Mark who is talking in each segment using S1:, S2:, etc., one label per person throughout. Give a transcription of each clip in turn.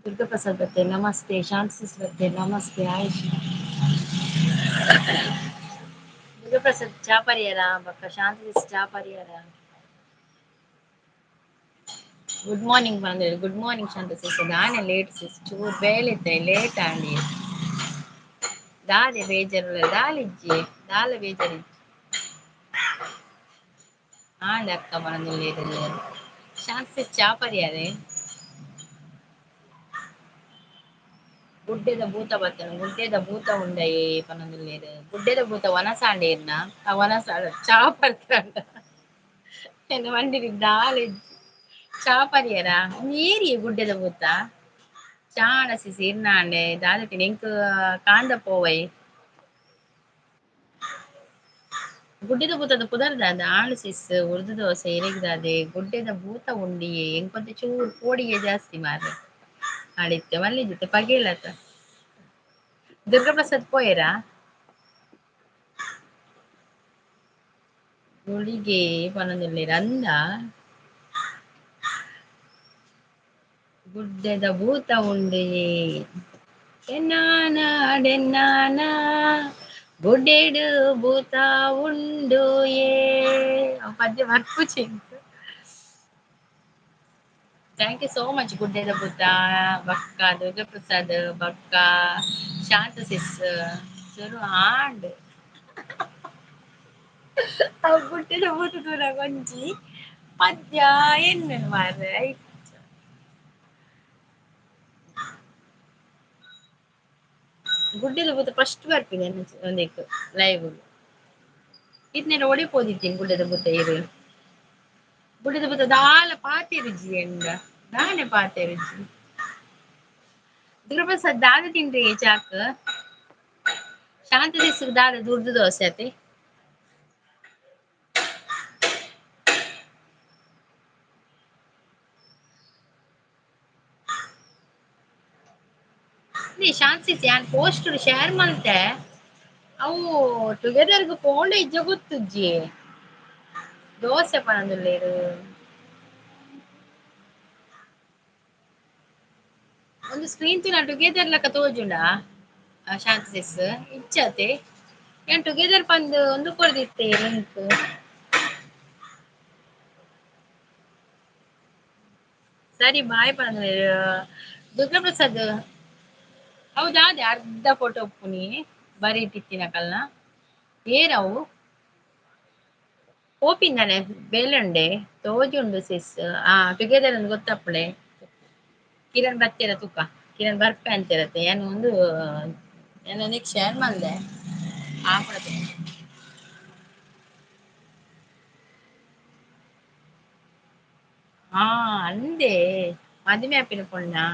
S1: ದುರ್ಗಾ ಪ್ರಸಾದ್ ಬತ್ತೆ ನಮಸ್ತೆ, ಶಾಂತ ಬತ್ತೆ ನಮಸ್ತೆ, ಆಯುಷ್ ದುರ್ಗಾ ಪ್ರಸಾದ್ ಚಾಪರಿಯರ ಬಕ್ಕ ಶಾಂತ ಚಾಪರಿಯರ. ಗುಡ್ ಮಾರ್ನಿಂಗ್ ಬಂದ ಗುಡ್ ಮಾರ್ನಿಂಗ್ ಶಾಂತ ಸಿಸ್. ದಾನೆ ಲೇಟ್ ಸಿಸ್, ಚೂರು ಬೇಲೆ ಇತ್ತೆ ಲೇಟ್ ಆಂಡ್. ದಾದೆ ಬೇಜಾರುಲ್ಲ ದಾಲ ಇಜ್ಜಿ ದಾಲ ಬೇಜಾರ್ ಇಜ್ಜಿ. ಆಂಡ್ ಅಕ್ಕ ಪನೊಂದುಲ್ಲೆರ್ ಶಾಂತ ಸಿಸ್ ಚಾ ಪರಿಯರೆ. ಗುಡ್ಡೆದ ಭೂತ ಬತ್ತುಂಡ್ ಗುಡ್ಡೆದ ಭೂತ ಉಂಡಯೆ ಪನೊಂದುಲ್ಲೆರ್. ಗುಡ್ಡೆದ ಭೂತ ವನಸಾಂಡ ಇರ್ನ ಆ ವನಸ ಚಾ ಪರ್ಪೆಂಡ ಎನ್ನ ಮಂಡೆಡ್ ದಾಲ ಇಜ್ಜಿ. ಚಾ ಪರಿಯರಾ ಏರಿಯೇ ಗುಡ್ಡೆದ ಭೂತ ಚಾ ಸಿಸಿ ಇರ್ನಾಂಡೆ ದಾದ ಎಂಕ್ ಕಾಂದ ಪೋವೈ. ಗುಡ್ಡೆದ ಭೂತದ ಪುದರ್ ದಾದ ಆಂಡ್ ಸಿಸ್ ಉರ್ದು ದೋಸೆ ಇರೆಗ್ ದಾದೆ ಗುಡ್ಡೆದ ಭೂತ ಉಂಡಿಯೇ ಎಂಕೊಂತೆ ಚೂರು ಪೋಡಿಗೆ ಜಾಸ್ತಿ ಮಾರ್ರೆ. ಆಡಿತ್ತೆ ಮಲ್ಲಿಜಿತ್ತೆ ಪಗೆಲತ್ತ ದುರ್ಗಾ ಪ್ರಸಾದ್ ಪೋಯರಾ? ಗುಳಿಗೆ ಪನೊಂದುಲ್ಲೆರ್ ಅಂದಾ. ಗುಡ್ಡೆದ ಭೂತ ಉಂಡೆಯೇ ಎನ್ನಾನ ಗುಡ್ಡೆಡ್ ಭೂತ ಉಂಡು ಯೇ ಪದ್ಯ ಬರ್ಪುಜಿ. Thank you so much ಗುಡ್ಡೆದ ಭೂತ ಬಕ್ಕ ದುರ್ಗಾ ಪ್ರಸಾದ್ ಬಕ್ಕ ಶಾಂತ ಸಿಸ್ ಸುರು ಆಂಡ್. ಅವು ಗುಡ್ಡೆದ ಭೂತ ತೂನಗ ಒಂಜಿ ಪದ್ಯ ಎನ್ನುನು ಮಾರ್ರೆ. ಗುಡ್ಡೆದ ಭೂತ ಫಸ್ಟ್ ಬರ್ಪಿನಿ ಒಂದೆಕ್ ಲೈವ್ ಇತ್ನೆಟ ಒಡೆ ಪೋದಿತ್ತೀನಿ ಗುಡ್ಡೆದ ಭೂತ ಇರು. ಗುಡ್ಡೆದ ಭೂತ ದಾಲ ಪಾತೆರುಜಿ ಎಂಡ ದಾನೆ ಪಾತೆರುಜಿ. ದುರ್ಗಾ ಪ್ರಸಾದ್ ದಾದ ತಿಂಡ್ರಿ ಚಾಕ್ ಶಾಂತ ಸಿಸ್ ದಾದ ದುರ್ದು ದೋಸೆ ಅತೆ. ಶಾಂತ ಸಿಸ್ ಯಾನ್ ಪೋಸ್ಟ್ ಶೇರ್ ಮಲ್ತೆ ಅವು ಟುಗೆದರ್ಗ್ ಪೋಂಡ ಇಜ್ಜ ಗೊತ್ತುಜ್ಜಿ. ದೋಸೆ ಪನೊಂದುಲ್ಲೆರ್. ಒಂದು ಸ್ಕ್ರೀನ್ ತೂನ ಟುಗೆದರ್ ಲೆಕ್ಕ ತೋಜುಂಡಾ ಶಾಂತ ಸಿಸ್ ಇಜ್ಜತೆ ಏನ್ ಟುಗೆದರ್ ಪಂದ್ ಒಂದು ಕೊರ್ದಿತ್ತೆ ಲಿಂಕ್. ಸರಿ ಬಾಯ್ ಪನೊಂದುಲ್ಲೆರ್ ದುರ್ಗಾ ಪ್ರಸಾದ್. ಹೌದಾ ಅದೇ ಅರ್ಧ ಫೋಟೋ ಉಪ್ಪುನಿ ಬರೀಟಿತ್ತಿನಕಲ್ನ ಏರವು ಪೋಪಿಂದಾನೆ ಬೇಲೆ ಉಂಡೆ ತೋಜುಂಡು ಸಿಸ್ ಆ ಟುಗೆದರ್ ಅಂದ್ ಗೊತ್ತಪ್ಪುಂಡೆ. ಕಿರಣ್ ಬತ್ತೆರ ತೂಕ ಕಿರಣ್ ಬರ್ಪೆ ಅಂತೆರತ್ತೆ ಯಾನ್ ಒಂದು ಯಾನ್ ನೆಕ್ಸ್ಟ್ ಶೇರ್ ಮಲ್ದೆ ಆಪುನತೆ. ಹಾ ಅಂದೇ ಮದಿಮೆ ಆಪಿನ ಪೊಣ್ಣಾ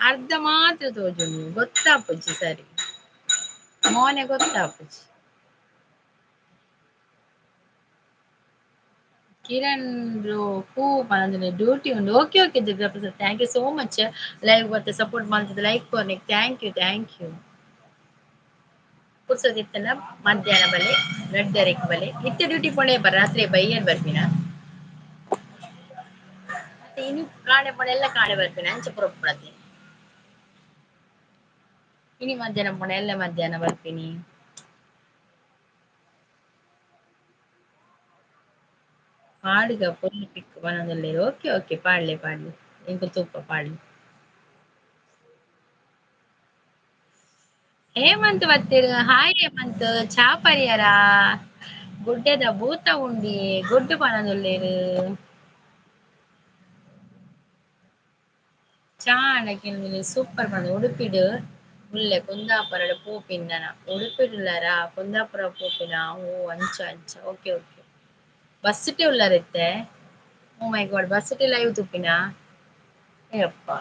S1: ಅರ್ಧ ಮಾತ್ರ ತೋಜುಂಡು ಗೊತ್ತಾಪುಜಿ ಸರಿ ಮೋನೆ ಗೊತ್ತಾಪುಜಿ. ಕಿರಣ್ ಬ್ರೋ ಪೂ ಪನೊಂದುಲ್ಲೆರ್ ಡ್ಯೂಟಿ ಉಂಡು okay okay Durga Prasad thank you so much live ಬತ್ತ್ ಸಪೋರ್ಟ್ ಮಲ್ತ್ದ್ ಲೈಕ್ ಕೊರ್ನೆಕ್ thank you thank you. ಪುರ್ಸೊತ್ತು ಇತ್ತ್ಂಡ ಮಧ್ಯಾಹ್ನ ಬಲೆ ರಡ್ಡರೆಗ್ ಬಲೆ ನಿತ್ಯ ಡ್ಯೂಟಿ ಪೋಂಡ ಏಪ ರಾತ್ರೆ ಬಯ್ಯಡ್ ಬರ್ಪಿನ. ಮತ್ತೆ ಇನಿ ಕಾಂಡೆ ಪೋಂಡ ಎಲ್ಲೆ ಕಾಂಡೆ ಬರ್ಪಿನ ಅಂಚ ಪೂರ ಉಪ್ಪುಂಡತೆ. ಇನಿ ಮಧ್ಯಾಹ್ನ ಪೋಂಡ ಎಲ್ಲೆ ಮಧ್ಯಾಹ್ನ ಬರ್ಪಿನಿ. ಪಾಡುಗ ಪೊರ್ಲು ಪಿಕ್ ಪನೊಂದುಲ್ಲೆರ್ ಓಕೆ ಓಕೆ ಪಾಡ್ಲೆ ಪಾಡ್ಲೆ ಎಂಕುಲು ತೂಪ ಪಾಡ್ಲೆ. ಹೇಮಂತ್ ಬತ್ತೆರ್ ಹಾಯ್ ಹೇಮಂತ್ ಚಾ ಪರಿಯರಾ ಗುಡ್ಡೆದ ಭೂತ ಉಂಡಿಯೇ ಗುಡ್ಡು ಪನೊಂದುಲ್ಲೆರ್. ಚಾ ಆಂಡ ಕೇನೊಂದುಲ್ಲೆರ್ ಸೂಪರ್ ಪಂದ್ ಉಡುಪಿಡ್ ಉಲ್ಲೆ ಕುಂದಾಪುರಡ್ ಪೋಪಿನ್ ನನ ಉಡುಪಿಡ್ ಉಲ್ಲರಾ ಕುಂದಾಪುರ ಪೋಪಿನ ಓ ಅಂಚ ಅಂಚ ಓಕೆ ಓಕೆ ಬಸ್ಸುಟೆ ಉಲ್ಲರ್ ಇತ್ತೆ ಓ ಮೈ ಗಾಡ್ ಬಸ್ಸುಟೆ ಲೈವ್ ತೂಪಿನ ಯಪ್ಪಾ.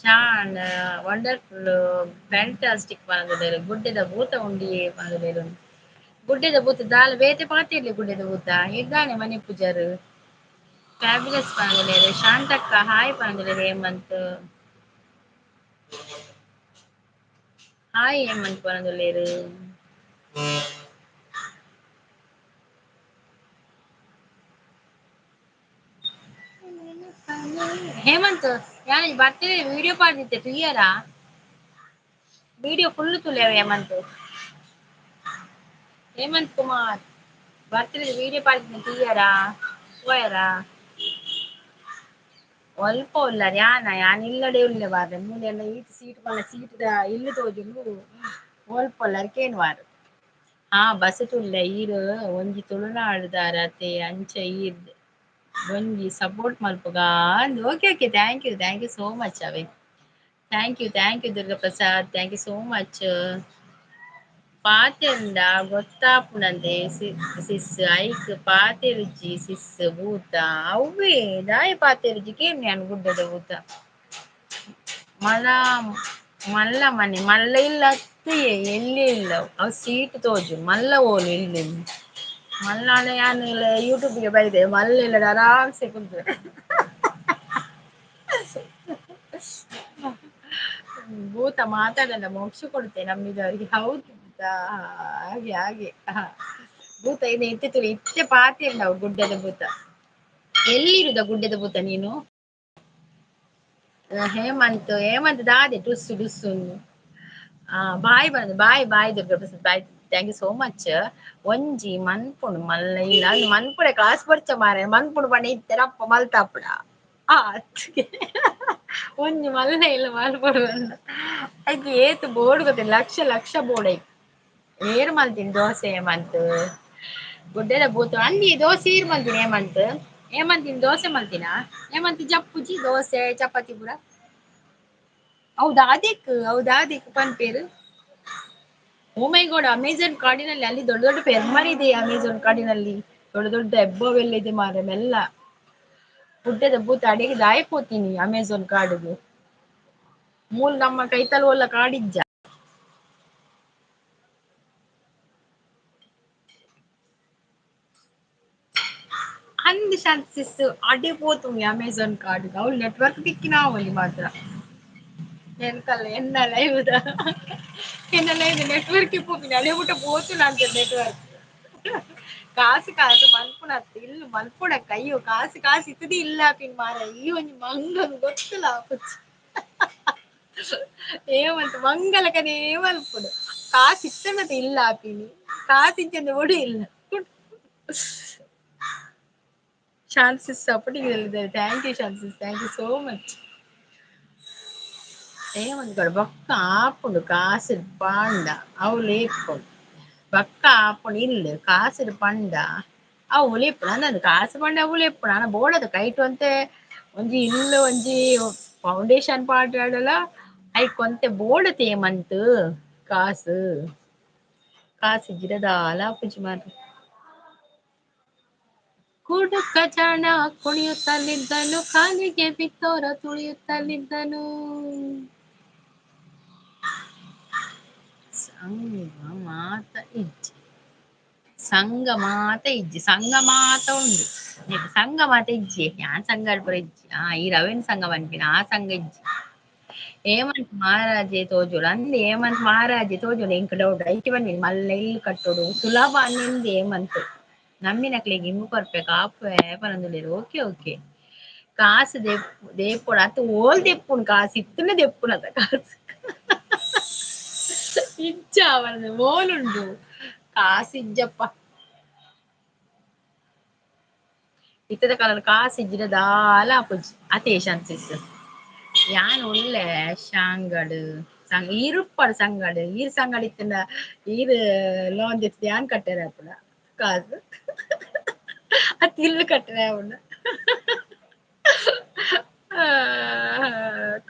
S1: ಚಾ ಆಂಡ ವಂಡರ್ಫುಲ್ ಫ್ಯಾಂಟಾಸ್ಟಿಕ್ ಪನೊಂದುಲ್ಲೆರ್ ಗುಡ್ಡೆದ ಭೂತ ಉಂಡಿಯೇ ಪನೊಂದುಲ್ಲೆರ್. ಗುಡ್ಡೆದ ಭೂತ ದಾಲ ಬೇತೆ ಪಾತೆರ್ಲೆ ಗುಡ್ಡೆದ ಭೂತ ಈರ್ ದಾನೆ ಮನಿಪುಜರ್. ಫ್ಯಾಬ್ಯುಲಸ್ ಪನೊಂದುಲ್ಲೆರ್ ಶಾಂತಕ್ಕ ಹಾಯ್ ಪನೊಂದುಲ್ಲೆರ್ ಹೇಮಂತ್. ಹಾಯ್ ಹೇಮಂತ್ ಪನೊಂದುಲ್ಲೆರ್. ಹೇಮಂತ್ ಯಾನ್ ಬರ್ತ್ಡೇ ವಿಡಿಯೋ ಪಾಡ್ದಿತ್ತೆ ತೂಯರಾ? ವಿಡಿಯೋ ಫುಲ್ ತೂಲೆ ಹೇಮಂತ್. ಹೇಮಂತ್ ಕುಮಾರ್ ಬರ್ತ್ಡೇ ವಿಡಿಯೋ ಪಾಡ್ದಿನ ತೂಯರಾ ತೂಯರಾ? ಒಲ್ಪ ಉಲ್ಲರ್ ಯಾನ ಯಾನ್ ಇಲ್ಲಡೆ ಉಲ್ಲೆ ಮಾರ್ರೆ ಮೂಲೆ ಈತ್ ಸೀಟ್ ಮಲ್ಲ ಸೀಟ್ದ ಇಲ್ಲು ತೋಜುಂಡು ಒಲ್ಪೊಲ್ಲರ್ ಕೇನುವರ್. ಹಾ ಬಸ್ಸುಟು ಉಲ್ಲೆ ಈರ್ ಒಂಜಿ ತುಳುನಾಡ್ದಾರತೆ ಅಂಚ ಈರ್ ಒಂಜಿ ಸಪೋರ್ಟ್ ಮಲ್ಪುಗ ಅಂದ್ okay okay thank you thank you so much ಅವೇ. Thank you thank you Durga Prasad, thank you so much. ಪಾತೆರ್ಂಡ ಗೊತ್ತಾಪುನಂದೆ ಸಿಸ್ ಐಕ್ ಪಾತೆರುಜಿ ಸಿಸ್ ಭೂತ ಅವ್ವೇ ದಾಯೆ ಪಾತೆರುಜಿ ಕೇನ್ ಯಾನ್ ಗುಡ್ಡೆದ ಭೂತ. ಮಲ್ಲ ಮಲ್ಲ ಮನೆ ಮಲ್ಲ ಇಲ್ಲ ಅತ್ತುಯೇ ಎಲ್ಯ ಇಲ್ಲ ಅವು ಸೀಟ್ ತೋಜು ಮಲ್ಲ ಓಲು ಇಲ್ಲ್ ಮಲ್ಲಾಂಡ ಯಾನ್ ಯೂಟ್ಯೂಬ್ಗೆ ಬೈದೆ ಮಲ್ಲ ಇಲ್ಲಡ್ ಆರಾಮ್ಸೆ ಕುಲ್ದು. ಭೂತ ಮಾತಾಡಲ್ಲ ಮೋಕ್ಷ ಕೊಡ್ತೆ ನಮ್ಮಿದವರಿಗೆ ಹೌದು ಭೂತ ಹಾಗೆ ಹಾಗೆ. ಭೂತ ಇನ್ನು ಇತ್ತೆ ತುಳಿ ಇತ್ತೆ ಪಾತೆರ್ಂಡವು ಗುಡ್ಡೆದ ಭೂತ. ಎಲ್ಲಿರುದ ಗುಡ್ಡೆದ ಭೂತ ನೀನು? ಹೇಮಂತ್ ಹೇಮಂತ್ ದಾದೆ ಟುಸ್ಸು ಡುಸ್ಸು. ಬಾಯ್ ಬಂದು bye bye Durga Prasad bye, thank you so much. ಒಂಜಿ ಮನ್ಪುಂಡು ಮಲ್ಲ ಇಲ್ಲ ಮನ್ಪುಡೆ ಕಾಸ್ ಬರ್ಚ ಮಾರೆ ಮನ್ಪುಂಡು ಪಂಡ ಇತ್ತೆ ರಪ್ಪ ಮಲ್ತಾಪುಡ ಒಂಜಿ ಮಲ್ಲ ಇಲ್ಲ ಮಲ್ಪೊಡು ಪಂಡ ಐಕ್ ಏತ್ ಬೋಡು ಗೊತ್ತಿಲ್ಲ ಲಕ್ಷ ಲಕ್ಷ ಬೋಡು ಐಕ್. ಏರ್ ಮಲ್ತಿನಿ ದೋಸೆ ಹೇಮಂತ್? ಗುಡ್ಡೆದ ಭೂತ ಅಂದಿ ದೋಸೆ ಏರ್ ಮಲ್ತಿನಿ ಹೇಮಂತ್? ಹೇಮಂತಿನ ದೋಸೆ ಮಲ್ತಿನ? ಹೇಮಂತ್ ಜಪ್ಪುಜಿ ದೋಸೆ ಚಪಾತಿ ಪೂರ? ಹೌದಾ ಅದಕ್ಕೆ ಹೌದಾ ಅದಕ್ಕೆ ಪನ್ಪೇರು. ಓ ಮೈ ಗಾಡ್, ಅಮೆಝಾನ್ ಕಾಡಿನಲ್ಲಿ ಅಲ್ಲಿ ದೊಡ್ಡ ದೊಡ್ಡ ಪೆರ್ಮರಿ ಇದೆ. ಅಮೆಝಾನ್ ಕಾಡಿನಲ್ಲಿ ದೊಡ್ಡ ದೊಡ್ಡ ಹೆಬ್ಬಾವೆಲ್ಲ ಇದೆ ಮಾರ್ರೆ ಮೆಲ್ಲ. ಗುಡ್ಡೆದ ಭೂತ ಅಡಿಗೆ ದಾಯ ಪೋತೀನಿ ಅಮೆಝಾನ್ ಕಾಡಿಗೆ. ಮೂಲ ನಮ್ಮ ಕೈತಲ್ ಒಲ್ಲ ಕಾಡಿಜ್ಜ. ಅಂದ್ ಶಾಂತ ಅಡೆ ಪೋತುಂಡು ಅಮೆಝಾನ್ ಕಾಡಿಗೆ ಅವಳು ನೆಟ್ವರ್ಕ್ ತಿಕ್ಕಿನ ಅವಳಿ ಮಾತ್ರ. ಎಂತಲ್ಲ ಎನ್ನ ಲೈವ್ದ ಎನ್ನ ಲೈವ್ ನೆಟ್ವರ್ಕ್ ಪೋಪಿನ ಅಡೆ ಬಿಟ್ಟು ಪೋತುಂಡು ಅಂತ ನೆಟ್ವರ್ಕ್. ಕಾಸು ಕಾಸು ಮಲ್ಪುಣತ್ ಇಲ್ಲು ಮಲ್ಪುಣಕ್ಕ ಅಯ್ಯೋ ಕಾಸು ಕಾಸು ಇತ್ತದಿ ಇಲ್ಲ ಪಿನ್ ಮಾರ ಈ ಒಂಜಿ ಮಂಗನ್ ಗೊತ್ತಲ್ಲ ಆಪುಜಿ. ಏಮಂತ ಮಂಗಲಕನೇ ಮಲ್ಪುಡು ಕಾಸು ಇತ್ತನದ ಇಲ್ಲ ಪಿನಿ ಕಾಸು ಇಜ್ಜಂದೆ ಒಡು ಇಲ್ಲ. ಶಾನ್ಸಿಸ್ ಸಪೋರ್ಟಿಂಗ್ ಹೇಳಿದ್ದಾರೆ thank you ಶಾನ್ಸಿಸ್, thank you so much. ಏಮಂತ ಬೊಕ್ಕ ಆಪುಂಡು ಕಾಸು ಪಾಂಡ ಅವು ಇಪ್ಪುಂಡು ಬೊಕ್ಕ ಆಪುಂಡು ಇಲ್ಲ ಕಾಸು ಪಂಡ ಅವು ಉಳಿಪುಂಡು ಅಂದಂದು ಕಾಸು ಪಂಡ ಅವು ಉಳಿಪುಂಡು ಆನ ಬೋಡದು ಕೈಟ್ ಒಂತೆ ಒಂಜಿ ಇಲ್ಲು ಒಂಜಿ ಫೌಂಡೇಶನ್ ಪಾಡ್ಯಾಡಲ ಐಕ್ ಒಂತೆ ಬೋಡತೆ ಏಮಂತ್ ಕಾಸು ಕಾಸು ಇಜ್ಜಿಡ ದಾಲ ಆಪುಜಿ ಮಾರ್ರೆ. ಕುಡುಕ ಜಾಣ ಕುಣಿಯುತ್ತಲಿದ್ದನು ಕಾಲಿಗೆ ಬಿದ್ದೋರ ತುಳಿಯುತ್ತಲಿದ್ದನು. ಸಂಘ ಮಾತ ಇಜ್ಜಿ ಸಂಘ ಮಾತ ಇಜ್ಜಿ ಸಂಘ ಮಾತ ಉಂಡು ಸಂಘ ಮಾತ ಇಜ್ಜಿ ಯಾನ್ ಸಂಘ ಪೂರ ಇಜ್ಜಿ. ಈ ರವೀನ್ ಸಂಘ ಪನ್ಪಿನ ಆ ಸಂಘ ಇಜ್ಜಿ. ಹೇಮಂತ್ ಮಹಾರಾಜೆ ತೋಜೋಡು ಅಂದ್ ಹೇಮಂತ್ ಮಹಾರಾಜೆ ತೋಜೋಡು ಎಂಕ್ ಡೌಟ್ ಐಕೆ ಪನ್ಪಿನಿ ಮಲ್ಲ ಇಲ್ಲು ಕಟ್ಟೋಡು ಸುಲಭ ಅನ್ನಿಂದ್ ಹೇಮಂತ್. ನಮ್ಮಿನಕ್ಲೆಗ್ ಇಂಬು ಕೊರ್ಪೆ ಕಾಪುವೆ ಪನೊಂದುಲ್ಲೆರ್ ಓಕೆ ಓಕೆ. ಕಾಸು ದೇಪೊಡು ಅತ್ ಓಲ್ ದೆಪ್ಪುಂಡು ಕಾಸು ಇತ್ತುಂಡ ದೆಪ್ಪುನತ ಕಾಸು ಇಜ್ಜ ಪಂದ್ ಓಲುಂಡು ಕಾಸು ಇಜ್ಜಪ್ಪ. ಇತ್ತದ ಕಾಲಡ್ ಕಾಸು ಇಜ್ಜಿಡ ದಾಲ ಆಪುಜಿ ಅತೇ ಶಾಂತಿಸ್. ಯಾನ್ ಉಲ್ಲೆ ಶಾಂಗಡ್ ಈರುಪ್ಪಡ್ ಸಂಗಡ್ ಈರ್ ಸಂಗಡ್ ಇತ್ತುಂಡ ಈರ್ ಲೋನ್ ದೆತ್ತ್ ಯಾನ್ ಕಟ್ಟೆರೆ ಆಪುಂಡ ಕಾಸು ಅತ್ ಇಲ್ಲ್ ಕಟ್ಟೆರೆ ಆಪುಂಡ.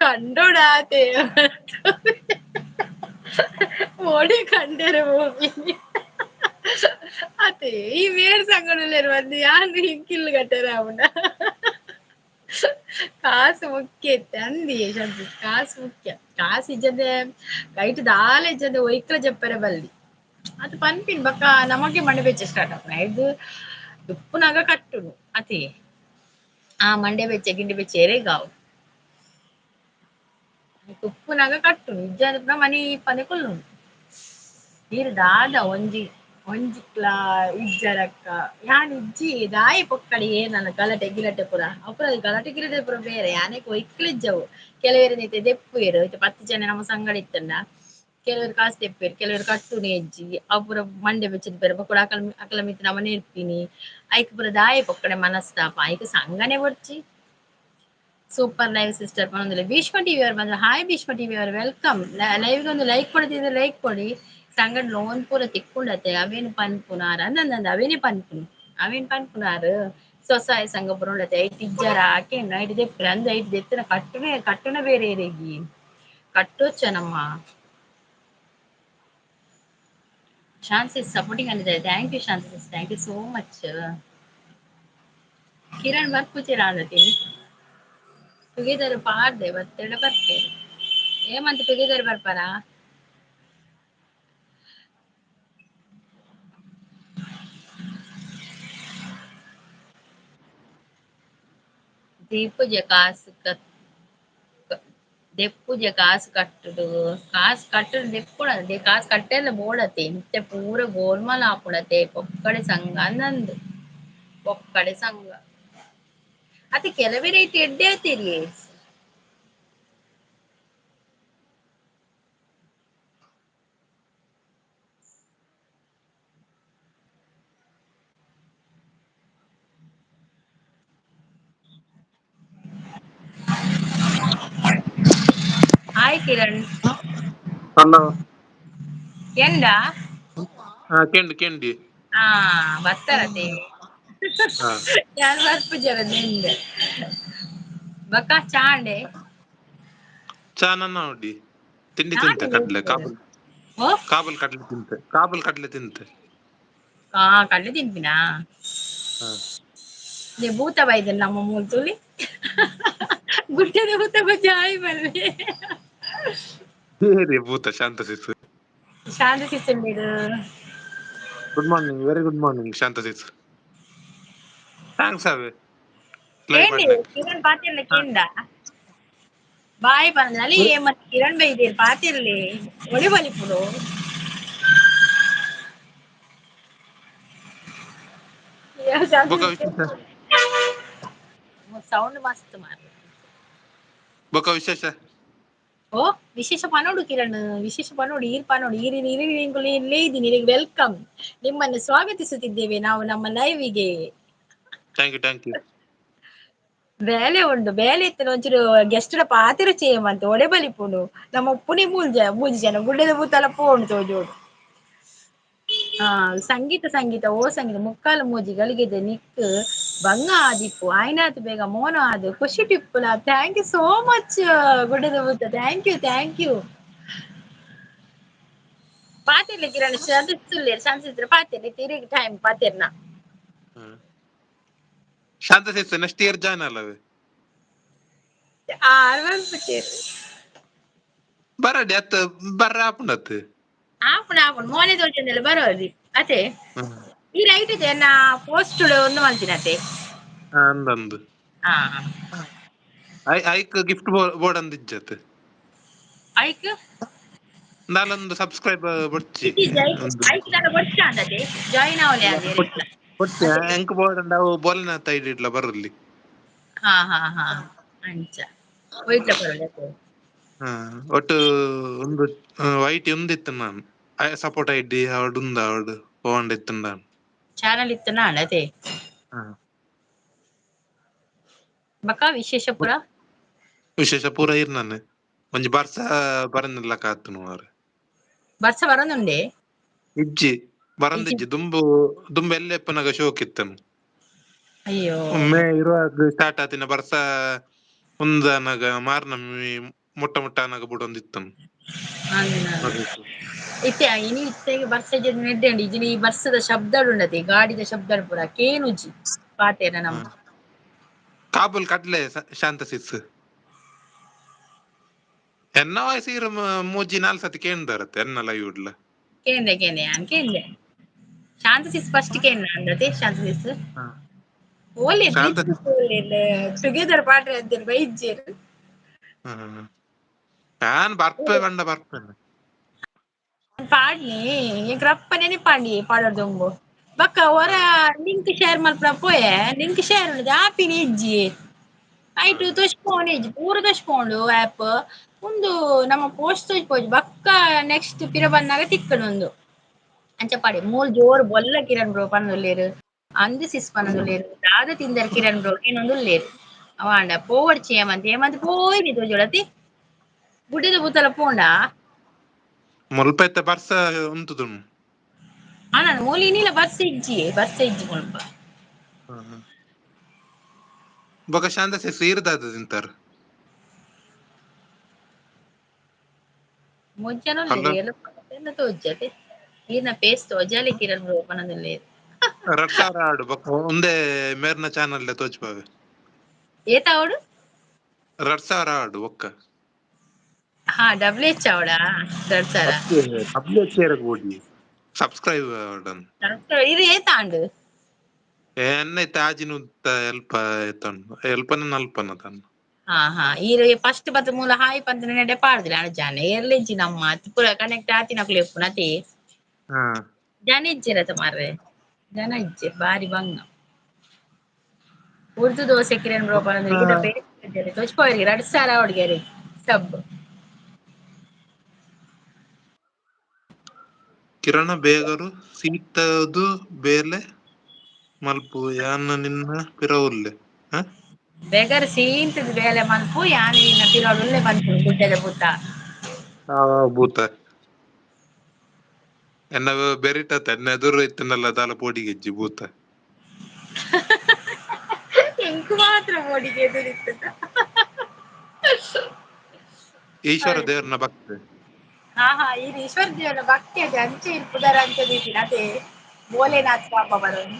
S1: ಕಂಡೊಡಾತೆ ಓಡಿ ಕಂಡೆರೆ ಪೋಪಿನಿ ಅತೆ ಈ ಮೇರ್ ಸಂಗಡುಲ್ಲೆರ್ ಬಂದು ಯಾನ್ ಎಂಕ್ ಇಲ್ಲ್ ಕಟ್ಟೆರೆ ಆಪುಂಡ. ಕಾಸು ಮುಖ್ಯ ಇತ್ತೆ ಅಂದಿ ಕಾಸು ಮುಖ್ಯ ಕಾಸು ಇಜ್ಜಂದೆ ಕೈಟ್ ದಾಲ ಇಜ್ಜಂದೆ ಒಯ್ಕ್ಲ ಜಪ್ಪೆರೆ ಬಲ್ಲಿ ಅದು ಪನ್ಪಿನಿ ಬೊಕ್ಕ ನಮಗೆ ಮಂಡೆ ಬೆಚ್ಚ ಸ್ಟಾರ್ಟ್ ಆಪುಂಡು ಐರ್ದ್ ಉಪ್ಪುನಗ ಕಟ್ಟುನು ಅತೆ. ಆ ಮಂಡೆ ಬೆಚ್ಚ ಗಿಂಡೆ ಬೆಚ್ಚ ಎರೆಗಾವು ಉಪ್ಪುನಗ ಕಟ್ಟುನು ಇಜ್ಜಂದೆ ಪುನ ಮನಿ ಪಂದೆ ಕುಲ್ಲುನು. ಈರ್ ದಾದ ಒಂಜಿ ಒಂಜಿಕ್ಲಾ ಇಜ್ಜರಕ್ಕ. ಯಾನ್ ಇಜ್ಜಿ ದಾಯಿ ಪೊಕ್ಕಡೆ ಏನನ ಗಲಾಟೆ ಗಿಲಾಟೆ ಪೂರ. ಅಪುರ ಗಲಾಟೆ ಗಿಲಾಟೆ ಪೂರ ಬೇರೆ ಯಾನೆ ಒಯ್ಕ್ಲಿಜ್ಜವು. ಕೆಲವೆರ್ ಇತ್ತೆ ದೆಪ್ಪುವೆರ್ ಇತ್ತೆ 10 ಜನ ನಮ್ಮ ಸಂಗಡ ಇತ್ತಂಡ ಕೆಲವೆರ್ ಕಾಸ್ ದೆಪ್ಪುವೆರ್, ಕೆಲವೆರ್ ಕಟ್ಟುನೆ ಇಜ್ಜಿ. ಅವು ಪೂರ ಮಂಡೆ ಬೆಚ್ಚದ ಬೊಕ್ಕ ಅಕಲ್ ಅಕಲ ಮಿತ್ತ್ ನಮ ನೆರ್ಪಿನಿ. ಐಕ್ ಪೂರ ದಾಯೆ ಪೊಕ್ಕಡೆ ಮನಸ್ತಾಪ. ಐಕ್ ಸಂಗನೆ ಬೊರ್ಚಿ. ಸೂಪರ್ ಲೈವ್ ಸಿಸ್ಟರ್ ಪನೊಂದುಲ್ಲೆ. ಭೀಷ್ಮ ಟಿವಿ ಅವರು ಬಂದ್ರು. ಹಾಯ್ ಭೀಷ್ಮ ಟಿವಿ ಅವರು, welcome. Live ಒಂದು ಲೈಕ್ ಕೊಡದಿದ್ರೆ ಲೈಕ್ ಕೊಡಿ. ಸಂಗಡ ಲೋನ್ ಪೂರ ತಿಕ್ಕೊಂಡತೆ. ಅವೇನು ಪನ್ಪುನಾರ ಅಂದಂದ ಅವೇನೇ ಪನ್ಪುನು, ಅವೇನ್ ಪನ್ಪುನಾರು. ಸ್ವಸಹಾಯ ಸಂಘ ಪೂರ ಉಂಡತೆ. ಐಟ್ ಇಜ್ಜಾರ ಆಕೆಂಡ ಐಟ್ ದೆಪ್ಪುಲೆ ಅಂದ್. ಐಟ್ ದೆತ್ತನ ಕಟ್ಟುನೆ ಕಟ್ಟುನ ಬೇರೆ ಎರೆಗಿ ಕಟ್ಟೊಚ್ಚ ನಮ್ಮ. ಶಾಂತಿ ಸಪೋರ್ಟಿಂಗ್ ಅಂದಿದ್ದಾರೆ. Thank you Shanti, thank you so much. Kiran ಬರ್ಪುಜೆರಾ ಅಂದತೀನಿ. Together ಪಾಡ್ದೆ ಬತ್ತೆಡ ಬರ್ಪೇರು. ಏಮಂತ ಟುಗೆದರ್ ಬರ್ಪಾರಾ? ದೀಪುಜೆ ಕಾಸು ದೆಪ್ಪುಜೆ. ಕಾಸು ಕಟ್ಟುಡು, ಕಾಸು ಕಟ್ಟುಡು ದೆಪ್ಪುಡ. ಕಾಸು ಕಟ್ಟೆಲ್ಲ ಬೋಡತೆ. ಇತ್ತೆ ಪೂರ ಗೋಲ್ಮಾಲ್ ಆಪುಂಡತೆ. ಪೊಕ್ಕಡೆ ಸಂಘ ಅಂದಂದು ಪೊಕ್ಕಡೆ ಸಂಘ ಅತೆ. ಕೆಲವೆರ್ ಐಟ್ ಎಡ್ಡೆ ಆತೆರಿಯೆ. ಹಾಯ್ ಕಿರಣ್.
S2: ಹಲೋ.
S1: ಎಂದ?
S2: ಹಾ, ಕೆಂಡಿ ಕೆಂಡಿ.
S1: ಹಾ, ಬತ್ತಾರತೆ.
S2: ಹಾ.
S1: ಯಾರು ಬರ್ಪುಜರ ನಿಂದೆ ಬಕ್ಕ ಚಾಂಡೆ.
S2: ಚಾ ನನ್ನ ನೋಡಿ ತಿಂಡಿ ತಿಂತೆ. ಕಡ್ಲೆ ಕಾಬೂಲ್.
S1: ಓ.
S2: ಕಾಬೂಲ್ ಕಡ್ಲೆ ತಿಂತೆ, ಕಾಬೂಲ್ ಕಡ್ಲೆ ತಿಂತೆ.
S1: ಹಾ, ಕಡ್ಲೆ ತಿನ್ಪಿನಾ?
S2: ಹಾ.
S1: ಭೂತ ಬೈದನ್ ನಮ್ಮ ಮೂಲ ತುಲಿ ಗುಡ್ಡದ ಭೂತ ಜಾಯ್ ಬರ್ರಿ.
S2: ಬೇರೆ ಭೂತ Shanta sis.
S1: Shanta sister.
S2: Good morning, very good morning Shanta sis. Thanks ಅವೇ ಲೈವ್.
S1: ಕೇಂಡಿ ಕಿರಣ್ ಪಾತಿರ್ಲೆ ಕೇಂದ ಬಾಯ್ ಪಂದ್ರಲ್ಲಿ ಏಮತ್ ಕಿರಣ್ ಬೈದೇರ್ ಪಾತಿರ್ಲಿ ಒಡಿ ಬಲಿಪುಡು.
S2: ಬೊಕ ವಿಶೇಷ?
S1: ಸೌಂಡ್ ಮಸ್ತ್ ಮಾರ್ರೆ.
S2: ಬೊಕ ವಿಶೇಷ?
S1: ಓ, ವಿಶೇಷ ಪನೋಡು ಕಿರಣ್, ವಿಶೇಷ ಪನೋಡು. ಈರ್ ಪನೋಡು. ಈರ್ ಇರಿ ಇಲ್ಲೇ ಇದ್ದೀನಿ. Welcome, ನಿಮ್ಮನ್ನು ಸ್ವಾಗತಿಸುತ್ತಿದ್ದೇವೆ ನಾವು ನಮ್ಮ ಲೈವಿಗೆ.
S2: Thank you, thank you.
S1: ಬೇಲೆ ಉಂಡು, ಬೇಲೆ ಇತ್ತು. ಒಂಚೂರು ಗೆಸ್ಟ್ ಪಾತಿರ చేయమంತ ಒಡೆ ಬಲಿಪುಂಡು. ನಮ್ಮ ಪುನಿ ಮೂಲ್ಜ ಮೂಜಿ ಜನ ಗುಡ್ಡೆದ ಬೂತಲ ಪೋಂಡು ತೋಜೋಡು. ಆ ಸಂಗೀತ ಸಂಗೀತ, ಓ ಸಂಗೀತ, ಮುಕ್ಕಾಲು ಮೂಜಿ ಗಳಿಗೆದೆ ನಿಕ್ ಬಂಗ ಆದಿಪ್ಪು ಆಯ್ನಾತ್ ಬೇಗ ಮೋನ ಆದು ಖುಷಿ ಟಿಪ್ಪುಲ. Thank you so much ಗುಡ್ಡದ Bhoota, thank you, thank you. ಪಾತಿರ್ಲಿ Kiran, ಶಾಂತಿಸುಲ್ಲೇರ್ ಶಾಂತಿಸಿದ್ರೆ ಪಾತಿರ್ಲಿ ತಿರುಗಿ ಟೈಮ್ ಪಾತಿರ್ನ.
S2: ಶಾಂತ ಸಿಸ್ ನೆಕ್ಸ್ಟ್ ಇಯರ್ ಜಾಯ್ನ್ ಅಲ್ಲವೇ?
S1: ಆ ಬರ್ಪುಚೇರು.
S2: ಬರಡಿ ಅತ್ತ ಬರ್ರ ಆಪುಂಡತ್.
S1: ಆಪುಣ ಆಪುಣ, ಮೋನೆ ತೋಜೊಂದೆಲ್ಲ ಬರೋದಿ ಅತೆ. ಈ ರೈಟ್ ಇದೆ ನಾ ಪೋಸ್ಟ್ ಒಂದು ಮಲ್ತಿನತೆ.
S2: ಅಂದಂದು.
S1: ಹಾ.
S2: I ಐಕ್ ಗಿಫ್ಟ್ ಬೋರ್ಡ್ ಅಂದಿಜ್ಜತ್.
S1: ಐಕ್?
S2: ನಾಲೊಂದು ಸಬ್ಸ್ಕ್ರೈಬ್ ಬೊಡ್ಚಿ.
S1: ಐಕ್ ದಾಲ ಬೊಡ್ಚ ಅಂದತೆ, ಜಾಯಿನ್ ಆವಲೆ ಆದೆ.
S2: ಬೊಡ್ಚಿ ಎಂಕ್ ಬೋರ್ಡ್ ಅಂಡ ಅವು ಬೋಲನಾಥ ಐಡಿ ಇಡ್ಲ ಬರಲಿ.
S1: ಹಾ ಹಾ ಹಾ, ಅಂಚ ಒಯ್ಟ್ಲ ಬರೋಲಿ ಅತೆ.
S2: ಹಾ, ಒಟ್ಟು ಒಂದು ವೈಟ್ ಒಂದಿತ್ತು ನಾನು ಸಪೋರ್ಟ್ ಐಡಿ ಅವಡು ಉಂದ ಅವಡು ಪೋಂಡ್ ಇತ್ತು ನಾನು.
S1: ಚಾನಲ್ ಇತ್ತು ನಾಳೆ ಅದೇ.
S2: ಹಾ.
S1: ಬಕ ವಿಶೇಷ ಪುರ?
S2: ವಿಶೇಷ ಪೂರ ಇರ್ ನಾನು ಒಂಜಿ ಬರ್ಸ ಬರಂದಿಲ್ಲ ಕಾತುನು ಮಾರ್ರೆ.
S1: ಬರ್ಸ ಬರೋದುಂಡೆ?
S2: ಇಜ್ಜಿ, ಬರಂದಿಜ್ಜಿ. ದುಂಬು ದುಂಬು ಎಲ್ಲೆಪ್ಪನಾಗ ಶೋಕ್ ಇತ್ತನು.
S1: ಅಯ್ಯೋ.
S2: ಒಮ್ಮೆ ಇರುವಾಗ ಸ್ಟಾರ್ಟ್ ಆತಿನ ಬರ್ಸ ಒಂದನಾಗ ಮಾರ್ನಮ್ಮಿ ಮುಟ್ಟ ಮುಟ್ಟ ಅನಾಗ ಬುಡೊಂದಿತ್ತನು.
S1: ಇತ್ತೆ ಇನಿ ಇತ್ತೆಗೆ ಬರ್ಸ ನೆಡ್ಡೆ ಉಂಡು. ಇಜಿನ ಈ ಬರ್ಸದ ಶಬ್ದ ಉಂಡತೆ, ಗಾಡಿದ ಶಬ್ದ ಪೂರ ಕೇನುಜಿ ಪಾತೆರ ನಮ್ಮ.
S2: ಕಾಬೂಲ್ ಕಡ್ಲೆ ಶಾಂತ ಸಿಸ್ ಎನ್ನ ವಾಯ್ಸ್ ಇರ ಮೂಜಿ ನಾಲ್ ಸತಿ ಕೇಂದರತ್ತೆ ಎನ್ನ ಲೈವ್ ಇಡ್ಲ.
S1: ಕೇಂದೆ ಕೇಂದೆ, ಯಾನ್ ಕೇಂದೆ. ಶಾಂತ ಸಿಸ್ ಫಸ್ಟ್ ಕೇಂದ್ರ ಅಂದತೆ ಶಾಂತ ಸಿಸ್. ಓಲೆ.
S2: ಶಾಂತ.
S1: ಟುಗೆದರ್ ಪಾಟ್ರೆ ಅಂತೀರಿ ಬೈಜ್ಜೇರು.
S2: ನಾನ್ ಬರ್ಪೆ ಬಂಡ ಬರ್ಪೇನೆ.
S1: ಪಾಡ್ನಿ ಎಂಕ್ ರಪ್ಪನೇನೆ ಪಾಡಿ ಪಾಡೊಂಬು ಬೊಕ್ಕ ಒರ ಲಿಂಕ್ ಶೇರ್ ಮಲ್ಪುನ ಪೋಯೆ ಲಿಂಕ್ ಶೇರ್ ಆಪಿನ ಇಜ್ಜಿ ಐಟ್ ತೋಜ್ಪಾವುನೆ ಇಜ್ಜಿ ಪೂರ ತೋಜ್ಪಾವುಂಡು ಆ್ಯಪ್ ಉಂದು ನಮ್ಮ ಪೋಸ್ಟ್ ತೋಜ್ಪೋಜಿ ಬೊಕ್ಕ ನೆಕ್ಸ್ಟ್ ಪಿರ ಬನ್ನಗ ತಿಕ್ಕುಂಡು ಉಂದು ಅಂಚ ಪಾಡಿ ಮೂಲು ಜೋರು ಬೊಲ್ಲ ಕಿರಣ್ ಬ್ರೋ ಪನೊಂದುಲ್ಲೆರ್ ಅಂದ್ ಸಿಸ್ ಪನೊಂದುಲ್ಲೆರ್ ದಾದ ತಿಂದರ್ ಕಿರಣ್ ಬ್ರೋ ಕೇನೊಂದುಲ್ಲೆರ್ ಅವಾಂಡ ಪೋವೊಡ್ಚಿ ಹೇಮಂತ್ ಹೇಮಂತ್ ಪೋಯಿನಿ ತೋಜೊಡತಿ ಗುಡ್ಡೆದ ಬೂತಲ ಪೋಂಡ.
S2: ಮುಲ್ಪ ಇತ್ತೆ ಬರ್ಸ ಉಂತುದುಂಡು.
S1: ಆನಂದ್ ಮೂಲು ಇನಿಲ ಬರ್ಸ ಇಜ್ಜಿ, ಬರ್ಸ ಇಜ್ಜಿ ಮುಲ್ಪ.
S2: ಬೊಕ ಶಾಂತ ಸಿಸ್ ಈರ್ ದಾದ ತಿಂತಾರ್?
S1: ಮೊಜ್ಜನ
S2: ಹಲೋ.
S1: ಉಲ್ಲೆರ್ ಏರ್ಲ ತೋಜ್ಜತೆ ಈರ್ನ ಫೇಸ್ ತೋಜಾಲೆ ಕಿರಣ್ ಬ್ರೋ ಪನೊಂದುಲ್ಲೆರ್.
S2: 2000 ಆಡು ಬೊಕ ಉಂದೇ ಮೇರ್ನ ಚಾನಲ್ ತೋಜ್ಪಾವೆ.
S1: ಏತ್ ಆವೊಡು?
S2: 2000 ಆಡು ಬೊಕ್ಕ.
S1: ಹಾ ಡಬ್ಲ್ಯೂ ಎಚ್ ಆವಡಾ 2000.
S2: ಡಬ್ಲ್ಯೂ ಎಚ್ ಬೋಡಿ ಸಬ್ಸ್ಕ್ರೈಬ್ ಆವಡನ್.
S1: ಇದು ಏತ್ ಆಂಡ್?
S2: ಏ ಎನ್ನ ಇತ್ತೆ ಆಜಿನೂತ ಎಲ್ಪ ಏತೊಂಡು ಎಲ್ಪನ ನಲ್ಪನ ತನ್ನ.
S1: ಹಾ ಹಾ ಈರ್ ಫಸ್ಟ್ ಬತ್ತ್ ಮೂಲ ಹಾಯ್ ಪಂತಿನ ನೆಡೆ ಪಾಡ್ದಿಲ್ಲ ಆಂಡ ಜನ ಏರ್ಲ ಇಜ್ಜಿ ನಮ್ಮ ಪೂರ ಕನೆಕ್ಟ್ ಆತಿನಕುಲು ಇಪ್ಪುನತೆ.
S2: ಹಾ.
S1: ಜನ ಇಜ್ಜೆರತ ಮಾರ್ರೆ, ಜನ ಇಜ್ಜೆರ್ ಬಾರಿ ಬಂಗ. ಉರ್ದು ದೋಸೆ ಕಿರಣ್ ಬ್ರೋ ಪನೊಂದು ಈರ್ನ ಫೇಸ್ ತೋಜ್ಪಾವೆರ್ 2000 ಆವಡ್ ಗೆರೆ ಸಬ್.
S2: ಕಿರಣ ಬೇಗರು ಸೀತದು ಬೇಲೆ ಮಲ್ಪು ಯಾನ್ ನಿನ್ನ ಪಿರವುಲ್ಲೆ ಹ?
S1: ಬೆಗರ್ ಸೀಂತದ ಬೇಲೆ ಮನ್ಪು ಯಾನ್ ನಿನ್ನ ಪಿರವುಡುಲ್ಲೆ ಪನ್ಪುನು ಗುಡ್ಡೆದ ಪೂತ.
S2: ಆ ಭೂತ ಎನ್ನ ಬೆರಿಟತ್ತ ಎನ್ನ ಎದುರು ಇತ್ತನಲ್ಲ ದಾಲ ಪೋಡಿಗೆಜ್ಜಿ ಭೂತ.
S1: ಎಂಕ್ ಮಾತ್ರ ಪೋಡಿಗೆ ಎದುರಿತ್ತುಂಡ.
S2: ಈಶ್ವರ ದೇವರನ ಭಕ್ತೆ.
S1: ಹಾ ಹಾ ಈರ್ ಈಶ್ವರ ದೇವರ ಭಕ್ತಿ ಅದೇ ಅಂಚೆ ಇರ್ ಪುದರ್ ಅಂಚ ದೀತಿನ ಅದೇ ಭೋಲೆನಾಥ್ ಬಾಬಾ ಬರೋದು.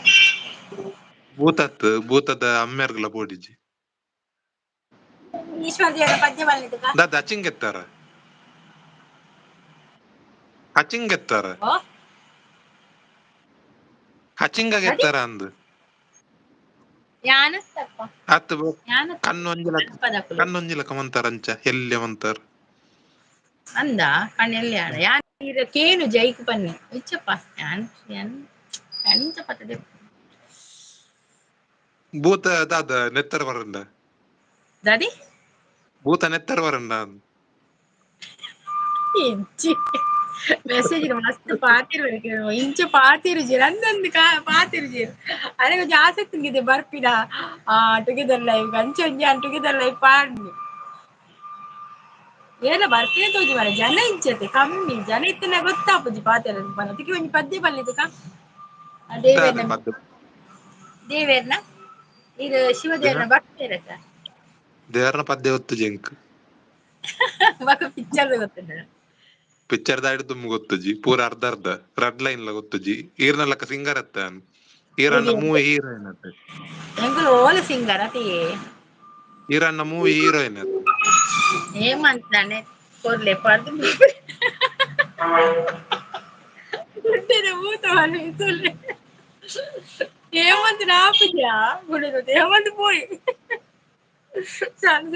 S2: ಭೂತತ್ ಭೂತದ ಅಮ್ಮೆರ್ಗಲ ಪೋಡಿಜಿ.
S1: ಈಶ್ವರ ದೇವರ ಪದ್ಯ ಬಲ್ಲಿದುಗ.
S2: ದಾದ ಅಚಿಂಗೆತ್ತಾರ ಅಚಿಂಗೆತ್ತಾರ
S1: ಓ
S2: ಹಚಿಂಗಗೆತ್ತಾರ ಅಂದ್.
S1: ಯಾನತ್ತಪ್ಪ
S2: ಅತ್
S1: ಯಾನ
S2: ಕಣ್ಣು ಒಂಜಿಲಕ
S1: ಪದಕುಲು
S2: ಕಣ್ಣೊಂಜಿಲಕ ಮಂತಾರ ಅಂಚ ಎಲ್ಯ ಮಂತಾರ.
S1: ಅಂದ ಕಣ್ಣೆಲ್ಲಿ ಆಡ ಯಾನ್ ಈರ ಕೇನು ಜೈಕ್ ಪನ್ನೆ ಇಚ್ಚಪ್ಪ ಯಾನ್ ಯಾನ್ ಎಂಚ ಪತ್ತದೆ.
S2: ಭೂತ ದಾದ ನೆತ್ತರ ಬರಂಡ.
S1: ದಾದಿ
S2: ಭೂತ ನೆತ್ತರ ಬರಂಡ.
S1: ಇಜ್ಜಿ ಮೆಸೇಜ್ ಮಸ್ತ್ ಪಾತೆರ್ ಇಂಚ ಪಾತೆರುಜೆರ್ ಅಂದಂದ್ ಪಾತೆರುಜೆರ್ ಅರೆಗ್ ಒಂಜಿ ಆಸಕ್ತಿ ಇದೆ ಬರ್ಪಿನ ಆ ಟುಗೆದರ್ ಲೈವ್ ಅಂಚ ಒಂಜಿ ಯಾನ್ ಟುಗೆದರ್ ಲೈವ್ ಪಾಡ್ನಿ. ಏನ ಬರ್ಪಿನ ತೋಜಿ ಮಾರ್ರೆ ಜನ ಇಜ್ಜತೆ ಕಮ್ಮಿ ಜನ ಇತ್ತಿನ ಗೊತ್ತಾಪುಜಿ ಪಾತೆರ ಪನ ಒಂಜಿ ಪದ್ಯ ಬಲ್ಲಿದಕ ದೇವೇರ್ನ
S2: ಪದ್ಯ
S1: ದೇವೇರ್ನ ಇದು ಶಿವದೇವನ ಭಕ್ತರತ.
S2: ದೇವರನ ಪದ್ಯ ಗೊತ್ತು ಜಂಕ್.
S1: ಬೊಕ ಪಿಕ್ಚರ್ ಗೊತ್ತುಂಡ.
S2: ಪಿಕ್ಚರ್ ದಾಡಿ ದುಮ್ಮು ಗೊತ್ತುಜಿ ಪೂರ ಅರ್ಧ ಅರ್ಧ ರೆಡ್ ಲೈನ್ ಲ ಗೊತ್ತುಜಿ ಈರ್ನ ಲಕ್ಕ ಸಿಂಗರ್ ಅತ್ತ ಈರನ್ನ ಮೂವಿ ಹೀರೋಯಿನ್ ಅತ್ತೆ.
S1: ಎಂಕುಲು ಓಲ ಸಿಂಗರ್ ಅತೆಯೇ.
S2: ಈರನ್ನ ಮೂವಿ ಹೀರೋಯಿನ್ ಅತ್ತೆ.
S1: ಏಮಂತಾನೆ ಕೊರ್ಲೆ ಪರ್ದು ಗುಡ್ಡೆದ ಭೂತ ಸುಳ್ಳೆ ಹೇಮಂತ್ ಆಪುಜ ಗುಡ್ಡೆದ ಹೇಮಂತ್ ಪೋಯಿ ಚಂದ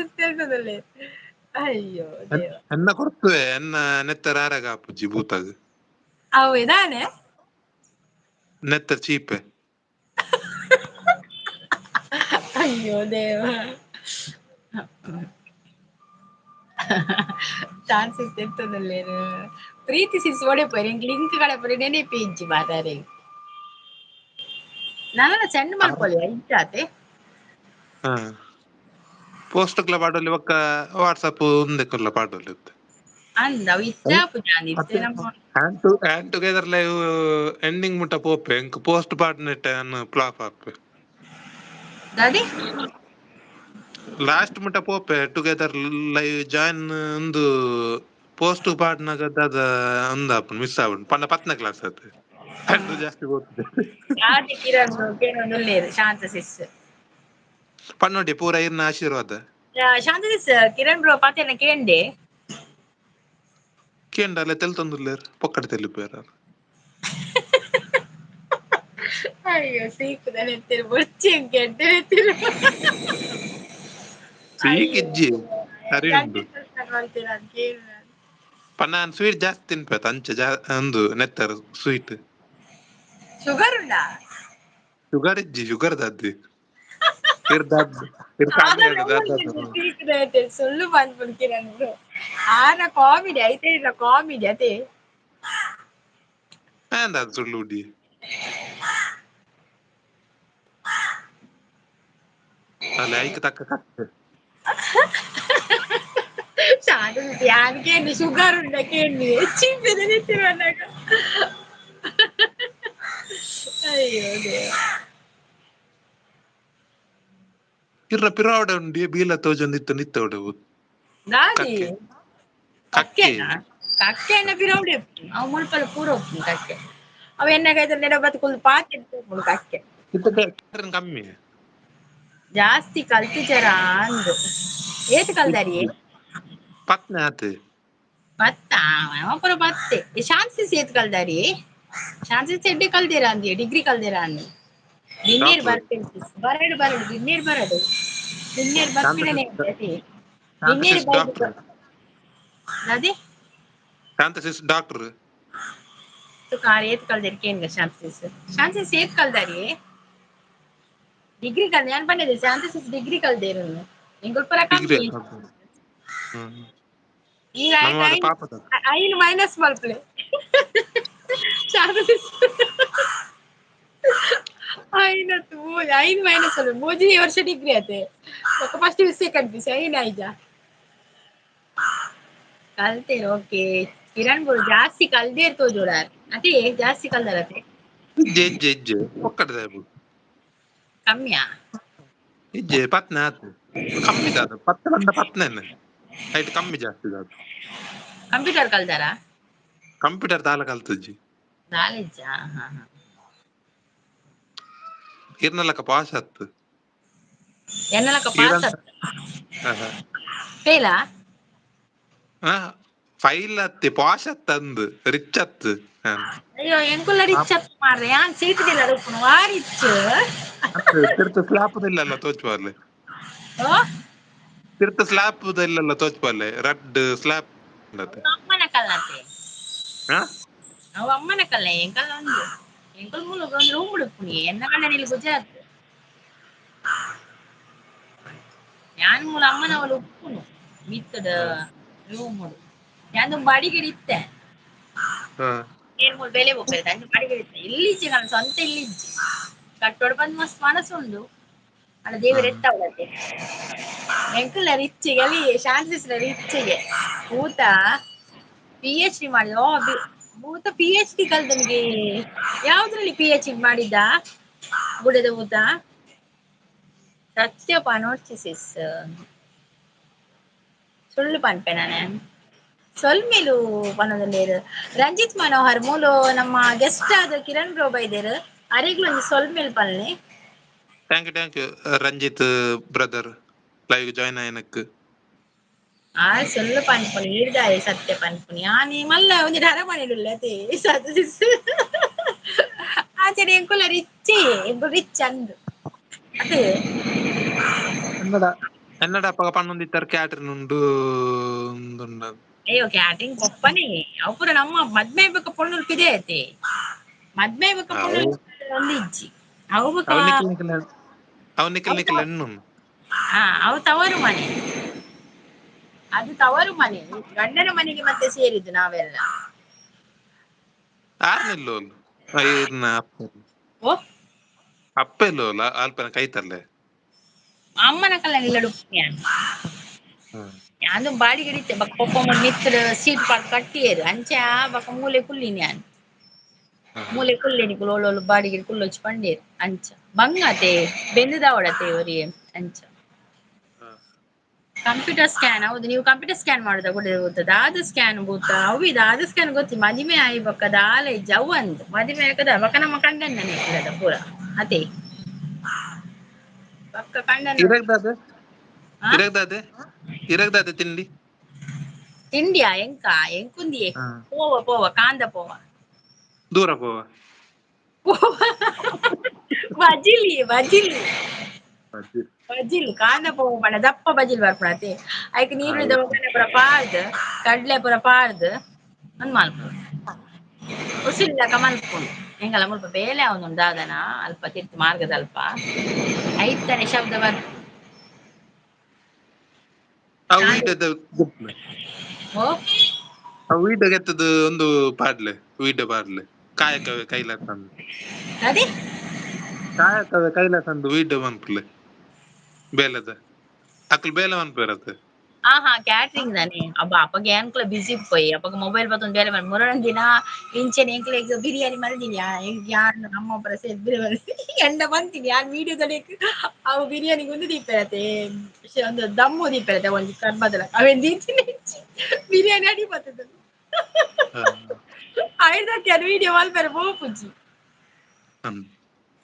S1: ಅಯ್ಯೋ ದೇವ.
S2: ಎನ್ನ ಕೊರ್ತುವೆ ಎನ್ನ ನೆತ್ತರ ಆರಾಗ ಆಪುಜಿ ಭೂತಗ್.
S1: ಅವು ದಾನೆ
S2: ನೆತ್ತರ ಚೀಪೆ.
S1: ಅಯ್ಯೋ ದೇವ. ಚಾನ್ಸ್ ಇತ್ತುಲ್ಲೇನು ಪ್ರೀತಿ ಸಿಸ್ ಓಡೆ ಪೋಯ್ ಎಂಕ್ ಲಿಂಕ್ ಕಡಪುರೆ ನೆನಪೇ ಇಜ್ಜಿ ಮಾರ್ರೆ. ನನಲ ಸೆಂಡ್ ಮಲ್ಪೊಲಿ ಇಜ್ಜಾತೆ.
S2: ಹಾ ಪೋಸ್ಟ್ ಕ್ಲ ಪಾಡೊಲಿ ಬೊಕ್ಕ ವಾಟ್ಸಪ್ ಉಂದೆಕುಲ್ಲ ಪಾಡೊಲಿ ಇತ್ತೆ.
S1: ಅಂದ್ ಅವು ಇತ್ತೆ ಆಪುಜಿ ಇತ್ತೆ ನಮ್ಮ
S2: ಹ್ಯಾಂಡ್ ಟುಗೆದರ್ ಲೈವ್ ಎಂಡಿಂಗ್ ಮುಟ್ಟ ಪೋಪೆ ಎಂಕ್ ಪೋಸ್ಟ್ ಪಾಡ್ನೆಟ್ ಅನ್ ಫ್ಲಾಪ್ ಆಪೆ.
S1: ದಾದಿ
S2: ಲಾಸ್ಟ್ ಮುಟ್ಟ ಪೋಪೆ ಟುಗೆದರ್ ಲೈವ್ ಜಾಯಿನ್ ಉಂದು ಪೋಸ್ಟ್ ಪಾಡ್ನಗ ದಾದ ಉಂದಾಪುಂಡು ಮಿಸ್ ಆಪುಂಡು ಪಂಡ 10ನೇ ಕ್ಲಾಸ್ ಆತ್ ಅದು ಜಾಸ್ತಿ ಗೊತ್ತಿದೆ.
S1: ಆದಿ ಕಿರಣ್ ಕೇನೊಂದುಲ್ಲೆರ್ ಶಾಂತ ಸಿಸ್.
S2: ಪನ್ನೊಡಿ ಪೂರ ಇರ್ನ ಆಶೀರ್ವಾದ.
S1: ಶಾಂತ ಸಿಸ್ ಕಿರಣ್ ಬ್ರೋ ಪಾತೆರ್ನ ಕೇಂಡೆ.
S2: ಕೇಂಡಲ್ಲ ತೆಲ್ತೊಂದುಲ್ಲೆರ್ ಪೊಕ್ಕಡೆ ತೆಲಿಪುವೆರ್.
S1: ಅಯ್ಯೋ ಸೀಕುದ ನೆತ್ತೆರ್ ಬೊರ್ಚಿ ಎಂಕ್ ಎಡ್ಡೆ ನೆತ್ತೆರ್.
S2: ಸೀಕ್ ಇಜ್ಜಿ ಸರಿ ಉಂಡು. ಪನ್ನ ಸ್ವೀಟ್ ಜಾಸ್ತಿ ತಿನ್ಪೇತ ಅಂಚೆ ಜಾ ಅಂದು ನೆತ್ತರ್ ಸ್ವೀಟ್.
S1: ಶುಗರ್ ಉಂಡಾ?
S2: ಶುಗರ್ ಇಜ್ಜಿ, ಶುಗರ್ ದಾದ್ದು ಇರ್ದಾದ್ ಇರ್ ಕಮ್ಮಿ ಆಂಡ ದಾದ.
S1: ಸುಳ್ಳು ಪನ್ಪುನು ಕಿರಣ್ ಬ್ರೋ. ಆನ ಕಾಮಿಡಿ ಐತೆ ಇಲ್ಲ, ಕಾಮಿಡಿ ಅದೇ.
S2: ದಾದ ಸುಳ್ಳು ಉಡಿ ಅಲ್ಲ, ಐಕ್ ತಕ್ಕ ಕತ್ತೆ.
S1: ಶಾಂತ ಯಾನ್ ಕೇಂಡಿ ಶುಗರ್ ಉಂಡ ಕೇಂಡಿ ಚಿಂಪೆದ ನಿತ್ತಿರುವನಾಗ. ಅಯ್ಯೋ ದೇವ.
S2: ಇರ್ರ ಪಿರಾವಡ ಉಂಡಿ ಬೀಲ ತೋಜೊಂದಿತ್ತು ನಿತ್ತೋಡು.
S1: ದಾದಿ?
S2: ಕಕ್ಕೆ ಕಕ್ಕೆ.
S1: ಕಕ್ಕೆನಾ? ಕಕ್ಕೆನ ಪಿರವುಡೆ ಅವು ಮುಲ್ಪಲ ಪೂರ ಉಪ್ಪುಂಡು ಕಕ್ಕೆ. ಅವ ಎನ್ನಗ ನೆಡ ಬತ್ ಕುಲ್ದು ಪಾತೆರ್ದು ಪೋಪುಂಡು ಕಕ್ಕೆ.
S2: ಇತ್ತ ಕಮ್ಮಿ.
S1: ಜಾಸ್ತಿ ಕಲ್ತಿಜರ ಅಂದು. ಏತ್ ಕಲ್ದಾರಿ?
S2: ಪತ್ನೆ ಆತು.
S1: ಪತ್ತ ಪೂರ ಪತ್ತೆ. ಶಾಂತಿ ಏತ್ ಕಲ್ದಾರಿ? ಶಾಂತಿ ಎಡ್ಡೆ ಕಲ್ದಿರ ಅಂದಿ, ಡಿಗ್ರಿ ಕಲ್ದಿರ ಅಂದಿ. ಬಿನ್ನೇರ್
S2: ಡಾಕ್ಟರ್.
S1: ಬರ್ಪೇರು, ಬರಡು ಬರಡು ಬಿನ್ನೇರ್ ಬರಡು ಬಿನ್ನೇರ್ ಬರ್ಪಿನನೆ ಅದೇ ಬಿನ್ನೇರ್.
S2: ಶಾಂತಸಿಸ್ ಡಾಕ್ಟರ್.
S1: ಅದೇ.
S2: ಶಾಂತಸಿಸ್ ಡಾಕ್ಟರ್.
S1: ಕಾರ್ ಏತ್ ಕಲ್ದಿರ್ ಕೇನ್ಗ. ಶಾಂತಿಸ್, ಶಾಂತಿಸ್ ಏತ್ ಕಲ್ದಾರಿ? ಡಿಗ್ರಿ ಕಲ್ದ ಯಾನ್ ಪಂಡದೆ, ಶಾಂತಿಸ್ ಡಿಗ್ರಿ ಕಲ್ದೇರು ಎಂಕುಲ್ ಪೂರ
S2: ಡಿಗ್ರಿ.
S1: ಕಮ್ಮಿ.
S2: ಹ್ಮ್.
S1: ಈಗ
S2: ನಮ್ಮ
S1: ಐನ್
S2: ಪಾಪದ
S1: ಐನ್ ಮೈನಸ್ ಮಲ್ಪಲೆ ಶಾಂತಿಸ್. ಐನತ್ತು ಮೂಜಿ ಐನ್ ಮೈನಸ್ ಅಲ್ಲ, ಮೂಜಿ ವರ್ಷ ಡಿಗ್ರಿ ಆತೆ. ಫಸ್ಟ್ ಸೆಕೆಂಡ್ ಪಿ ಐನ್ ಆಯ್ಜ ಕಲ್ತೇರು. ಓಕೆ ಕಿರಣ್ ಬ್ರೋ, ಜಾಸ್ತಿ ಕಲ್ದೇರ್ ತೋಜೋಡಾರ್ ಅದೇ, ಜಾಸ್ತಿ ಕಲ್ದಾರತೆ.
S2: ಇಜ್ಜೆ ಇಜ್ಜೆ ಇಜ್ಜೆ ಒಕ್ಕಟದ.
S1: ಕಮ್ಮಿಯಾ?
S2: ಇಜ್ಜೆ, ಪತ್ನೆ ಆತು. ಕಮ್ಮಿ ದಾದ, ಪತ್ತೆ ಬಂದ ಪತ್ನೆ ಹೈಟ್ ಕಮ್ಮಿ ಜಾಸ್ತಿ ದಾದ.
S1: ಕಂಪ್ಯೂಟರ್ ಕಲ್ದಾರಾ?
S2: ಕಂಪ್ಯೂಟರ್ ದಾಲ ಕಲ್ತಜ್ಜಿ.
S1: ನಾಲೆಜ್ಜಾ? ಹಾ ಹಾ.
S2: ಇರ್ನಲಕ ಪಾಸ್ ಆತ್ತು.
S1: ಎನ್ನಲಕ ಪಾಸ್? ಫೇಲಾ?
S2: ಫೈಲ್ ಅತ್ತಿ, ಪಾಸ್ ಅತ್ತ ಅಂದು, ರಿಚ್ ಅತ್ತು.
S1: ಅಯ್ಯೋ, ಎಂಕುಲ್ಲ ರಿಚ್ ಅತ್ ಮಾರ್ರೆ. ಯಾನ್ ಸೀಟ್ ದಿಲ್ಲ ಉಪ್ಪುನು ವಾ ರಿಚ್.
S2: ತಿರ್ತು ಸ್ಲಾಪ್ ಇಲ್ಲಲ್ಲ ತೋಚ್ಪಾರ್ಲೆ. ತಿರ್ತು ಸ್ಲಾಪ್ ಇಲ್ಲಲ್ಲ ತೋಚ್ಪಾರ್ಲೆ, ರಡ್ಡ್ ಸ್ಲಾಪ್.
S1: ಅಮ್ಮನ ಕಲ್ಲತೆ. ಅವು ಅಮ್ಮನ ಕಲ್ಲ, ಎಂಕಲ್ಲ ಒಂದು ಎಂಕುಲ್ ಮೂಲ ಒಂದು ರೂಮ್ ಉಡುಪುನಿ. ಎನ್ನ ಕಣ್ಣ ಗುಜರಾತ್ ಯಾನ್ ಮೂಲ ಅಮ್ಮನ ಅವಳು ಉಪ್ಪುನು ಮಿತ್ತದ ರೂಮ್ ಉಡು. ಯಾನ್ ಬಾಡಿಗೆ ಇತ್ತೆ. ಏನ್ ಮೂಲ ಬೆಲೆ ಹೋಗ್ಬೇಕು ಅಂಚ ಬಾಡಿಗೆ ಇತ್ತೆ. ಇಲ್ಲಿಜ್ಜಿ, ನನ್ನ ಸ್ವಂತ ಇಲ್ಲಿಜ್ಜಿ. ಕಟ್ಟೋಡು ಬಂದ್ ಮಸ್ತ್ ಮನಸ್ಸು ಉಂಡು ಅಲ್ಲ, ದೇವರು ಎತ್ತವಳತೆ. ಎಂಕುಲ್ಲ ರಿಚ್ಚಿಗೆ ಅಲ್ಲಿ ಶಾಂತಿಸ್ರ ರಿಚ್ಚಿಗೆ. ಊತ PhD ಮಾಡಿದ. ಓ, ಭೂತ PhD ಕಲ್ತನಿಗೆ. ಯಾವ್ದ್ರಲ್ಲಿ PhD ಮಾಡಿದ್ದ ಗುಡದ ಭೂತ? ಸತ್ಯ ಪನೋಡ್ಚಿ ಸಿಸ್, ಸುಳ್ಳು ಪನ್ಪೆ ನಾನೆ. ಸೊಲ್ಮೆಲು ಪನೊಂದುಲ್ಲೆರ್ ರಂಜಿತ್ ಮನೋಹರ್. ಮೂಲು ನಮ್ಮ ಗೆಸ್ಟ್ ಆದ ಕಿರಣ್ ಬ್ರೋ ಬೈದೆರ್, ಅರೆಗ್ಲ ಒಂಜಿ ಸೊಲ್ಮೆಲ್ ಪನ್ಲೆ.
S2: Thank you, thank you Ranjith brother, live join ಆಯ್ನಕ್.
S1: ಆ ಸೊಲ್ಲು ಪನ್ಪುನಿ ಈರ್ದಾಯ ಸತ್ಯ ಪನ್ಪುನಿ. ಆನಿ ಮಲ್ಲ ಒಂಜಿ ಡರ ಮನೆಡುಲ್ಲ ಅತೆ ಸತ್. ಆಚೆನೆ ಎಂಕುಲ ರಿಚ್ಚಿ, ಎಂಕುಲು ರಿಚ್ ಅಂದ್ ಅತೆ.
S2: ಎನ್ನಡ ಎನ್ನಡ ಅಪ್ಪಗ ಪನ್ನೊಂದಿತ್ತರ ಕ್ಯಾಟ್ರಿನ್ ಉಂಡು ಉಂದುಂಡು.
S1: ಅಯ್ಯೋ, ಕ್ಯಾಟ್ರಿಂಗ್ ಪೊಪ್ಪನೇ ಅವು ಪೂರ. ನಮ್ಮ ಮದ್ಮೆ ಬೊಕ್ಕ ಪೊಣ್ಣುಲು ಪಿದೆ ಐತೆ. ಮದ್ಮೆ ಬೊಕ್ಕ ಪೊಣ್ಣುಲು ಒಂದು ಇಜ್ಜಿ ಅವು ಬೊಕ್ಕ.
S2: ಅವು ನಿಕ್ಲ್ ನಿಕ್ಲ್ ಅವು ನಿಕ್ಲ್ ನಿಕ್ಲ್ ಎಣ್ಣು.
S1: ಹಾ, ಅವು ತವರು ಮನೆ, ಅದು ತವರು ಮನೆ. ಗಂಡನ ಮನೆಗೆ ಮತ್ತೆ ಸೇರಿದ್ದು ನಾವೆಲ್ಲ.
S2: ಆರ್ನಿಲ್ಲೋಲ್ ಇರ್ನ ಅಪ್ಪೆ?
S1: ಓ.
S2: ಅಪ್ಪೆ ಇಲ್ಲೋಲ ಅಲ್ಪನ ಕೈತಲ್ಲೆ.
S1: ಅಮ್ಮನ ಕಲ್ಲ ಇಲ್ಲಡು. ಯಾನ್ ಬಾಡಿಗೆ ಇತ್ತೆ. ಬೊಕ್ಕ ಪೊಪ್ಪ ಮಿತ್ತ್ ಸೀಟ್ ಪಾಡ್ ಕಟ್ಟಿಯೆರ್. ಅಂಚ ಬೊಕ್ಕ ಮೂಲೆ ಕುಲ್ಲಿನಿ ಯಾನ್. ಮೂಲೆ ಕುಲ್ಲೆ, ನಿಕುಲು ಓಲೋಲು ಬಾಡಿಗೆ ಕುಲ್ಲೊಚ್ಚಿ ಪಂಡೇರ್. ಅಂಚ ಬಂಗಾತೆ ಬೆಂದುದಾವಡತೆ ಒರಿಯೆ ಅಂಚ. ಕಂಪ್ಯೂಟರ್ ಸ್ಕ್ಯಾನ್ ಹೌದು. ನೀವು ಕಂಪ್ಯೂಟರ್ ಸ್ಕ್ಯಾನ್ ಮಾಡುದ ಕೂಡ ದಾದ ಸ್ಕ್ಯಾನ್ ಬೂತ ಅವು ದಾದ ಸ್ಕ್ಯಾನ್ ಗೊತ್ತಿ. ಮದಿಮೆ ಆಯಿ ಬೊಕ್ಕ ದಾಲ ಇಜ್ಜಿ ಅವು ಅಂದ್. ಮದಿಮೆ ಆಕದ ಬೊಕ್ಕ ನಮ್ಮ ಕಂಡನ್ನ ಇಲ್ಲದ ಪೂರ ಅದೇ ಬೊಕ್ಕ ಕಂಡನ.
S2: ಇರಗ್ದಾದೆ ಇರಗ್ದಾದೆ ಇರಗ್ದಾದೆ ತಿಂಡಿ?
S1: ತಿಂಡಿಯಾ? ಎಂಕ ಎಂಕುಂದಿಯೇ. ಪೋವ ಪೋವ ಕಾಂದ ಪೋವ.
S2: ದೂರ ಪೋವ.
S1: ಬಜಿಲಿ ಬಜಿಲಿ ಬಜಿಲ್. ಕಾಂದ ಪೋವ ಪಂಡ ದಪ್ಪ ಬಜಿಲ್ ಬರ್ಪುಣತೆ. ಐಕ್ ನೀರುಳ್ಳಿದ ಒಗ್ಗರಣೆ ಪೂರ ಪಾಡ್ದ್, ಕಡ್ಲೆ ಪೂರ ಪಾಡ್ದ್. ಅಂದ್ ಮಲ್ಪುನು ಉಸಿಲ್ಲಕ ಮಲ್ಪುನು. ಎಂಕಲ್ಲ ಮುಲ್ಪ ಬೇಲೆ ಆವೊಂದುಂಡು ದಾದನ ಅಲ್ಪ ತಿರ್ತ್ ಮಾರ್ಗದಲ್ಪ ಐತನೆ ಶಬ್ದ ಬರ್ಪು.
S2: ಅವು ವೀಡದ.
S1: ಓ.
S2: ಅವು ವೀಡಗೆತ್ತದು ಒಂದು ಪಾಡ್ಲೆ, ವೀಡ ಪಾಡ್ಲೆ ಕಾಯಕವೇ ಕೈಲಾಸ ಅಂದ್.
S1: ಅದೇ.
S2: ಕಾಯಕವೇ ಕೈಲಾಸ ಅಂದ್ ವೀಡ ಮನ್ಪುಲೆ ಬೇಲೆದ ಅಕ್ಲು ಬೇಲೆ ಮನ್ಪುವೆರತ್.
S1: ಹಾ ಹಾ, ಕ್ಯಾಟ್ರಿಂಗ್ ದಾನೆ. ಅಬ್ಬಾ, ಅಪ್ಪಗ ಏನ್ಕುಲ ಬಿಸಿ ಇಪ್ಪೊಯ್. ಅಪಗ ಮೊಬೈಲ್ ಪತ್ತೊಂದು ಬೇಲೆ ಮಲ್ ಮುರೊಂದಿನ ದಿನ ಇಂಚೆನೆ ಎಂಕ್ಲೆಗ್ ಬಿರಿಯಾನಿ ಮಲ್ದಿನಿ. ಯಾನ್ ಅಮ್ಮ ಪೂರ ಸೇರ್ದ್ ಎಂಡ ಮಂತಿನಿ ಯಾನ್ ವೀಡಿಯೋದಡೆಕ್. ಅವು ಬಿರಿಯಾನಿ ಉಂದು ದೀಪೆರತೆ, ಒಂದು ದಮ್ಮು ದೀಪೆರತೆ, ಒಂಜಿ ಕರ್ಬದಲ ಅವೆನ್ ದೀತಿನಿ. ಬಿರಿಯಾನಿ ಅಡಿ ಬತ್ತದ. ಐದಕ್ಕೆ ಅದು ವೀಡಿಯೋ ಮಲ್ಪೆರೆ ಪೋಪುಜಿ.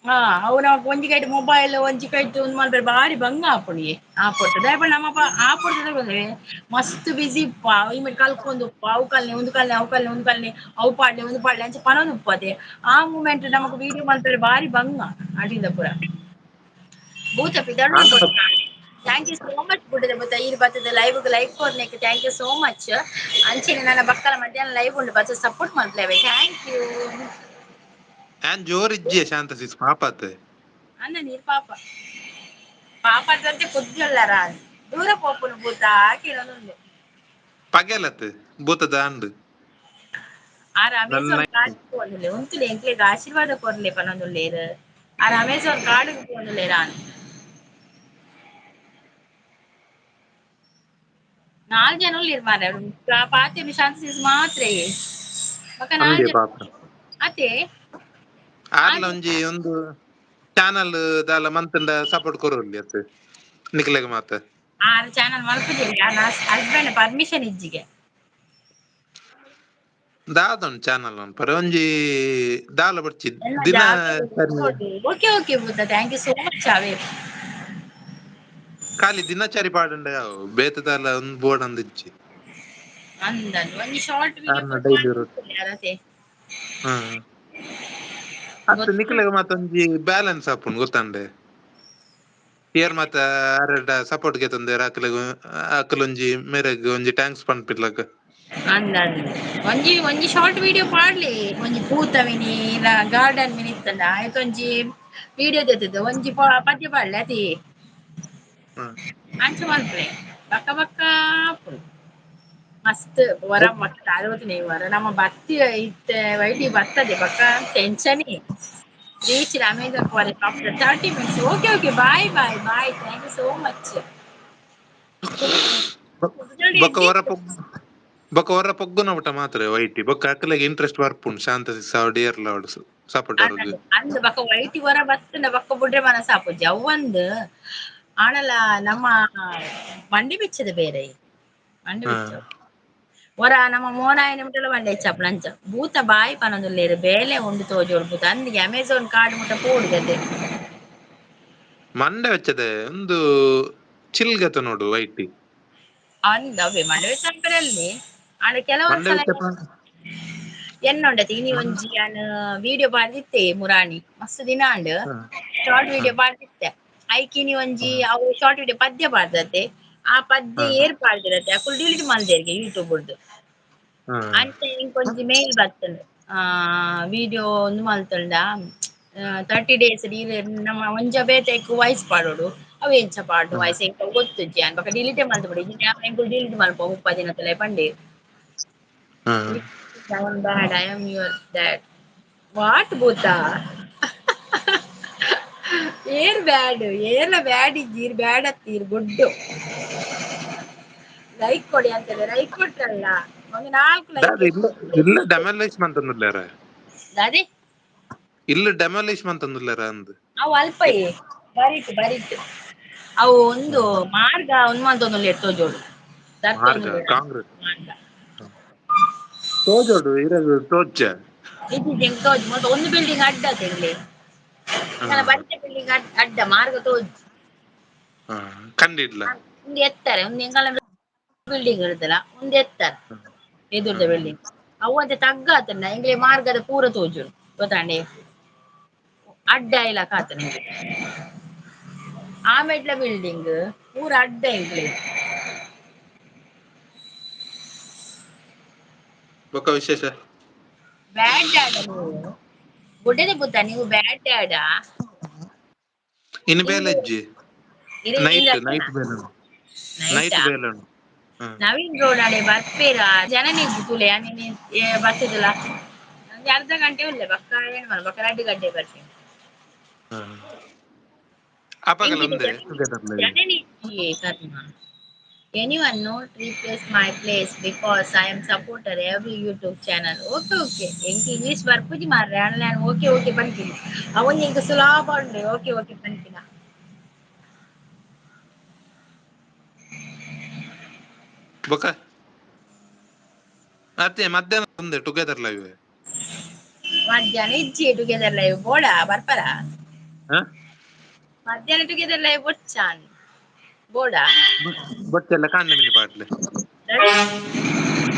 S1: ಹಾ, ಅವು ನಮಕ್ ಒಂಜಿ ಕೈಟ್ ಮೊಬೈಲ್, ಒಂಜಿ ಕೈಟ್ ಉಂದು ಮಲ್ಪೆರೆ ಬಾರಿ ಬಂಗ ಆಪುಂಡಿಯೆ. ಆ ಪೊರ್ತು ದಾಯೆ ಪಂಡ ನಮ್ಮಪ್ಪ ಆ ಪೊರ್ತುದ ಮಸ್ತ್ ಬಿಸಿ ಇಪ್ಪ. ಇಮೆಟ್ ಕಲ್ಕೊಂದು ಉಪ್ಪ, ಅವು ಕಲ್ನೆ ಉಂದು ಕಲ್ನೆ, ಅವು ಕಲ್ನೆ ಉಂದು ಕಲ್ನೆ, ಅವು ಪಾಡ್ಲೆ ಉಂದು ಪಾಡ್ಲೆ ಅಂಚ ಪನೊಂದು ಉಪ್ಪತೆ. ಆ ಮೂಮೆಂಟ್ ನಮಕ್ ವೀಡಿಯೋ ಮಲ್ಪೆರೆ ಬಾರಿ ಬಂಗ ಅಡಿಂದ ಪೂರ. ಭೂತ ಪಿದಡ್ನ. Thank you so much ಬುಡ್ಡೆ ಬುತ್ತ ಈರ್ ಬತ್ತದ ಲೈವ್ ಲೈಕ್ ಕೊರ್ನೆಕ್ thank you so much. ಅಂಚೆನೆ ನನ್ನ ಬಕ್ಕಲ ಮಧ್ಯಾಹ್ನ ಲೈವ್ ಉಂಡು, ಬತ್ತ ಸಪೋರ್ಟ್ ಮಲ್ಪುಲೆ. Thank you.
S2: ಯಾನ್ ಜೋರ್ ಇಜ್ಜಿಯ ಶಾಂತ ಸಿಸ್ ಪಾಪತ್.
S1: ಅನ್ನ ನೀರ್ ಪಾಪ ಪಾಪ ಅಂತೆ ಕುದ್ದುಲ್ಲರ ದೂರ ಪೋಪುನು ಭೂತ ಕೇಳೋದುಂಡು.
S2: ಪಗೆಲತ್ ಭೂತದ ಅಂಡ್.
S1: ಆರ್ ಅಮೆಝಾನ್ ಕಾಡ್ ಪೋಂದುಲ್ಲೆ ಉಂತುಲೆ, ಎಂಕ್ಲೆಗ್ ಆಶೀರ್ವಾದ ಕೊರ್ಲೆ ಪನೊಂದುಲ್ಲೇರ್. ಆರ್ ಅಮೆಝಾನ್ ಕಾಡುಗ್ ಪೋಂದುಲ್ಲೇರ್. ಆನ್ ನಾಲ್ ಜನ ಉಲ್ಲೆರ್ ಮಾರ್ರೆ. ಪಾತೆರ್ನ ಶಾಂತ ಸಿಸ್ ಮಾತ್ರೆಯೇ, ಬೊಕ ನಾಲ್
S2: ಅಂದೆ
S1: ಜನ
S2: ಪಾಪ.
S1: ಅತೆ.
S2: ಆರ್ಲ ಒಂಜಿ ಒಂದು ಚಾನಲ್ ದಾಲ ಮಂತ್ಂಡ ಸಪೋರ್ಟ್ ಕೊರೊಲಿ ಅತ್ ನಿಕ್ಲೆಗ್ ಮಾತ.
S1: ಆರ್ ಚಾನಲ್ ಮಲ್ಪುಜೆರ್. ಆರ್ನ ಹಸ್ಬೆಂಡ್ ಪರ್ಮಿಷನ್ ಇಜ್ಜಿಗೆ.
S2: ದಾದ ಒಂಜಿ ಚಾನಲ್ ಮನ್ಪರೆ ಒಂಜಿ ದಾಲ ಬೊಡ್ಚಿ ದಿನ.
S1: Okay okay Buddha, thank you so much ಅವೇ.
S2: ಖಾಲಿ ದಿನಚರಿ ಪಾಡಂಡ ಯಾವು, ಬೇತೆ ದಾಲ ಒಂದ್ ಬೋರ್ಡ್ ಅಂದಿಜ್ಜಿ.
S1: ಅಂದನ್ ಒಂಜಿ ಶಾರ್ಟ್
S2: ಆರ್ನ
S1: ವಿಡಿಯೋ
S2: ಡೈಲಿ
S1: ಅರತೆ.
S2: ಅತ್ ನಿಕ್ಲೆಗ್ ಮಾತ ಒಂಜಿ ಬ್ಯಾಲೆನ್ಸ್ ಆಪುಂಡು ಗೊತ್ತಂಡೆ. ಏರ್ ಮಾತ ಅರೆಡ ಸಪೋರ್ಟ್ ಗೆತೊಂದೆರ್ ಅಕ್ಲೆಗ್ ಅಕ್ಲೊಂಜಿ ಮೇರೆಗ್ ಒಂಜಿ thanks ಪನ್ಪಿರ್ಲಕ.
S1: ಅಂದ್ ಒಂಜಿ ಒಂಜಿ ಶಾರ್ಟ್ ವಿಡಿಯೋ ಪಾಡ್ಲಿ. ಒಂಜಿ ಪೂತ ಮಿನಿ ಇಲ್ಲ ಗಾರ್ಡನ್ ಮಿನಿ ಇತ್ತಂಡ ಆಯ್ತೊಂಜಿ ವಿಡಿಯೋ ತೆತ್ತದು ಒಂಜಿ ಪದ್ಯ ಪಾಡ್ಲೆ ಅತಿ. ಅಂಚ ಮಲ್ಪುಲೆ, ಬಕ್ಕ ಬಕ್ಕ ಆಪುಂಡು ಮಸ್ತ್. ವರ ಮಸ್ತ್ ಅರವತ್ತನೇ ವರ ನಮ್ಮ ಬತ್ತಿ ಇತ್ತೆ ವೈಟಿ ಬರ್ತದೆ. ಬಕ್ಕ tension. Reach Amazon forest after 30 minutes. Okay, okay. Bye, bye, bye. Thank you so much.
S2: ಬೊಕ್ಕ ವರ ಪೊಗ್ ಬೊಕ್ಕ ವರ ಪೊಗ್ಗುನ ಬಿಟ್ಟ ಮಾತ್ರ ವೈಟಿ. ಬೊಕ್ಕ ಅಕ್ಲೆಗ್ ಇಂಟ್ರೆಸ್ಟ್ ಬರ್ಪುಂಡು ಶಾಂತ ಸಿಸ್ ಆವಡ್ ಏರ್ಲ ಆವಡ್ ಸಪೋರ್ಟ್ ಅವ್ರಗ್.
S1: ಅಂದ್, ಬೊಕ್ಕ ವೈಟಿ ವರ ಬತ್ತಂಡ ಬೊಕ್ಕ ಬುಡ್ರೆ ಮನಸ್ಸು ಆಪುಜಿ ಅವ್ವಂದ್. ಆಣಲ ನಮ್ಮ ಮಂಡಿ ಬಿಚ್ಚದ ಬೇರೆ ಮಂಡಿ ಬಿಚ್ಚ. ವರ ನಮ್ಮ ಮೋನಾಯನ ಮುಟ್ಟಲ ಮಂಡೆ ಹೆಚ್ಚಪ್ಪನ ಅಂಚ. ಭೂತ ಬಾಯಿ ಪನೊಂದುಲ್ಲೇರು, ಬೇಲೆ ಉಂಡು ತೋಜೋಡು ಭೂತ ಅಂದಿಗೆ ಅಮೆಝಾನ್ ಕಾರ್ಡ್ ಮುಟ್ಟ ಪೋಡು ಗತೆ.
S2: ಮಂಡೆ ವೆಚ್ಚದೆ ಒಂದು ಚಿಲ್ಗತ ನೋಡು ವೈಟಿ.
S1: ಅಂದ್ ಅವೇ ಮಂಡೆ ವೆಚ್ಚ ಅನ್ಪೆರಲ್ಲಿ ಆಂಡ ಕೆಲವೊಂದ್
S2: ಮಂಡೆ
S1: ಸಲ
S2: ವೆಚ್ಚ.
S1: ಎನ್ನೊಂಡತಿ ಇನಿ ಒಂಜಿ ಯಾನ್ ವಿಡಿಯೋ ಪಾಡ್ದಿತ್ತೆ ಮುರಾಣಿ ಮಸ್ತ್ ದಿನ ಆಂಡ್. Short video ಪಾಡ್ದಿತ್ತೆ. ಐಕಿನಿ ಒಂಜಿ ಅವು ಶಾರ್ಟ್ ವಿಡಿಯೋ ಪದ್ಯ ಪಾಡ್ದತೆ. ಆ ಪದ್ಯ ಏರ್ ಪಾಡ್ದಿರತ್ತೆ ಅಕುಲು ಡಿಲೀಟ್ ಮಲ್ದೆರ್ಗೆ ಯೂಟ್ಯೂಬ್ ಡ್ದು. ಅಂಚ ಎಂಕೊಂಜಿ ಮೇಲ್ ಬತ್ತಂಡ್, ಆ ವಿಡಿಯೋ ಒಂದು ಮಲ್ತಂಡ 30 ಡೇಸ್ ನಮ್ಮ ಒಂಜ ಬೇತೆ ವಾಯ್ಸ್ ಪಾಡೋಡು. ಅವು ಎಂಚ ಪಾಡು ವಾಯ್ಸ್ ಎಂಕ ಗೊತ್ತುಜ್ಜಿ. ಯಾನ್ ಬೊಕ ಡಿಲೀಟೇ ಮಲ್ತ್ ಬುಡಿ. ಎಂಕುಲು delete ಮಲ್ಪ 30 ದಿನತಲೆ Pande. Bad, I am your dad. What ಭೂತ? ಏರ್ ಬ್ಯಾಡ್? ಏರ್ಲ ಬ್ಯಾಡ್ ಇಜ್ಜಿ. ಇರ್ ಬ್ಯಾಡ್ ಅತ್ತಿ, ಇರ್ ಗುಡ್ಡು. ಲೈಕ್ ಕೊಡಿ ಅಂತೇಳಿ ಲೈಕ್ ಕೊಟ್ರಲ್ಲ, ಒಂದು ನಾಲ್ಕು ಲೈಕ್.
S2: ದಾದ ಇಲ್ಲ ಇಲ್ಲ, ಡೆಮಾಲಿಷ್ ಮಂತೊಂದುಲ್ಲೆರ?
S1: ದಾದೆ?
S2: ಇಲ್ಲ, ಡೆಮಾಲಿಷ್ ಮಂತೊಂದುಲ್ಲೆರ ಅಂದ್.
S1: ಅವು ಅಲ್ಪಯೆ ಬರಿಟ್ ಬರಿಟ್ ಅವು ಒಂದು ಮಾರ್ಗ ಒಂದು ಮಂತೊಂದುಲ್ಲೆರ್ ತೋಜೋಡು.
S2: ಮಾರ್ಗ. ಕಾಂಗ್ರೆಸ್
S1: ಮಾರ್ಗ.
S2: ತೋಜೋಡು, ಇರದು ತೋಜ್ಜ.
S1: ಇಜ್ಜಿ, ಎಂಕ್ ತೋಜ್ ಮುಲ್ಪ ಒಂದು ಬಿಲ್ಡಿಂಗ್ ಅಡ್ಡ ತೆಂಗ್ಲೆ ಬಂಚ ಬಿಲ್ಡಿಂಗ್ ಅಡ್ಡ ಮಾರ್ಗ ತೋಜ್.
S2: ಕಂಡಿಡ್ಲ.
S1: ಒಂದು ಎತ್ತಾರೆ ಒಂದು ಎಂಕಲ್ನ ಬಿಲ್ಡಿಂಗ್ ಇರುತ್ತಲ್ಲ, ಒಂದು ಎತ್ತರ ಎದುರ್ದ ಬಿಲ್ಡಿಂಗ್. ಅವು ಅಂತೆ ತಗ್ಗ ಆತನ ಎಂಗ್ಲೆ ಮಾರ್ಗದ ಪೂರ ತೋಜುಂಡು ಗೊತ್ತಾಂಡೆ. ಅಡ್ಡ ಇಲಾಖ ಆತನ ನಿಂಗೆ ಆಮೇಟ್ಲ ಬಿಲ್ಡಿಂಗ್ ಪೂರ ಅಡ್ಡ ಎಂಕ್ಲೆ.
S2: ಬೊಕ್ಕ ವಿಶೇಷ?
S1: ಬ್ಯಾಡ್ ಡ್ಯಾಡ ನೀವು ಗುಡ್ಡೆದ ಪುತ್ತ ನೀವು ಬ್ಯಾಡ್ ಡ್ಯಾಡ.
S2: ಇನ್ನು ಬೇಲೆ ಇಜ್ಜಿ.
S1: ಇರು.
S2: ನೈಟ್ ನೈಟ್ ಬೇಲೆ, ನೈಟ್ ಬೇಲೆ ಉಂಡು.
S1: ನವೀನ್ ರೋಡ್ ಅಡೆ ಬರ್ಪೇರಾ? ಜನನಿ ತುಲೆ ನೀನ್ ಬರ್ತದಲ್ಲ, ಒಂಜಿ ಅರ್ಧ ಗಂಟೆ ಉಲ್ಲೆ. ಬೊಕ್ಕ ಏನ್ ಮಲ್ಲ ಬೊಕ್ಕ 2 ಗಂಟೆ ಬರ್ತೀನಿ.
S2: ಅಪಗಲ ಒಂದೇ ಟುಗೆದರ್ ಲೈವ್.
S1: ಜನನಿ ಕರ್ಮ. Anyone not replace my place because I am supporter every YouTube channel. Okay, okay. ಎಂಕ್ ಇಂಗ್ಲಿಷ್ ಬರ್ಪುಜಿ ಮಾರ್ರೆ, ಆಂಡ ನಾನು ಓಕೆ ಓಕೆ ಪನ್ಪಿನಿ. ಅವೊಂಜಿ ಎಂಕ್ ಸುಲಾಭ ಉಂಡು, ಓಕೆ ಓಕೆ ಪನ್ಪಿನ.
S2: ಬೊಕ್ಕ ಅತ್ತೆ ಮಧ್ಯಾಹ್ನ ಒಂದೇ ಟುಗೆದರ್ ಲೈವ್.
S1: ಮಧ್ಯಾಹ್ನ ಇಜ್ಜಿ ಟುಗೆದರ್ ಲೈವ್. ಬೋಡ ಬರ್ಪರ?
S2: ಹ?
S1: ಮಧ್ಯಾಹ್ನ ಟುಗೆದರ್ ಲೈವ್ ಬೊಚ್ಚಾನ್ ಬೋಡ?
S2: ಬೊಚ್ಚೆಲ್ಲ ಕಾಂಡೆ ಮಿನಿ ಪಾಡ್ಲೆ,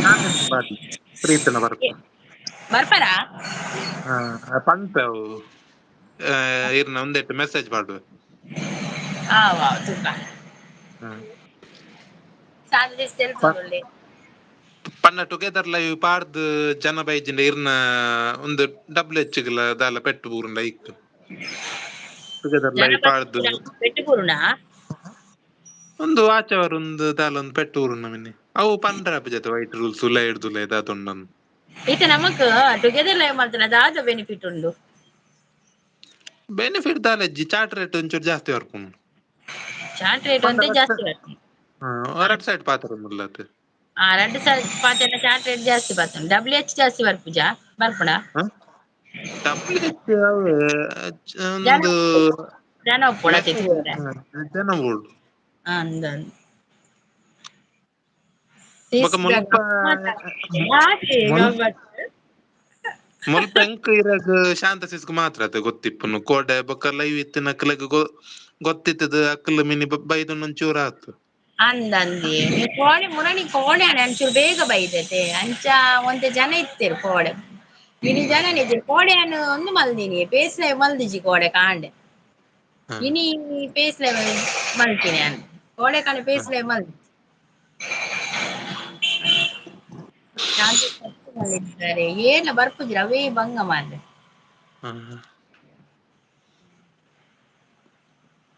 S2: ಕಾಂಡೆ ಮಿನಿ ಪಾಡ್ಲೆ ಪ್ರೀತನ ಬರ್ಪ.
S1: ಬರ್ಪರಾ?
S2: ಹಾ, ಪನ್ಪೆ ಅವು ಇರ್ನ ಒಂದೆಟ್ಟು ಮೆಸೇಜ್ ಪಾಡುವೆ.
S1: ಆ ವಾ ತೂಕ. ಸಾಧ್ಯ.
S2: ಪನ್ನ ಟುಗೆದರ್ ಲೈವ್ ಪಾಡ್ದು ಜನ ಬೈಜಿಂಡ ಇರ್ನ ಒಂದು ಡಬ್ಲ್ಯೂ ಎಚ್ ಲ ದಾಲ ಪೆಟ್ಟು ಬೂರುಂಡ ಐಕ್ ಟುಗೆದರ್ ಲೈವ್ ಪಾಡ್ದು.
S1: ಪೆಟ್ಟು ಬೂರುಂಡ?
S2: ಒಂದು ಆಚೆವರ್ ಒಂದು ದಾಲ ಒಂದು ಪೆಟ್ಟು ಊರುಂಡ ಮಿನಿ. ಅವು ಪಂಡ್ರೆ ಜೊತೆ ವೈಟ್ ರೂಲ್ಸ್ ಉಲ್ಲ ಹಿಡ್ದುಲ್ಲ ಇದಾತುಂಡನ್.
S1: ಇತ್ತೆ ನಮಕ್ ಟುಗೆದರ್ ಲೈವ್ ಮಲ್ತನ ದಾದ ಬೆನಿಫಿಟ್ ಉಂಡು?
S2: ಬೆನಿಫಿಟ್ ದಾಲ ಇಜ್ಜಿ, ಚಾಟ್ ರೇಟ್ ಒಂಚೂರು ಜಾಸ್ತಿ ಬರ್ಪುಂಡು.
S1: ಚಾಟ್ ರೇಟ್ ಒಂತೆ ಜಾಸ್ತಿ ಬರ್ತದೆ.
S2: ರಡ್ ಸೈಡ್ ಪಾತ್ರ ಮುಲ್ಲತ್.
S1: ಆ ರಡ್ಡ್ ಸೈಡ್ ಪಾತೆರ್ನ ಚಾಟ್ ರೇಟ್ ಜಾಸ್ತಿ ಬರ್ತದೆ. ಡಬ್ಲ್ಯೂ ಎಚ್ ಜಾಸ್ತಿ ಬರ್ಪುಜಾ, ಬರ್ಪುಂಡ?
S2: ಡಬ್ಲ್ಯೂ ಎಚ್ ಒಂದು
S1: ಜನ ಉಪ್ಪುಡ.
S2: ಜನ ಬೋರ್ಡ್.
S1: ಅಂದ
S2: ಬೊಕ ಮುಲ್ಪ ಮುಲ್ಪ ಎಂಕ್ ಇರಗ್ ಶಾಂತ ಸಿಸ್ಕ್ ಮಾತ್ರ ಅತೆ ಗೊತ್ತಿಪ್ಪುನು. ಕೋಡೆ ಬೊಕ ಲೈವ್ ಇತ್ತಿನಕ್ಲೆಗ್ ಗೊತ್ತಿತ್ತದ, ಅಕ್ಲ್ ಮಿನಿ ಬೈದುಂಡು ಒಂಚೂರು ಆತು.
S1: ಅಂದಂದಿ ಕೋಡೆ ಮುರಣಿ ಕೋಡೆ ಅಂಚೂರು ಬೇಗ ಬೈದತೆ. ಅಂಚ ಒಂತೆ ಜನ ಇತ್ತೆರ್ ಕೋಡೆ, ಇನಿ ಜನ ಇಜ್ಜೆರ್. ಕೋಡೆ ಯಾನ್ ಒಂದು ಮಲ್ದಿನಿ, ಪೇಸ್ಲೈ ಮಲ್ದಿಜಿ ಕೋಡೆ ಕಾಂಡೆ. ಇನಿ ಪೇಸ್ಲೈ ಮಲ್ತಿನಿ ಯಾನ್. ಕೋಡೆ ಕಾಂಡೆ ಪೇಸ್ಲೈ ಮಲ್ದಿ. ಏನ ಬರ್ಪುಜಿ, ಅವೇ ಬಂಗ ಮಾರ್ರೆ.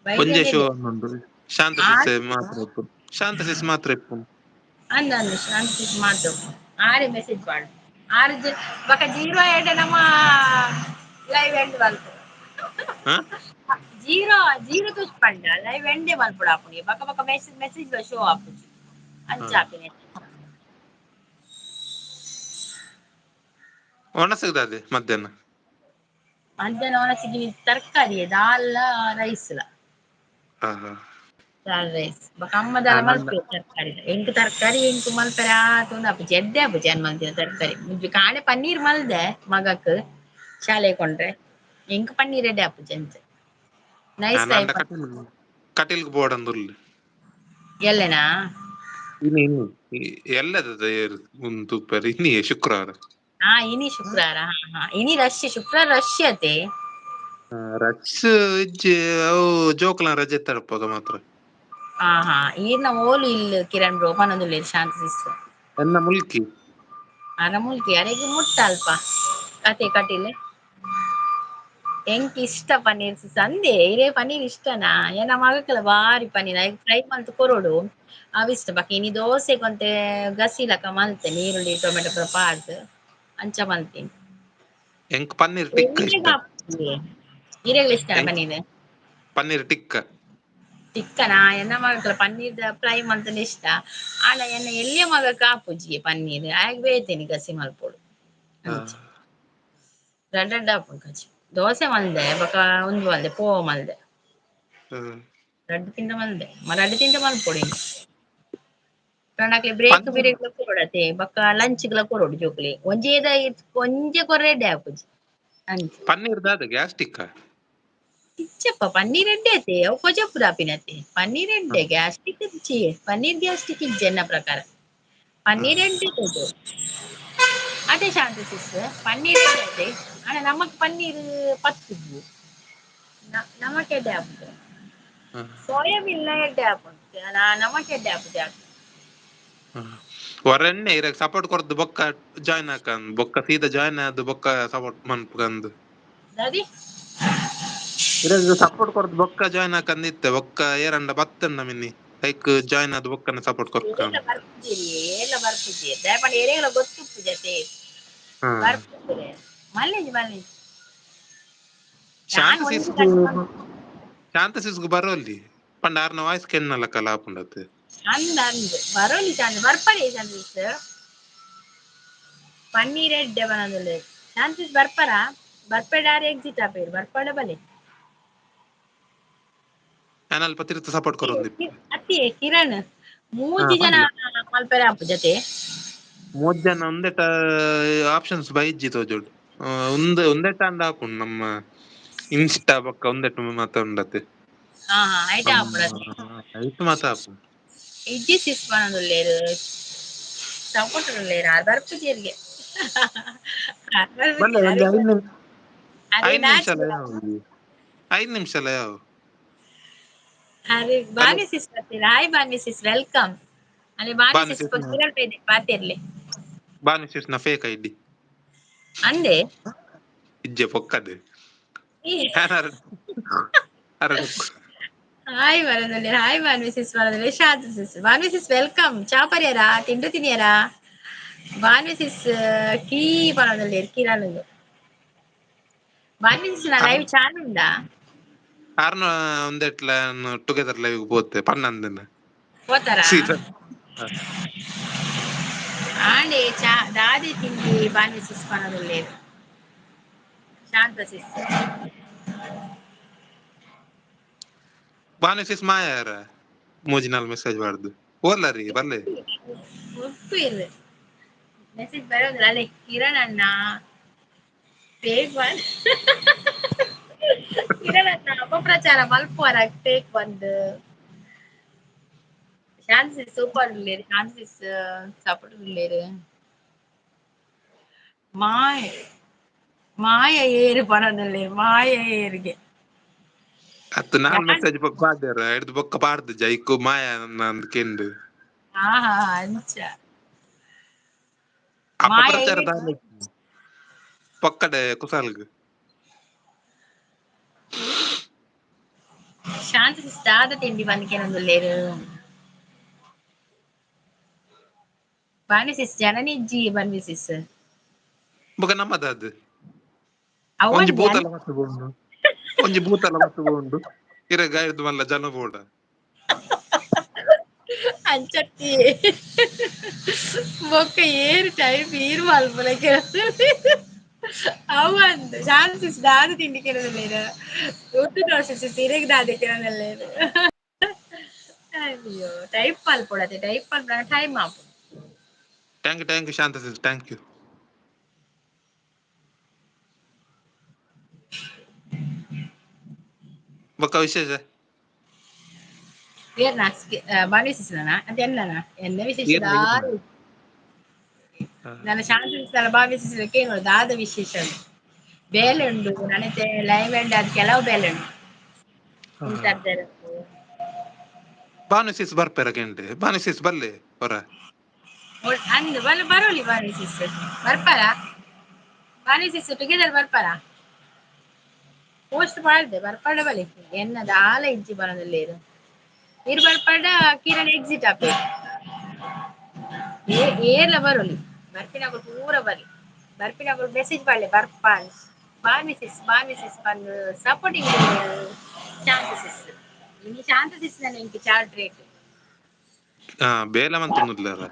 S2: ಒಂಜೆ ಶೋ ಉಂಡು, ಶಾಂತ ಸಿಸ್ ಮಾತ್ರ ಇಪ್ಪು, ಶಾಂತ ಸಿಸ್ ಮಾತ್ರ ಇಪ್ಪು.
S1: ಅಂದ ಅಂದು ಶಾಂತ ಸಿಸ್ ಮಾತ್ರ ಉಪ್ಪು. ಆರೆ ಮೆಸೇಜ್ ಪಾಡು ಆರು ಬಕ ಜೀರೋ ಏಟ ನಮ್ಮ ಲೈವ್ ಎಂಡ್ ಮಲ್ಪು. ಜೀರೋ ಜೀರೋ ತುಚ್ ಪಂಡ ಲೈವ್ ಎಂಡೆ ಮಲ್ಪೊಡು ಆಪುಂಡು. ಬಕ ಬಕ ಮೆಸೇಜ್ ಮೆಸೇಜ್ ಶೋ ಆಪುಜಿ, ಅಂಚ ಆಪಿನ.
S2: ಒಣಸಗದಾದೆ ಮಧ್ಯಾಹ್ನ?
S1: ಮಧ್ಯಾಹ್ನ ಒಣಸಿಗೆ ತರಕಾರಿ ದಾಲ್ ರೈಸ್ ಲ. ದಾಲ್ ರೈಸ್. ಬೊಕ ಅಮ್ಮ ದಾಲ ಮಲ್ಪೆರ್ ತರಕಾರಿ. ಎಂಕ್ ತರಕಾರಿ ಎಂಕ್ ಮಲ್ಪೆರೆ ಆತೊಂದು ಆಪುಜಿ, ಎಡ್ಡೆ ಆಪುಜಿ ಯಾನ್ ಮಲ್ತಿನ ತರಕಾರಿ. ಕಾಂಡೆ ಪನ್ನೀರ್ ಮಲ್ದೆ ಮಗಕ್ ಶಾಲೆ ಕೊಂಡ್ರೆ. ಎಂಕ್ ಪನ್ನೀರ್ ಎಡ್ಡೆ ಆಪುಜಿ ಅಂಚ ನೈಸ್.
S2: ನಾಂಡ ಕಟೀಲ್ಗ್ ಬೋಡಂದುಲ್ಲೆ.
S1: ಎಲ್ಲೆನಾ?
S2: ಇನಿ ಇನಿ ಎಲ್ಲದ ಉಂದು ಇನಿ ಶುಕ್ರವಾರ.
S1: ಹಾ, ಇನಿ ಶುಕ್ರವಾರ. ಹಾ ಹಾ, ಇನಿ ರಶ್, ಶುಕ್ರವಾರ ರಶ್ ಅತೆ.
S2: ರಶ್ ಇಜ್ಜಿ, ಅವು ಜೋಕುಲ ರಜೆ ತಡಪಗ ಮಾತ್ರ.
S1: ಹಾ ಹಾ, ಈರ್ನ ಓಲು ಇಲ್ಲು ಕಿರಣ್ ಬ್ರೋ ಪನೊಂದುಲ್ಲೆರ್ ಶಾಂತ ಸಿಸ್.
S2: ಎನ್ನ ಮುಲ್ಕಿ.
S1: ಅರ ಮುಲ್ಕಿ ಅರೆಗ್ ಮುಟ್ಟ ಅಲ್ಪ ಅತೆ ಕಟೀಲ್. ಎಂಕ್ ಇಷ್ಟ ಪನ್ನೀರ್ ಸಿಸ್ ಅಂದೆ. ಇರೇ ಪನ್ನೀರ್ ಇಷ್ಟನಾ? ಎನ್ನ ಮಗಕ್ಲ ಬಾರಿ ಪನ್ನೀರ್, ಐಕ್ ಫ್ರೈ ಮಲ್ತ್ ಕೊರೊಡು, ಅವ್ ಇಷ್ಟ. ಬೊಕ ಇನಿ ದೋಸೆಗ್ ಒಂತೆ ಗಸಿ ಲಕ ಮಲ್ತೆ, ನೀರುಳ್ಳಿ ಟೊಮೆಟೊ ಪೂರ ಪಾಡ್ದ್ ಅಂಚ ಮಲ್ತೀನಿ.
S2: ಎಂಕ್ ಪನ್ನೀರ್ ಟಿಕ್ಕ ಇಷ್ಟ.
S1: ಇರೆಗ್ಲ ಇಷ್ಟನಾ ಪನ್ನೀರ್?
S2: ಪನ್ನೀರ್ ಟಿಕ್ಕ.
S1: ಟಿಕ್ಕನಾ? ಎನ್ನ ಮಗಕ್ಲ ಪನ್ನೀರ್ ಫ್ರೈ ಮಲ್ತಂಡ ಇಷ್ಟ. ಆಂಡ ಎನ್ನ ಎಲ್ಯ ಮಗಕ್ ಆಪುಜಿ ಪನ್ನೀರ್, ಆಯಗ್ ಬೇತೆನೆ ಗಸಿ ಮಲ್ಪೊಡು. ಅಂಚ ರಡ್ಡ್ ರಡ್ಡ್ ಆಪುಂಡು ಕಜಿ. ದೋಸೆ ಮಲ್ದೆ, ಬೊಕ ಉಂದು ಮಲ್ದೆ, ಪೋವ ಮಲ್ದೆ. ರಡ್ಡ್ ತಿಂಡ ಮಲ್ದೆ, ರಡ್ಡ್ ತಿಂಡ ಮಲ್ಪೊಡು ಇನಿ. ಅಕ್ಲೆ ಬ್ರೇಕ್ ಬಿರೇಕ್ ಕೊರೊಡತೆ, ಬೊಕ ಲಂಚ್ ಗ್ಲ ಕೊರೊಡು ಜೋಕುಲೆ. ಒಂಜೇದ ಒಂಜೆ ಕೊರ್ರೆ ಎಡ್ಡೆ ಆಪುಜಿ ಅಂಚ.
S2: ಪನ್ನೀರ್ ದಾದ ಗ್ಯಾಸ್ಟಿಕ್?
S1: ಇಜ್ಜಪ್ಪ, ಪನ್ನೀರ್ ಎಡ್ಡೆ ಅತೆ, ಅವು ಕೊಜಪು ದಾಪಿನತೆ. ಪನ್ನೀರ್ ಎಡ್ಡೆ, ಗ್ಯಾಸ್ಟ್ರಿಕ್ ಇಜ್ಜಿ. ಪನ್ನೀರ್ ಗ್ಯಾಸ್ಟ್ರಿಕ್ ಇಜ್ಜಿ ಎನ್ನ ಪ್ರಕಾರ. ಪನ್ನೀರ್ ಎಡ್ಡೆ ತೋಜು ಅದೇ ಶಾಂತ ಸಿಸ್, ಪನ್ನೀರ್ ಎಡ್ಡೆ ಅತೆ. ಆಂಡ ನಮಕ್ ಪನ್ನೀರ್ ಪತ್ತುಜಿ, ನಮಕ್ ಎಡ್ಡೆ ಆಪುಜಿ. ಸೋಯಾಬೀನ್ ಲ ಎಡ್ಡೆ ಆಪುಂಡು, ನಮಕ್ ಎಡ್ಡೆ ಆಪುಜಿ ಆತ್.
S2: ಹೊರನ್ನೆ ಇರಕ್ ಸಪೋರ್ಟ್ ಕೊರ್ದು ಬೊಕ್ಕ ಜಾಯ್ನ್ ಹಾಕನ್ ಬೊಕ್ಕ ಸೀದಾ ಜಾಯ್ನ್ ಆದ್ ಬೊಕ್ಕ ಸಪೋರ್ಟ್ ಮನ್ಪುಗಂದು.
S1: ದಾದಿ?
S2: ಇರಗ್ ಸಪೋರ್ಟ್ ಕೊರ್ದು ಬೊಕ್ಕ ಜಾಯ್ನ್ ಹಾಕಂದಿತ್ತೆ ಬೊಕ್ಕ ಏರಂಡ ಬತ್ತಂಡ ಮಿನಿ ಐಕ್ ಜಾಯ್ನ್ ಆದ್ ಬೊಕ್ಕನ ಸಪೋರ್ಟ್
S1: ಏರ್ಲ
S2: ಕೊರ್ಕಂದ್.
S1: ಬರ್ಪುಜೆರ್ ಏರ್ಲ ಬರ್ಪುಜೆರ್ ದಾಯೆ ಪಂಡ ಏರೆಗ್ಲ ಗೊತ್ತುಪ್ಪುಜತೆ. ಬರ್ಪುಜೆರ್ ಮಲ್ಲೆಜಿ ಮಲ್ಲೆಜಿ.
S2: ಶಾಂತ
S1: ಯಾನ್ ಒಂಜಿ
S2: ಸಿಸ್ಗು ಶಾಂತ ಸಿಸ್ಗು ಬರೋಲ್ಲಿ ಪಂಡ ಆರ್ನ ವಾಯ್ಸ್ ಕೆನ್ನಲ್ಲ ಕಲ ಆಪುಂಡತೆ.
S1: ಅಂದ್ ಅಂದ್ ಬರೋಲಿ ಚಾಂದ್ ಬರ್ಪರೆ ಶಾಂತ ಪನ್ನೀರ್ ಎಡ್ಡೆ ಬನೊಂದುಲ್ಲೆರ್ ಶಾಂತಿಸ್ ಬರ್ಪರಾ ಬರ್ಪೆಡಾರ್ ಎಕ್ಸಿಟ್ ಆಪೆರ್ ಬರ್ಪಡ ಬಲೆ.
S2: ಯಾನ್ ಅಲ್ಪ ತಿರ್ತ್ ಸಪೋರ್ಟ್ ಕೊರೊಂದಿಪ್ಪೆ.
S1: ಅತ್ತಿ ಕಿರಣ್ ಮೂಜಿ ಜನ
S2: ಪನ್ಲೆ.
S1: ಮಲ್ಪೆರೆ ಆಪುಜತೆ.
S2: ಮೂಜ್ ಜನ ಉಂದೆಟ ಆಪ್ಷನ್ಸ್ ಬೈಜ್ಜಿ ತೋಜೋಡು. ಉಂದು ಉಂದೆಟ ಅಂಡ ಆಪುಂಡು ನಮ್ಮ ಇನ್ಸ್ಟಾ ಬೊಕ್ಕ ಉಂದೆಟ್ ಮಾತ ಉಂಡತೆ.
S1: ಹಾ ಹಾ ಐಟ್ ಆಪುಂಡತೆ.
S2: ಐಟ್ ಮಾತ ಆಪುಂಡು.
S1: ಇಜ್ಜಿ ಸಿಸ್ ಪನೊಂದುಲ್ಲೆರ್ ಸಪೋರ್ಟ್ ಉಲ್ಲೆರ್ ಆರ್ ಬರ್ಪುಜೆರ್ಗೆ. ಆರ್
S2: ಬಲ್ಲೆ
S1: ಬರ್ಪುಜೆರ್
S2: ಒಂಜಿ
S1: ಅರೆಗ್ ಅರೆಗ್
S2: ಐದು ನಿಮಿಷ
S1: ನಾಚಿಕೆ
S2: ಅಲ್ಲ ಯಾವ 5 ನಿಮಿಷ ಅಲ್ಲ ಯಾವ.
S1: ಅರೆಗ್
S2: ಹಲೋ.
S1: ಬಾನಿ ಸಿಸ್ ಬತ್ತೆರ್, ಹಾಯ್ ಬಾನಿ ಸಿಸ್, welcome. ಅರೆ ಬಾನಿ
S2: ಬಾನು
S1: ಸಿಸ್
S2: ಸಿಸ್
S1: ಬೊಕ್ಕ ಕಿರಣ್ ಪಾತೆರ್ಲೆ.
S2: ಬಾನು ಸಿಸ್ ನ ಫೇಕ್ ಐಡಿ.
S1: ಅಂದೆ.
S2: ಇಜ್ಜೆ ಪೊಕ್ಕದೆ. ಅರ
S1: ಹಾಯ್ ಬರೋದಲ್ಲಿ, ಹಾಯ್ ಬಾನ್ವಿ ಸಿಸ್ ಬರೋದಲ್ಲಿ, ಶಾಂತ ಸಿಸ್, ಬಾನ್ವಿ ಸಿಸ್ welcome. ಚಾ ಪರಿಯರಾ? ತಿಂಡು ತಿನಿಯರಾ? ಬಾನ್ವಿ ಸಿಸ್ ಕೀ ಬರೋದಲ್ಲಿ ಕಿರಣ್. ಬಾನ್ವಿ ಸಿಸ್ ನ ಲೈವ್ ಚಾಲು ಉಂಡಾ?
S2: ಆರ್ನ ಒಂದೆಟ್ಲ ಟುಗೆದರ್ ಲೈವ್ ಪೋತೆ ಪನ್ನಂದಿನ.
S1: ಹೋತಾರಾ?
S2: ಸೀದಾ.
S1: ಆಂಡೆ ಚಾ ದಾದಿ ತಿಂಡಿ ಬಾನ್ವಿ ಸಿಸ್ ಪನೊಂದುಲ್ಲೆರ್ ಶಾಂತ ಸಿಸ್.
S2: ಬಾನು ಸಿಸ್ ಮಾಯಾರ ಮೂಜಿನಾಲ್ ಮೆಸೇಜ್ ಬಾರ್ದು ಓದ್ಲಾರಿ ಬರ್ಲೆ.
S1: ಒಪ್ಪು ಮೆಸೇಜ್ ಬರೋದಿಲ್ಲ ಅಲ್ಲೇ. ಕಿರಣ್ ಅಣ್ಣ ಫೇಕ್ ಒನ್, ಕಿರಣ್ ಅಣ್ಣ ಅಪಪ್ರಚಾರ ಮಲ್ಪುವರ ಫೇಕ್ ಬಂದ್. ಶಾಂತ ಸಿಸ್ ಸೂಪರ್ ಉಲ್ಲೇರ್, ಶಾಂತ ಸಿಸ್ ಸಪೋರ್ಟ್ ಉಲ್ಲೇರ್. ಮಾಯ ಮಾಯ ಏರು ಪನೊಂದುಲ್ಲೆರ್ ಮಾಯ ಏರಿಗೆ.
S2: ಅತ್ತು ನಾನ್ ಮೆಸೇಜ್ ಬೊಕ್ಕ ಪಾಡ್ಯಾರ ಹಿಡ್ದು ಬೊಕ್ಕ ಪಾಡ್ದು ಜೈಕು ಮಾಯ ನಂದ್ ಕೆಂಡು.
S1: ಹಾ ಹಾ ಅಂಚ ಮಾಯ
S2: ಅಪಪ್ರಚಾರ ದಾಲ ಪೊಕ್ಕಡೆ ಕುಸಾಲ್ಗ್.
S1: ಶಾಂತ ಸಿಸ್ ದಾದ ತಿಂಡಿ ಬಂದ್ ಕೇನೊಂದುಲ್ಲೆರ್. ಬಾನಿ ಸಿಸ್ ಜನನಿ ಇಜ್ಜಿ ಬನ್ವಿ ಸಿಸ್.
S2: ಬೊಕ್ಕ ನಮ್ಮದಾದ್ ಒಂಜಿ
S1: ಅವಂದೆ
S2: ಬೂತಲ ಮಸ್ತ್ ಬೋಂಡು, ಒಂಜಿ ಬೂತಲ ಮಸ್ತ್ ಬೋಂಡು ಇರ ಗಾಯರ್ದು ಮಲ್ಲ ಜನ ಬೋಡ.
S1: ಅಂಚತ್ತಿ ಬೊಕ್ಕ ಏರ್ ಟೈಪ್ ಈರ್ ಮಲ್ಪುಲೆ ಅವು ಅಂದ್. ಶಾಂತ ಸಿಸ್ ದಾದ ತಿಂಡಿ ಕೇನೊಂದುಲ್ಲೆರ್. ಗೊತ್ತು ಸಿಸ್ ಇರೆಗ್ ದಾದ ಕೇನೊಂದುಲ್ಲೆರ್. ಅಯ್ಯೋ ಟೈಪ್ ಮಲ್ಪೊಡತೆ, ಟೈಪ್ ಮಲ್ಪುನಗ ಟೈಮ್ ಆಪುಂಡು.
S2: Thank you, thank you Shanta sis, thank you. ಬೊಕ್ಕ ವಿಶೇಷ?
S1: ಏರ್ನ ಬಾನ್ವಿ ಸಿಸ್ನನಾ ಅಂತ ಎನ್ನನಾ ಎನ್ನ ವಿಶೇಷ?
S2: ಏರ್ನ ಏರ್ನ.
S1: ದಾದ ನನ್ನ ಶಾಂತ ಸಿಸ್ ಬಾನ್ವಿ ಸಿಸ್ ಕೇನೋಡು ದಾದ ವಿಶೇಷ. ಬೇಲೆ ಉಂಡು ನನತೆ ಲೈವ್ ಅಂಡ್ ಅದು ಕೆಲವು ಬೇಲೆ ಉಂಡು ಇಂತರ್ದೆರ್.
S2: ಬಾನು ಸಿಸ್ ಬರ್ಪೆರ ಕೆಂಡೆ? ಬಾನು ಸಿಸ್ ಬಲ್ಲೆ ಹೊರ.
S1: ಅಂದ್ ಬಲ ಬರೋಲಿ ಬಾನ್ವಿ ಸಿಸ್ ಬರ್ಪಾರಾ? ಬಾನ್ವಿ ಸಿಸ್ ಟುಗೆದರ್ ಬರ್ಪಾರಾ? ಪೋಸ್ಟ್ ಪಾಡ್ದೆ ಬರ್ಪಾಡ ಬಲೆ. ಎನ್ನ ದಾಲ ಇಜ್ಜಿ ಬನೊಂದುಲ್ಲೆರ್. ಇರ್ ಬರ್ಪಾಡ ಕಿರಣ್ ಎಕ್ಸಿಟ್ ಆಪೆರ್. ಏರ್ಲ ಬರೋಲಿ, ಬರ್ಪಿನಕುಲು ಪೂರ ಬರ್ಲಿ. ಬರ್ಪಿನಕುಲು ಮೆಸೇಜ್ ಪಾಡ್ಲೆ ಬರ್ಪ. ಬಾನ್ವಿ ಸಿಸ್, ಬಾನ್ವಿ ಸಿಸ್ ಬಂದು ಸಪೋರ್ಟಿಂಗ್ ಶಾಂತ ಸಿಸ್. ಇನಿ ಶಾಂತ ಸಿಸ್ ಎಂಕ್ ಚಾರ್ಟ್ ರೇಟ್.
S2: ಹಾ ಬೇಲೆ ಮಂತೊಂದುಲ್ಲೆರ.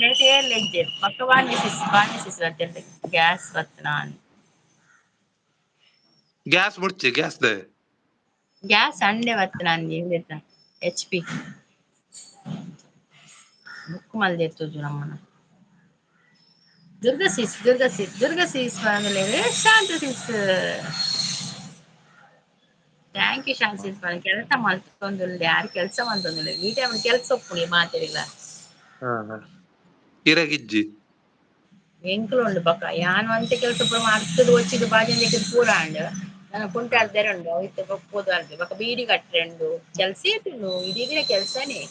S1: ನೆಟ್ ಏರ್ಲ ಇಜ್ಜೆರ್ ಬೊಕ್ಕ ಬಾನ್ವಿ ಸಿಸ್, ಬಾನ್ವಿ ಸಿಸ್ ಬತ್ತೆರ್. ಗ್ಯಾಸ್ ಬತ್ತ್ನ?
S2: ಗ್ಯಾಸ್ ಬುಡ್ಚಿ ಗ್ಯಾಸ್ ದ.
S1: ಗ್ಯಾಸ್ ಅಂಡೆ ಬತ್ತ್ನ ಅಂದ್ ಎಚ್ ಪಿ ಬುಕ್ ಮಲ್ದೆರ್ ತೋಜು ನಮ್ಮನ. ದುರ್ಗಾ ಸಿಸ್, ದುರ್ಗಾ ಸಿಸ್, ದುರ್ಗಾ ಸಿಸ್ ಬಂದ್ಲೇರ್. ಶಾಂತ ಸಿಸ್ thank you. ಶಾಂತ ಸಿಸ್ ಬಂದ್ ಕೆಲಸ ಮಲ್ತೊಂದುಲ್ಲೆ. ಯಾರು ಕೆಲಸ ಮಲ್ತೊಂದುಲ್ಲೆರ್ ಈ ಟೈಮ್? ಕೆಲಸ ಒಪ್ಪುನಿ ಮಾತೆರಿಗ್ಲ.
S2: ಇರಗಿಜ್ಜಿ.
S1: ಎಂಕುಲು ಉಂಡು ಬೊಕ್ಕ ಯಾನ್ ಒಂತೆ ಕೆಲಸ ಪೂರ ಮರ್ತುದು ಒಚ್ಚಿದ್ ಬಾಜೊಂದೆಕ್ಕ್ ಪೂರ ಆಂಡ್. ನನ ಕುಂಟಾಲ್ದೆರೆ ಉಂಡು ಅವು ಇತ್ತೆ ಬೊಕ್ಕ ಪೋದು ಅರ್ದೆ ಬೊಕ್ಕ ಬೀಡಿ ಕಟ್ಟರೆ ಉಂಡು. ಕೆಲ್ಸ ಏತುಂಡು, ಇಡೀ ದಿನ ಕೆಲ್ಸನೇ.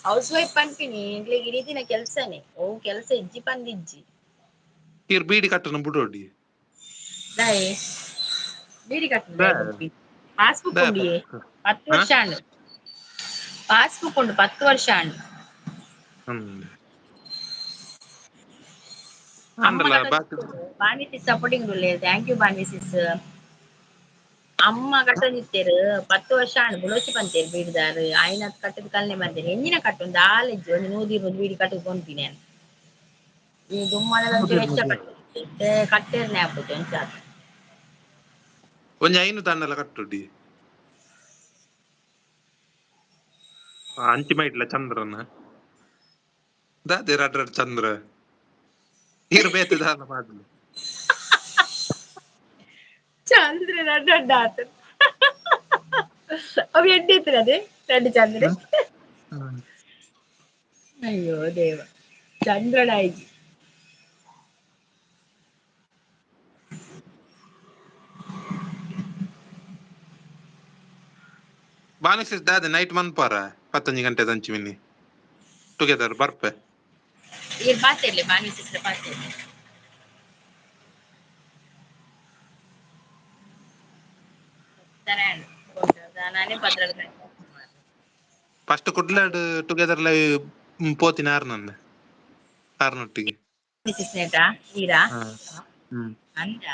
S1: ಹೌಸ್ ವೈಫ್ ಪನ್ಪಿನಿ ಎಂಕ್ಲೆಗ್ ಇಡೀ ದಿನ ಕೆಲ್ಸನೇ ಓ ಕೆಲ್ಸ ಇಜ್ಜಿ ಪಂದಿಜ್ಜಿ.
S2: ಈರ್ ಬೀಡಿ ಕಟ್ಟುನ ಬುಡೋಡಿ.
S1: ದಾಯೆ ಬೀಡಿ ಕಟ್ಟುನ
S2: ದಾಯೆ
S1: ದಾಯೆ ಬುಡ್ಪಿ ಪಾಸ್ಬುಕ್
S2: ದಾಯೆ
S1: ಉಂಡಿಯೇ 10
S2: ಹಾ
S1: ವರ್ಷ ಆಂಡ್. ಪಾಸ್ಬುಕ್ ಉಂಡು 10 ವರ್ಷ ಆಂಡ್.
S2: ಹ್ಮ್.
S1: ಅಮ್ಮ
S2: ಅಂಡಲ ಬಾಕಿ
S1: ಬಾನಿ ಸಿಸ್ supporting ಉಲ್ಲೆ thank you Bani sis. ಅಮ್ಮ ಕಟ್ಟೊಂದಿತ್ತೆರ್ 10 ವರ್ಷ ಆಂಡ್ ಬುಡೋಚಿ ಪಂತೆರ್ ಬೀಡಿದಾರ್ ಆಯಿನತ್ ಕಟ್ಟದ್ ಕಲ್ನೆ ಬಂದೇನೆ ಎಂಜಿನ ಕಟ್ಟುಂದು ದಾಲ ಇಜ್ಜಿ ಒಂಜಿ 120 ಬೀಡಿ ಕಟ್ಟುದು ಪೋನ್ಪಿನಿ ಯಾನ್. ಈ ದುಮ್ಮನಲ ಒಂಚೂರು ಹೆಚ್ಚ ಕಟ್ಟೊಂದಿತ್ತೆ ಕಟ್ಟೆರ್ನೆ ಆಪುಜಿ ಅಂಚಾದ್.
S2: ಒಂಜಿ ಐನು ದಾಂಡಲ ಕಟ್ಟುಡಿ. ಅಂಚಿ ಮೈಟ್ಲ ಚಂದ್ರನ ದಾದೆ ರಡ್ ರಡ್ ಚಂದ್ರ ಈರ್ ಬೇತೆ ದಾಲ ಪಾಡ್ಲೆ.
S1: ಚಂದ್ರೆ ರಡ್ಡ್ ರಡ್ಡ್ ಆತ ಅವು ಎಡ್ಡೆ ಇತ್ತದ ಅದೇ ರಡ್ಡ್ ಚಂದ್ರೆ.
S2: ಹ್ಮ್.
S1: ಅಯ್ಯೋ ದೇವ ಚಂದ್ರನಾಯ್ಜಿ.
S2: ಬಾನಿಸಿಸ್ ದಾದೆ ನೈಟ್ ಮನ್ಪಾರ ಪತ್ತೊಂಜಿ ಗಂಟೆ ದಂಚಿ ಮಿನಿ ಟುಗೆದರ್ ಬರ್ಪೆ.
S1: ಈರ್ ಪಾತೆರ್ಲೆ ಬಾನಿ ಸಿಸ್ಟರ್ ಪಾತೆರ್ಲೆ. ಸರಿ ನಾನೇ ಪದ್ರಾಡ್ ಗಂಟೆ ಸುಮಾರು.
S2: ಫಸ್ಟ್ ಕುಡ್ಲಾಡ್ ಟುಗೆದರ್ ಲೈವ್ ಪೋತಿನ ಆರ್ ನನ್ನ ಆರ್ನೊಟ್ಟಿಗೆ.
S1: ಸಿಸ್ ನೇಟಾ ಈರಾ
S2: ಹ್ಮ್.
S1: ಅಂದ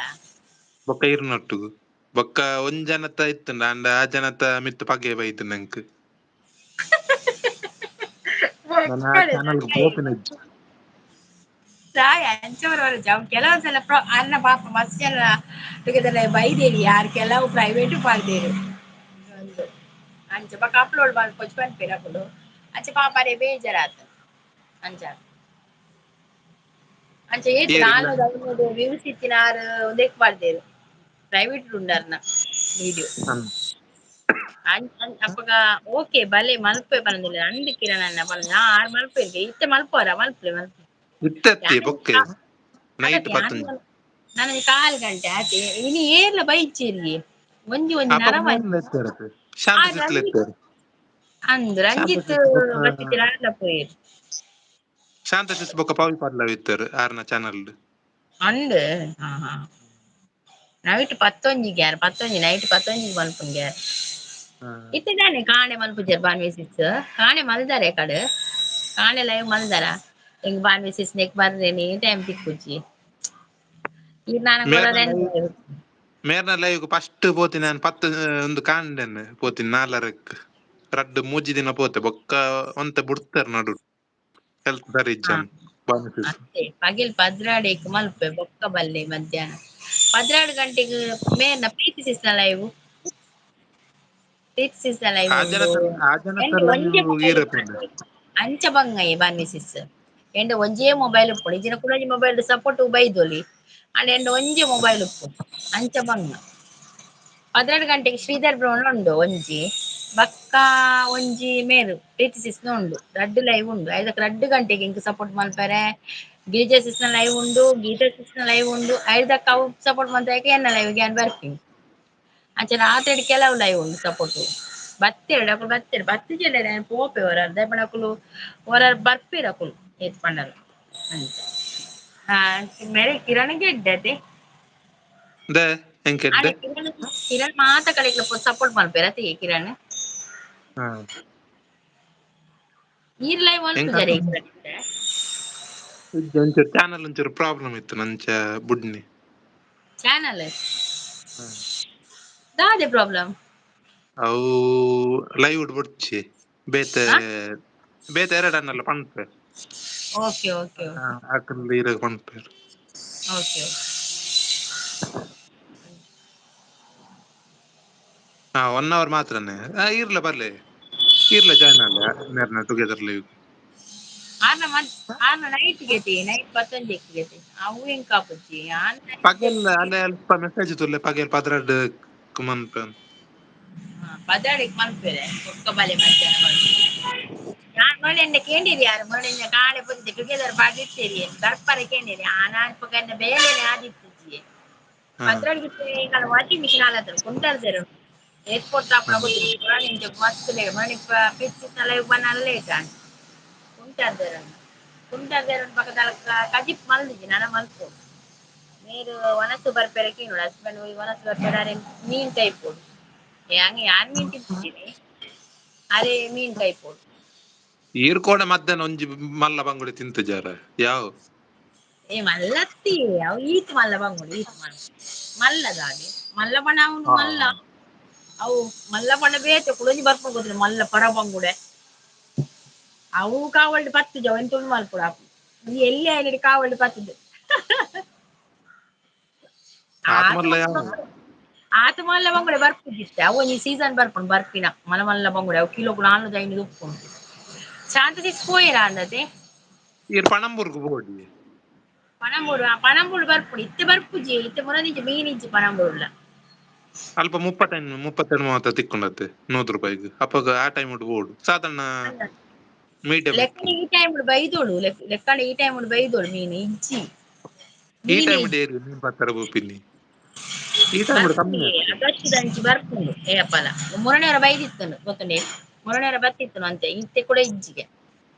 S2: ಬೊಕ್ಕ ಇರ್ನೊಟ್ಟುಗು ಬೊಕ್ಕ ಒಂದ್ ಜನತ ಇತ್ತುಂಡ ಅಂಡ ಆ ಜನತ ಮಿತ್ತು ಪಗೆ ಬೈತು ನಂಕ್. ನಾನು ಆ ಚಾನಲ್ ಪೋಪಿನ ಇಜ್ಜಿ.
S1: ತಾಯಿ ಅಂಚವರ ಅವು ಕೆಲವೊಂದ್ಸಲ ಅನ್ನ ಪಾಪ ಮಸ್ತ್ ಜನ ಟುಗೆದರ್ ಬೈದೇರಿ ಯಾರು ಕೆಲವು ಪ್ರೈವೇಟ್ ಪಾಡ್ದೇರು ಒಂದು ಅಂಚ ಬೊಕ್ಕ ಅಪ್ಲೋಡ್ ಮಲ್ಪೊಚ್ಚಿ ಪನ್ಪೆರ್ ಅಕುಲು ಅಂಚ ಪಾಪ ಅರೆ ಬೇಜಾರಾತ ಅಂಚ ಅಂಚ ಏತ್
S2: ಏರಿಲ್ಲ
S1: 400 500 ವ್ಯೂಸ್ ಇತ್ತಿನಾರ್ ಉಂದೆಕ್ ಪಾಡ್ದೆರ್ ಪ್ರೈವೇಟ್ ಉಂಡರ್ನ ವಿಡಿಯೋ. ಅಪಗ ಓಕೆ ಬಲೆ ಮಲ್ಪೆ ಪನೊಂದಿಲ್ಲ ಅಂದ್ ಕಿರಣ್ ಅಣ್ಣ ಪನೊಂದು ಆರ್ ಮಲ್ಪೆರ್ಗೆ ಇತ್ತೆ ಮಲ್ಪುವರ ಮಲ್ಪಲೆ ಮಲ್ಪಲೆ.
S2: ಇತ್ತೆ ಬೊಕ್ಕೆ ನೈಟ್ ಪತ್ತೊಂಜಿ.
S1: ನನಗೆ ಕಾಲ್ ಗಂಟೆ ಆತೆ ಇನಿ ಏರ್ಲ ಬೈಚೆರ್ಗೆ ಒಂಜಿ ಒಂಜಿ
S2: ಅಪಗ
S1: ನರಮಾನಿ.
S2: ಶಾಂತ
S1: ಆ
S2: ಸಿಸ್ಲ
S1: ರಂಜಿತ್
S2: ಇತ್ತೆರ್.
S1: ಅಂದ್
S2: ಶಾಂತ
S1: ರಂಜಿತ್
S2: ಸಿಸ್ ಬೊಕ್ಕ
S1: ಬತ್ತಿತ್ತೆರ್ ಆರ್ಲ ಪೋಯೆರ್.
S2: ಶಾಂತ ಸಿಸ್ ಬೊಕ್ಕ ಪವಿ ಪಾಡ್ಲ ಇತ್ತೆರ್ ಆರ್ನ ಚಾನಲ್.
S1: ಅಂದ್ ಹಾ ಹಾ ನೈಟ್ ಪತ್ತೊಂಜಿಗೆ ಯಾರ್ ಪತ್ತೊಂಜಿ ನೈಟ್ ಪತ್ತೊಂಜಿಗೆ ಮಲ್ಪುನ್ಗೆ ಯಾರ್. ಇತ್ತೆ ದಾನೆ ಕಾಣೆ ಮಲ್ಪುಜೆರ್ ಬಾನ್ವಿ ಸಿಸ್ ಕಾಣೆ ಮಲ್ದಾರೆ ಕಡೆ ಕಾಣೆ ಲೈವ್ ಮಲ್ದಾರ ಎಂಕ್ ಬಾನ್ವಿ ಸಿಸ್ ನೆಕ್ ಬರ್ರೇನೆ ಟೈಮ್ ತಿಕ್ಕುಜಿ. ಈ ನಾನ
S2: ಮೇರ್ನ ಲೈವ್ ಮೇರ್ನ ಲೈವ್ ಫಸ್ಟ್ ಪೋತಿನ ನಾನು ಪತ್ತು ಒಂದು ಕಾಂಡೆನ್ ಪೋತಿನ ನಾಲರಕ್ ರಡ್ಡ್ ಮೂಜಿ ದಿನ ಪೋತೆ ಬೊಕ್ಕ ಒಂತೆ ಬುಡ್ತರ್ ನಡು ಹೆಲ್ತ್ ಸರಿ ಇಜ್ಜಾನ್ ಬಾನಿ ಸಿಸ್.
S1: ಅತ್ತೆ ಪಗೆಲ್ ಪದ್ರಾಡೇಕ್ ಮಲ್ಪೆ ಬೊಕ್ಕ ಬಲ್ಲೆ ಮಧ್ಯಾಹ್ನ 12 ಗಂಟೆಗ್ ಮೇರ್ನ ಪ್ರೀತಿ ಸಿಸ್ನ ಲೈವ್. ಪ್ರೀತಿ ಸಿಸ್ನ ಲೈವ್
S2: ಆ
S1: ಉಂಡು.
S2: ಜನತ ಆ ಜನತ
S1: ಎಂಡ ಒಂಜೆ
S2: ಲೈವ್
S1: ಮೊಬೈಲ್
S2: ಈರಪುಂಡು.
S1: ಅಂಚ ಬಂಗೈ ಬಾನ್ವಿ ಸಿಸ್ ಎಂಡ ಒಂಜೇ ಮೊಬೈಲ್ ಉಪ್ಪುಂಡು ಇಜಿನ ಕುಡೊಂಜಿ ಮೊಬೈಲ್ ಸಪೋರ್ಟ್ ಬೈದೊಲಿ ಆಂಡ ಎಂಡ ಒಂಜೇ ಮೊಬೈಲ್ ಉಪ್ಪು ಅಂಚ ಬಂಗ. 12 ಗಂಟೆಗೆ ಶ್ರೀಧರ್ ಬ್ರೋಣ ಉಂಡು ಒಂಜಿ ಬಕ್ಕ ಒಂಜಿ ಮೇರು ಪ್ರೀತಿ ಸಿಸ್ನ ಉಂಡು ರಡ್ಡ್ ಲೈವ್ ಉಂಡು ಐದಕ್ 2 ಗಂಟೆಗೆ ಇಂಕ್ ಸಪೋರ್ಟ್ ಮಲ್ಪರೆ ಗಿರಿಜಾ ಸಿಸ್ನ ಲೈವ್ ಉಂಡು ಗೀತಾ ಸಿಸ್ನ ಲೈವ್ ಉಂಡು ಐದಕ್ ಅವು ಸಪೋರ್ಟ್ ಮಲ್ತಾಕ ಎನ್ನ ಲೈವ್ ಯಾನ್ ಬರ್ಪಿನಿ. ಅಂಚ ರಾತ್ರಿ ಕೆಲವು ಲೈವ್ ಉಂಡು ಸಪೋರ್ಟ್ ಬತ್ತೆರ್ ಅಕುಲು ಬತ್ತೆರ್ ಬತ್ತಿಜೆಂಡ ಯಾನ್ ಪೋಪೆ ಒರ ದಾಯೆ ಅಕುಲು ಒರ ಬರ್ಪೆರ್ ಅಕುಲು ಏತ್ ಪಂಡಲ ಅಂಚ ಹಾ ಮೇರೆ ಕಿರಣ್ ಗೆಡ್ಡೆ
S2: ದೆ ಎಂಕ್
S1: ಆಂಡ
S2: ಎಡ್ಡೆ.
S1: ಕಿರಣ್ ಕಿರಣ್ ಮಾತ ಕಡೆಕ್ಲ ಸಪೋರ್ಟ್ ಮಲ್ಪೆರ್ ಅತೆ ಕಿರಣ್. ಈರ್ ಲೈವ್
S2: ಎಂಕ್
S1: ಮಲ್ಪುಜಾರೆ
S2: ಇಜ್ಜಿ ಒಂಚೂರು ಚಾನಲ್ ಒಂಚೂರು ಪ್ರಾಬ್ಲಮ್ ಇತ್ತು ನಂಚ ಬುಡ್ನಿ.
S1: ಚಾನಲ್ ದಾದೆ ಪ್ರಾಬ್ಲಮ್?
S2: ಅವು ಲೈವ್ ಬುಡ್ಚಿ ಬೇತೆ ಬೇತೆ ಎರಡನ್ನೆಲ್ಲ ಪನ್ಪೆ.
S1: ಓಕೆ ಓಕೆ ಓಕೆ
S2: ಅಕುಲು ಈರೆಗ್ ಪನ್ಪೆರ್.
S1: ಓಕೆ ಓಕೆ
S2: ಹಾ 1 ಅವರ್ ಮಾತ್ರನೇ ಇರ್ಲ ಬರ್ಲೆ ಇರ್ಲ ಜಾಯ್ನ್ ಅಲ್ಲ ಮೇರ್ನ ಟುಗೆದರ್ ಲೈವ್.
S1: ಆರ್ನ ಮತ್ ಆರ್ನ ನೈಟ್ ಗೆತಿ ನೈಟ್ ಪತ್ತೊಂಜೆಕ್ ಗೆತಿ ಅವು ಎಂಕ್ ಆಪುಜಿ ಆನ್
S2: ಪಗೆಲ್ ಅಲ್ಲೇ ಅಲ್ಪ ಮೆಸೇಜ್ ತುಲ್ಲೆ ಪಗೆಲ್ ಪದ್ರಡ್ ಮನ್ಪೆ.
S1: ಪದಾಡಿಗೆ ಮಲ್ಪೆರೆ ಬೊಕ್ಕ ಬಲೆ ಮಧ್ಯಾಹ್ನ ಯಾನ್ ಮೊನ್ನೆ ಕೇಂಡಿರಿ ಯಾರು ಮೊನ್ನೆ ಕಾಣೆ ಪೊಂತೆ ಟುಗೆದರ್ ಪಾಡಿತ್ತೇರಿ ಬರ್ಪರೆ ಕೇಂಡಿರಿ ಆ ನಾನ್ ಪೊಕನ್ನ ಬೇಲೆನೆ ಆದಿತ್ತಿಜ್ಜಿ. ಪದ್ರಾಡ್ ವಾಷಿಂಗ್ ಮಿಷಿನ್ ಆಲತ್ತರ್ ಕುಂಟಾರ್ದೆರ್ ಏರ್ಪೋರ್ಟ್ ಆಪುನ ಗೊತ್ತಿಜ್ಜಿ ಮಸ್ತ್ ಲೇಟ್ ಮೊನ್ನೆ ಪಿಚ್ಚಿ ಲೈವ್ ಬನ್ನಲ್ಲ ಲೇಟ್ ಆಂಡ್. ಕುಂಟಾರ್ದೇರನ್ನ ಕುಂಟಾರ್ದೇರನ್ ಪಕ್ಕದ ಕಜಿಪ್ ಮಲ್ದಿಜಿ ನನ ಮಲ್ಪು. ಮೇರು ವನಸು ಬರ್ಪೆರಕ್ಕೆ ನೋಡು, ಹಸ್ಬೆಂಡ್ ವನಸು ಬರ್ಪೆರ ಮೀನ್ ಟೈಪ್ ಹಂಗೆ ಯಾರು ಮೀನ್ ತಿಂತಿದ್ದೀನಿ ಅರೆ ಮೀನ್ ಟೈಪ್.
S2: ಈರ್ ಕೋಡೆ ಮಧ್ಯಾಹ್ನ ಒಂಜಿ ಮಲ್ಲ ಬಂಗುಡೆ ತಿಂತ ಜಾರ ಯಾವ.
S1: ಏ ಮಲ್ಲತ್ತಿ ಅವು ಈತ್ ಮಲ್ಲ ಬಂಗುಡೆ, ಈತ್ ಮಲ್ಲ ಮಲ್ಲದಾಗೆ ಮಲ್ಲ ಪಣ ಅವನು ಮಲ್ಲ. ಅವು ಮಲ್ಲ ಪಣ ಬೇತೆ ಕುಡೊಂಜಿ ಬರ್ಪುಂಡು ಗೊತ್ತಿಲ್ಲ ಮಲ್ಲ ಪರ ಬಂಗುಡೆ. ಅವು ಕಾವಲ್ಡ್ ಪತ್ತುಜ ಅವೆನ್ ತುಂಡು ಮಲ್ಪೊಡು ಈ ಎಲ್ಲಿ ಆಯ್ಲಿಡ್ ಕಾವಲ್ಡ್ ಪತ್ತುದು.
S2: ಆತ್
S1: ಆತ
S2: ಮಲ್ಲ ಯಾವ.
S1: ಆತ ಮಲ್ಲ ಬಂಗುಡೆ ಬರ್ಪುಜಿತ್ತೆ. ಅವು ಒಂಜಿ ಸೀಸನ್ ಬರ್ಪುಂಡು ಬರ್ಪಿನ ಮಲ್ಲ ಮಲ್ಲ ಬಂಗುಡೆ. ಅವು ಕಿಲೋಕು 405 ಉಪ್ಪುಂಡು. ಶಾಂತ ಸಿಸ್ ಪೋಯೆರ ಅಂದತೆ.
S2: ಈರ್ ಪಣಂಬೂರ್ಗು ಬೋಡಿ.
S1: ಪಣಂಬೂರು ಪಣಂಬೂರು ಬರ್ಪುಂಡು ಇತ್ತೆ ಬರ್ಪುಜಿ. ಇತ್ತೆ ಮುರದಿಂಚಿ ಮೀನ್ ಇಜ್ಜಿ ಪಣಂಬೂರುಲ.
S2: ಅಲ್ಪ 35 32 30 ತಿಕ್ಕೊಂಡತ್ತೆ 100 ರೂಪಾಯಿಗೆ. ಅಪ್ಪಗ ಆ ಟೈಮ್ ಬೋಡು ಸಾಧಾರಣ ಮೀಡಿಯಂ.
S1: ಲೆಕ್ಕಂಡ ಈ ಟೈಮ್ ಬೈದೋಳು, ಲೆಕ್ಕಂಡ ಈ ಟೈಮ್ ಬೈದೋಳು ಮೀನು ಇಜ್ಜಿ.
S2: ಈ
S1: ಮೀನ್
S2: ಟೈಮ್ ಡೇರಿ ಮೀನ್ ಪತ್ತರ ಬೋಪಿನಿ ಈ ಟೈಮ್ ಕಮ್ಮಿ.
S1: ಆಗಸ್ಟ್ ದಂಚಿ ಬರ್ಪುಂಡು ಏಪಲ ಮುರನೇರ ಬೈದಿತ್ತನು ಗೊತ್ತುಂಡೆ, ಮುರನೇರ ಬತ್ತಿತ್ತನು ಅಂತೆ ಇತ್ತೆ ಕೂಡ ಇಜ್ಜಿಗೆ.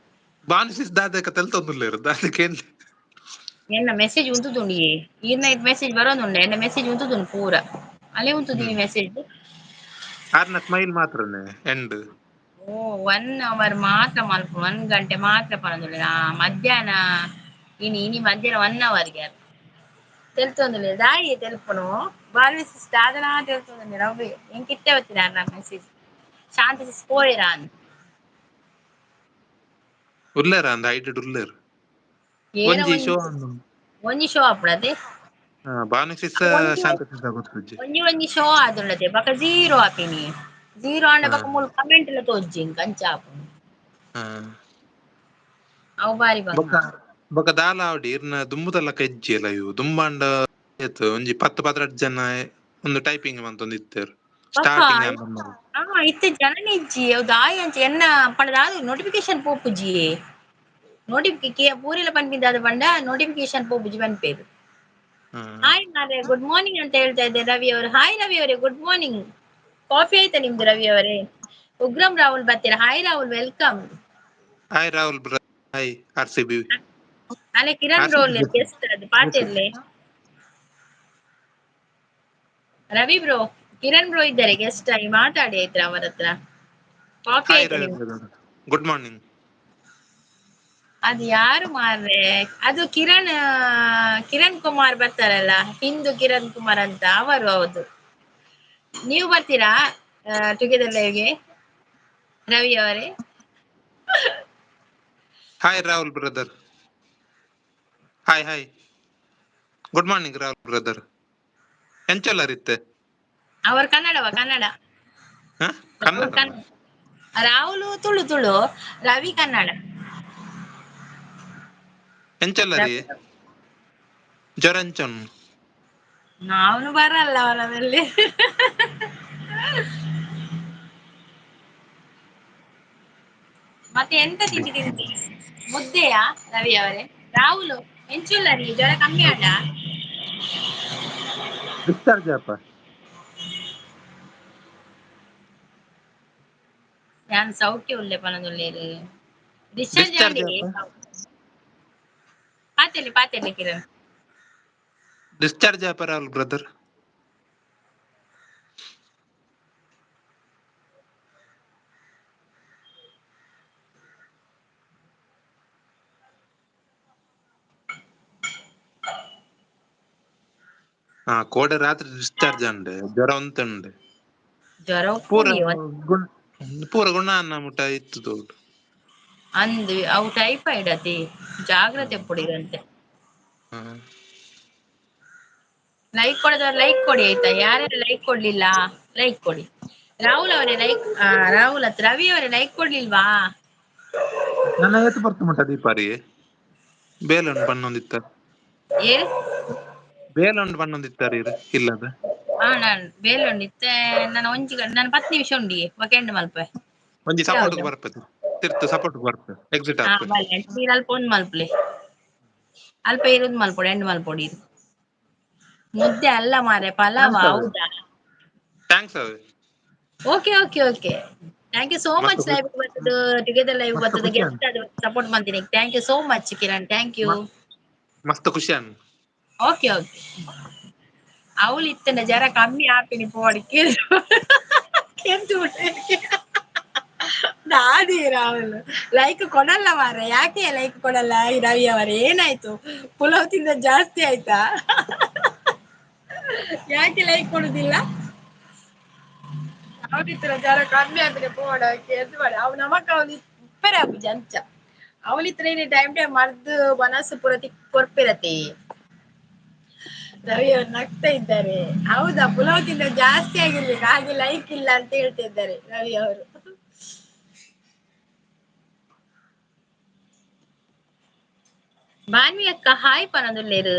S2: ಬಾನಿಸಿಸ್ ದಾದಕ ತೆಲ್ತೊಂದುಲ್ಲೇರು ದಾದಕ್ಕೆ ಏನ್.
S1: ಎನ್ನ ಮೆಸೇಜ್ ಉಂತುದುಂಡು ಈರ್ನ ಮೆಸೇಜ್ ಬರೋದುಂಡೆ, ಎನ್ನ ಮೆಸೇಜ್ ಉಂತುದುಂಡು ಪೂರ ಅಲ್ಲೇ ಉಂತುದು ಈ ಮೆಸೇಜ್.
S2: ಆರ್ನ ಸ್ಮೈಲ್ ಮಾತ್ರನೇ ಎಂಡ್.
S1: ಓ 1 ಅವರ್ ಮಾತ್ರ ಮಲ್ಪ, 1 ಗಂಟೆ ಮಾತ್ರ ಪನೊಂದುಲ್ಲೆರ್. ಮಧ್ಯಾಹ್ನ ಇನಿ ಇನಿ ಮಧ್ಯಾಹ್ನ 1 ಅವರ್ಗೆ ತೆಲ್ತೊಂದುಲ್ಲೆರ್. ದಾಯಿ ತೆಲ್ಪುನು ಬಾಲ್ವಿ ಸಿಸ್ ದಾದನಾ ತೆಲ್ತೊಂದುಲ್ಲೆರ್. ಅವ್ವೆ ಎಂಕ್ ಇತ್ತೆ ಬತ್ತಿನ ಆರ್ನ ಮೆಸೇಜ್, ಶಾಂತ ಸಿಸ್ ಪೋಯೆರಾ ಅಂದ್.
S2: ಉಲ್ಲೇರ ಅಂದ್ ಹೈಟೆಡ್ ಉಲ್ಲೇರ್.
S1: ಏನ
S2: ಒಂಜಿ
S1: ಒಂಜಿ
S2: ಶೋ
S1: ಒಂಜಿ ಶೋ ಆಪುಡತೆ.
S2: ಬಾನು ಸಿಸ್
S1: ಒಂಜಿ
S2: ಶಾಂತ ಸಿಸ್ ಗೊತ್ತುಜ್ಜಿ.
S1: ಒಂಜಿ ಒಂಜಿ ಶೋ ಆದುಂಡತೆ ಬಕ ಜೀರೋ ಆಪಿನಿ. ಜೀರೋ ಆಂಡ ಬಕ ಮೂಲು ಕಮೆಂಟ್ ಲ ತೋಜ್ಜಿ ಎಂಕ್ ಅಂಚ ಆಪುಂಡು. ಅವು ಬಾರಿ ಬಂಗ.
S2: ಬೊಕ ಬೊಕ ದಾಲ ಆವಡಿ ಇರ್ನ ದುಂಬುದಲ್ಲ ಕಜ್ಜಿ ಅಲ್ಲ ಇವು ದುಂಬಾಂಡ ಏತ್ ಒಂಜಿ 10 15 ಜನ ಒಂದು ಟೈಪಿಂಗ್ ಮಂತೊಂದು ಇತ್ತೆರ್
S1: ಬಕ
S2: ಸ್ಟಾರ್ಟಿಂಗ್.
S1: ಇತ್ತೆ ಜನನೇ ಇಜ್ಜಿ. ಅವು ದಾಯಿ ಅಂಚ ಎನ್ನ ಪಂಡ ದಾದ ನೋಟಿಫಿಕೇಶನ್ ಪೋಪುಜಿ. ನೋಟಿಫಿಕೇ ಪೂರೆಲ ಪನ್ಪಿನ ದಾದ ಪಂಡ ನೋಟಿಫಿಕೇಶನ್ ಪೋಪುಜಿ ಪನ್ಪೆರ್. ಹಾಯ್ ಮಾರ್ರೆ, ಗುಡ್ ಮಾರ್ನಿಂಗ್ ಅಂತ ಹೇಳ್ತಾ ಇದ್ದೆ ರವಿ ಅವರು. ಹಾಯ್ ರವಿ ಅವರೇ, ಗುಡ್ ಮಾರ್ನಿಂಗ್. ಕಾಫಿ ಆಯ್ತಾ ನಿಮ್ದು ರವಿ ಅವರೇ? ಉಗ್ರಂ ರಾಹುಲ್ ಬರ್ತೀರಾ? Hi Rahul, welcome.
S2: Hi Rahul bro, hi R C B.
S1: ಅಲ್ಲೇ ಕಿರಣ್
S2: ಆರ್
S1: ಬ್ರೋ
S2: ಸಿ
S1: ಗೆಸ್ಟ್ ಅದು ಪಾತಿರ್ಲೆ. ರವಿ ಬ್ರೋ, ಕಿರಣ್ ಬ್ರೋ ಇದ್ದಾರೆ ಗೆಸ್ಟ್ ಆಗಿ, ಮಾತಾಡಿ ಆಯ್ತಾ ಅವರ ಹತ್ರ. ಕಾಫಿ
S2: ಹಾಯ್
S1: ಆಯ್ತಾ
S2: ರವಿ
S1: ನಿಮ್ದು?
S2: Brother, good morning.
S1: ಅದು ಯಾರು ಮಾರ್ರೆ ಅದು? ಕಿರಣ್ ಕಿರಣ್ ಕುಮಾರ್ ಬರ್ತಾರಲ್ಲ, ಹಿಂದೂ ಕಿರಣ್ ಕುಮಾರ್ ಅಂತ ಅವರು. ಹೌದು, ನೀವು ಬರ್ತೀರಾ ಟುಗೆದರ್ ಲೈವ್ಗೆ ರವಿ ಅವರೇ?
S2: Hi Rahul brother, hi hi, good morning Rahul brother. ಎಂಚೊಲ್ಲರಿತ್ತೆ?
S1: ಅವರು ಕನ್ನಡವ ಕನ್ನಡ.
S2: ಕನ್ನಡ.
S1: ಕನ್ನಡ. ರಾಹುಲ್ ತುಳು ತುಳು, ರವಿ ಕನ್ನಡ.
S2: ಎಂಚೊಲ್ಲರಿ ಜ್ವರ ಎಂಚೊನ್?
S1: ಅವನು ಬರಲ್ಲ ಅವನಲ್ಲಿ. ಮತ್ತೆ ಎಂತ ತಿಂಡಿ ತಿಂದಿ? ಮುದ್ದೆಯಾ ರವಿ ಅವರೇ? ರಾಹುಲ್ ಎಂಚುಲ್ಲ ರೀ, ಜ್ವರ ಕಮ್ಮಿ ಆಂಡ?
S2: ಡಿಸ್ಚಾರ್ಜ್ ಆಪ.
S1: ಯಾನ್ ಸೌಖ್ಯ ಉಲ್ಲೆ ಪನೊಂದುಲ್ಲೆರ್. ಡಿಸ್ಚಾರ್ಜ್
S2: ಡಿಸ್ಚಾರ್ಜ್
S1: ಆಂಡಿ.
S2: ಆಪ.
S1: ಪಾತೆರ್ಲೆ ಪಾತೆರ್ಲೆ ಕಿರಣ್.
S2: ಡಿಸ್ಚಾರ್ಜ್ ಆಪ ರಾಹುಲ್ ಬ್ರದರ್. ಹಾ ಕೋಡೆ ರಾತ್ರಿ ಡಿಸ್ಚಾರ್ಜ್ ಅಂಡೆ, ಜ್ವರ ಉಂಟುಂಡೆ.
S1: ಜ್ವರ
S2: ಪೂರ
S1: ಉಪ್ಪುನಿ
S2: ಗುಣ ಪೂರ ಗುಣ ಅನ್ನ ಮುಟ್ಟ ಇತ್ತು ತೋಡು.
S1: ಅಂದ್ ಅವು ಟೈಫಾಯ್ಡ್ ಅತಿ, ಜಾಗ್ರತೆ ಉಪ್ಪುಡಿಗಂತೆ. ಲೈಕ್ ಕೊಡದವ್ರು ಲೈಕ್ ಕೊಡಿ ಆಯ್ತಾ? ಯಾರ್ಯಾರು ಲೈಕ್ ಕೊಡ್ಲಿಲ್ಲ ಲೈಕ್ ಕೊಡಿ. ರಾಹುಲ್ ಅವರೇ ಲೈಕ್, ರಾಹುಲ್ ಹತ್ರ ರವಿ ಅವರೇ ಲೈಕ್ ಕೊಡ್ಲಿಲ್ವಾ?
S2: ನನ್ನ ಏತು ಬರ್ತು ಮುಟ್ಟ ದೀಪಾರಿ ಬೇಲೊಂಡು ಬಣ್ಣೊಂದಿತ್ತ.
S1: ಏನ್?
S2: ಬೇಲೊಂಡು ಬಣ್ಣೊಂದಿತ್ತಾರೆ ಇಲ್ಲದ.
S1: ಹಾ ನಾನ್ ಬೇಲೊಂಡು ಇತ್ತೆ. ನಾನು ಒಂಜಿ ನಾನು 10 ನಿಮಿಷ ಉಂಡಿ ಬೊಕ ಎಂಡ್ ಮಲ್ಪೆ.
S2: ಒಂಜಿ ಸಪೋರ್ಟ್
S1: ಹೌದು.
S2: ಬರ್ಪೆ ತಿರ್ತು ಸಪೋರ್ಟ್ ಬರ್ಪೆ ಎಕ್ಸಿಟ್
S1: ಹಾ
S2: ಆಪೆ.
S1: ಬಲ್ಲೆ ನೀರ್ ಅಲ್ಪ ಒಂದ್ ಮಲ್ಪಲೆ, ಅಲ್ಪ ಇರುದ್ ಮಲ್ಪೊಡು, ಎಂಡ್ ಮಲ್ಪೊಡು. ಇದು ಮುದ್ದೆ ಅಲ್ಲ ಮಾರೆ, ಪಲಾವ್.
S2: Thanks ಅವೇ.
S1: ಹೌದಾ?
S2: Thanks ಅವೇ.
S1: Okay okay okay. Thank you so much live ಬರ್ತದ ಟುಗೆದರ್ ಲೈವ್ ಬರ್ತದ ಗೆಸ್ಟ್ ಸಪೋರ್ಟ್ ಮಾಡ್ತೀನಿ. Thank you so much Kiran, thank you.
S2: ಮಸ್ತ್ ಖುಷಿ ಅನ್.
S1: Okay okay. ಅವಳು ಇತ್ತನ ಜರ ಕಮ್ಮಿ ಆಪಿನಿ ಪೋಡಿ ಕೆಂತು ದಾದಿ ರಾಹುಲ್ ಲೈಕ್ ಕೊಡಲ್ಲ ಮಾರ್ರೆ. ಯಾಕೆ ಲೈಕ್ ಕೊಡಲ್ಲ ರವಿ ಅವರೇ? ಏನಾಯ್ತು, ಪುಲಾವ್ ತಿಂದ ಜಾಸ್ತಿ ಆಯ್ತಾ? ಯಾಕೆ ಲೈಕ್ ಕೊಡುದಿಲ್ಲ? ಅವನಿತ್ರ ಜರ ಕಮ್ಮಿ ಆಪಿನ ಪೋಡ ಕೆಂತು ಮಾಡಿ ಅವ್ ನಮಕ್ ಅವನು ಇಪ್ಪರೆ ಆಪುಜಿ ಅಂಚ ಅವಳಿತ್ರ ಟೈಮ್ ಟೈಮ್ ಮರ್ದು ಮನಸ್ಸು ಪೂರ ತಿಕ್ ಕೊರ್ಪಿರತೆ. ರವಿ ಅವರು ನಗ್ತಾ ಇದ್ದಾರೆ. ಹೌದಾ, ಪುಲಾವ್ ತಿಂದ ಜಾಸ್ತಿ ಆಗಿರ್ಬೇಕು ಹಾಗೆ ಲೈಕ್ ಇಲ್ಲ ಅಂತ ಹೇಳ್ತಿದ್ದಾರೆ ರವಿ ಅವರು. ಬಾನ್ವಿ ಅಕ್ಕ ಹಾಯ್ ಪನದುಲ್ಲೇರು.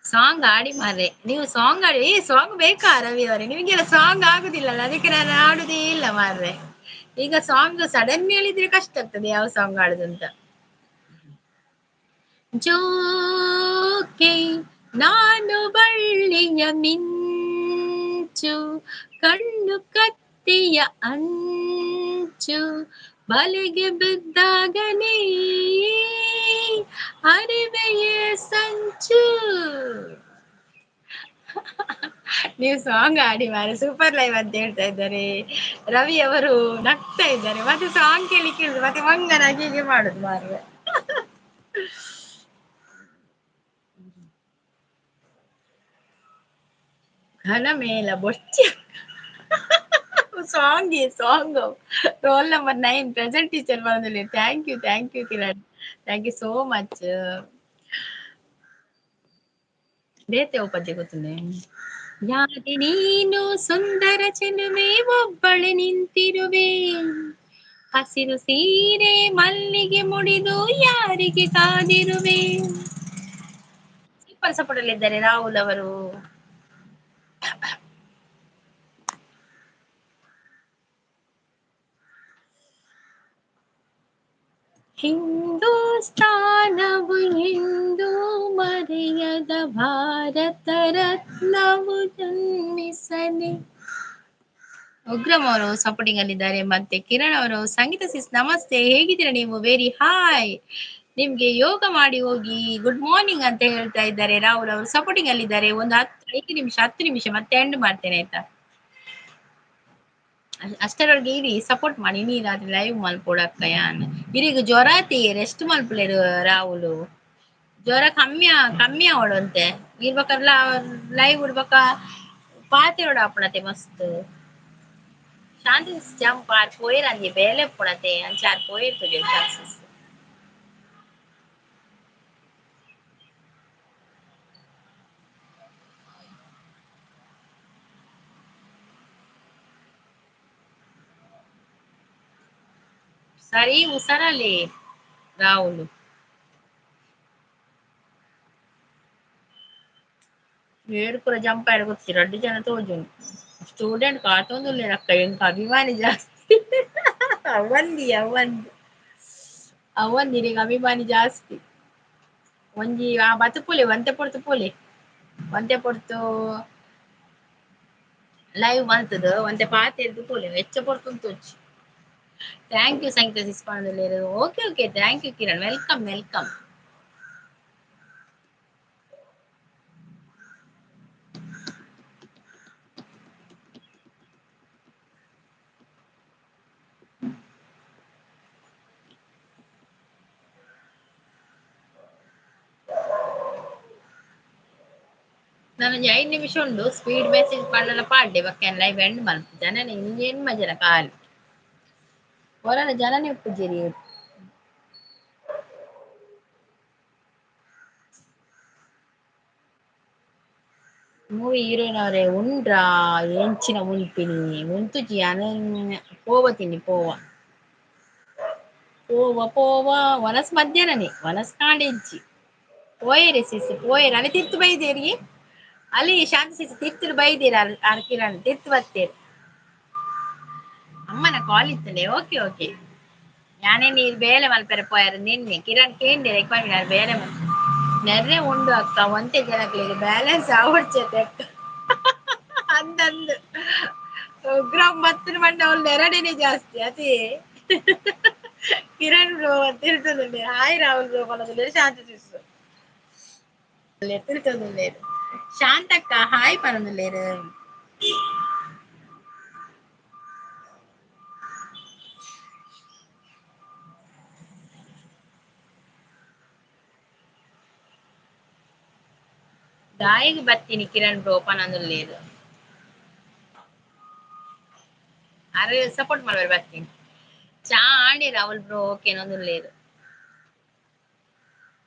S1: ಸಾಂಗ್ ಆಡಿ ಮಾರ್ರೆ, ನೀವು ಸಾಂಗ್ ಆಡಿ. ಏ ಸಾಂಗ್ ಬೇಕಾ ರವಿ ಅವರೇ? ನಿಮಗೆಲ್ಲ ಸಾಂಗ್ ಆಗುದಿಲ್ಲಲ್ಲ, ಅದಕ್ಕೆ ನಾನು ಆಡುದೇ ಇಲ್ಲ ಮಾರ್ರೆ. ಈಗ ಸಾಂಗ್ ಸಡನ್ ಹೇಳಿದ್ರೆ ಕಷ್ಟ ಆಗ್ತದೆ ಯಾವ ಸಾಂಗ್ ಆಡುದು ಅಂತ. ಜೋಕೆ ನಾನು ಬಳ್ಳಿಯ ಮಿಂಚು, ಕಣ್ಣು ಕತ್ತಿಯ ಅಂಚು, ಬಲೆಗೆ ಬಿದ್ದಾಗನೇ ಅರಿವೆಯ ಸಂಚು. ನೀವು ಸಾಂಗ್ ಆಡಿ ಮಾರೆ, ಸೂಪರ್ ಲೈವ್ ಅಂತ ಹೇಳ್ತಾ ಇದ್ದಾರೆ ರವಿ ಅವರು, ನಗ್ತಾ ಇದ್ದಾರೆ. ಮತ್ತೆ ಸಾಂಗ್ ಕೇಳಿ ಕೇಳುದು ಮತ್ತೆ ಮಂಗನಾಗಿ ಹೀಗೆ ಮಾಡುದು ಮಾರ್ರೆ. ಘನ ಮೇಲ ಬೊಚ್ಚಿ song song roll number 9 present teacher ಬಂದಿಲ್ಲ. Thank you, thank you Kiran, thank you so much. ಬೇತೆ ಉಪದ್ಯ ಗೊತ್ತುಂಡೆ. ಯಾದೆ ನೀನು ಸುಂದರ ಚೆಲುವೆ ಒಬ್ಬಳೆ ನಿಂತಿರುವೆ, ಹಸಿರು ಸೀರೆ ಮಲ್ಲಿಗೆ ಮುಡಿದು ಯಾರಿಗೆ ಕಾದಿರುವೆ. ಸೂಪರ್ ಸಪೋರ್ಟ್ ಅಲ್ಲಿದ್ದಾರೆ ರಾಹುಲ್ ಅವರು. ಹಿಂದೂಸ್ತಾನವು ಎಂದೂ ಮರೆಯದ ಭಾರತ ರತ್ನವು ಜನ್ಮಿಸಲಿ. ಉಗ್ರಂ ಅವರು ಸಪೋರ್ಟಿಂಗ್ ಅಲ್ಲಿದ್ದಾರೆ. ಮತ್ತೆ ಕಿರಣ್ ಅವರು, ಸಂಗೀತ ಸಿಸ್ ನಮಸ್ತೆ, ಹೇಗಿದ್ದೀರಾ ನೀವು? ವೆರಿ ಹಾಯ್, ನಿಮ್ಗೆ ಯೋಗ ಮಾಡಿ ಹೋಗಿ ಗುಡ್ ಮಾರ್ನಿಂಗ್ ಅಂತ ಹೇಳ್ತಾ ಇದ್ದಾರೆ. ರಾಹುಲ್ ಅವರು ಸಪೋರ್ಟಿಂಗ್ ಅಲ್ಲಿದ್ದಾರೆ. ಒಂದು 5 ನಿಮಿಷ 10 ನಿಮಿಷ ಮತ್ತೆ ಎಂಡ್ ಮಾಡ್ತೇನೆ ಆಯ್ತಾ? ಅಷ್ಟರೊಳಗೆ ಇರಿ, ಸಪೋರ್ಟ್ ಮಾಡಿ. ನೀ ರಾತ್ರಿ ಲೈವ್ ಮಲ್ಪೊಡಕ್ಕ ಯಾನ್ ಇರಿಗ ಜ್ವರ ತೀ ರೆಸ್ಟ್ ಮಲ್ಪುಲೇರು ರಾಹುಲ್. ಜ್ವರ ಕಮ್ಮಿ ಕಮ್ಮಿ ಅವಳಂತೆ ಇರ್ಬೇಕಲ್ಲ ಲೈವ್ ಇಡ್ಬೇಕ ಪಾತೆರೋಡ ಆಪಣತೆ ಮಸ್ತ್. ಶಾಂತಿ ಜಂಪ್ ಆರ್ ಪೋಯರ್ ಅಂಜಿ ಬೇಲೆ ಪುಣತೆ ಅಂಚಾರ್ ಪೋಯರ್ ತುಜೆ ಚಾನ್ಸಸ್. ಸರಿ ಹುಷಾರಲ್ಲಿ ರಾಹುಲ್. ಏಳು ಪೂರ ಜಂಪ್ ಆಯ್ರೆ ಗೊತ್ತಿ ರಡ್ಡು ಜನ ತೋಜುಂಡು. ಸ್ಟೂಡೆಂಟ್ ಕಾತೊಂದುಲ್ಲೆರ್ ಅಕ್ಕ, ಎಂಕ್ ಅಭಿಮಾನಿ ಜಾಸ್ತಿ. ಅವಂದಿ ಅವಂದಿ ಅವಂದಿ ಇರೆಗ್ ಅಭಿಮಾನಿ ಜಾಸ್ತಿ. ಒಂಜಿ ಆ ಬತ್ತು ಪೋಲೆ ಒಂತೆ ಪೊರ್ತು ಪೋಲೆ ಒಂತೆ ಪೊರ್ತು ಲೈವ್ ಮಲ್ತುದು ಒಂತೆ ಪಾತೆರ್ದ್ ಪೋಲೆ ಹೆಚ್ಚ ಪೊರ್ತು ಉಂತೊಚ್ಚಿ. Thank you Sangeetha sis ಪನೊಂದುಲ್ಲೆರ್. Okay okay, thank you Kiran, welcome welcome. ನಾನೊಂಜಿ 5 ನಿಮಿಷ ಉಂಡು ಸ್ಪೀಡ್ ಮೆಸೇಜ್ ಪಾಡಲ ಪಾಡ್ಡೆ ಬೊಕ್ಕ ಲೈವ್ ಎಂಡ್ ಮಲ್ಪು. ಜನನೆ ಎಣ್ಮ ಜನ ಖಾಲಿ ಒರನ ಜನನೆ ಉಪ್ಪುಜೆರ್. ಮೂವಿ ಹೀರೋಯಿನ್ ಅವರೇ ಉಂಡ್ರಾ ಎಂಚಿನ ಉನ್ಪಿನಿ ಉಂತುಜಿ ಅನ ಪೋವ ತಿನ್ನಿ ಪೋವ ಪೋವ ಪೋವ ವನಸ್ ಮಧ್ಯಾಹ್ನನೇ ವನಸ್ ಕಾಂಡೆ ಇಜ್ಜಿ ಪೋಯೆರೆ ಸಿಸ್ ಪೋಯೆರೆ ಅಲ್ಲಿ ತಿರ್ತು ಬೈದೇರಿ ಅಲ್ಲಿ ಶಾಂತಿ ಸಿಸ್ ತಿರ್ತು ಬೈದೇರ ಆರ್ ಕಿರಣ್ ತಿರ್ತು ಬತ್ತೇರು. ಅಮ್ಮನ ಕಾಲ್ ಇತ್ತಂಡೆ. ಓಕೆ ಓಕೆ, ಯಾನೇ ನೀರು ಬೇಲೆ ಮಲ್ಪೆರೆ ಪೋಯರ್ ನಿನ್ನೆ ಕಿರಣ್ ಕೇಂಡೆ ರೆಕ್ವೈರ್ಮೆಂಟ್ ಬೇಲೆ ನೆರ್ರೆ ಉಂಡು ಅಕ್ಕ ಒಂತೆ ಜನಕ್ಲೆಗ್ ಬ್ಯಾಲೆನ್ಸ್ ಆವೊಡ್ಚಿ ಅಕ್ಕ. ಅಂದಂದು ಉಗ್ರಂ ಬತ್ತಿನ ಮಂಡ ಅವಳು ನೆರಡಿನೇ ಜಾಸ್ತಿ ಅತಿ. ಕಿರಣ್ ಬ್ರೋ ತಿಳ್ತದುಂಡೆ. ಹಾಯ್ ರಾಹುಲ್ ಬ್ರೋ ಪನೊಂದುಲ್ಲೆರ್. ಶಾಂತ ಸಿಸ್ ತಿಳ್ತೊಂದುಲ್ಲೆರ್. ಶಾಂತಕ್ಕ ಹಾಯ್ ಪನೊಂದುಲ್ಲೆರ್. ದಾಯಿಗ್ ಬತ್ತಿನಿ ಕಿರಣ್ ಬ್ರೋ ಪನೊಂದುಲ್ಲೆರ್. ಅರೆ ಸಪೋರ್ಟ್ ಮಾಡ್ಬೇಡ ಬರ್ತೀನಿ. ಚಾ ಆಂಡಿ ರಾಹುಲ್ ಬ್ರೋ ಓಕೆ ನೊಂದುಲ್ಲೆರ್.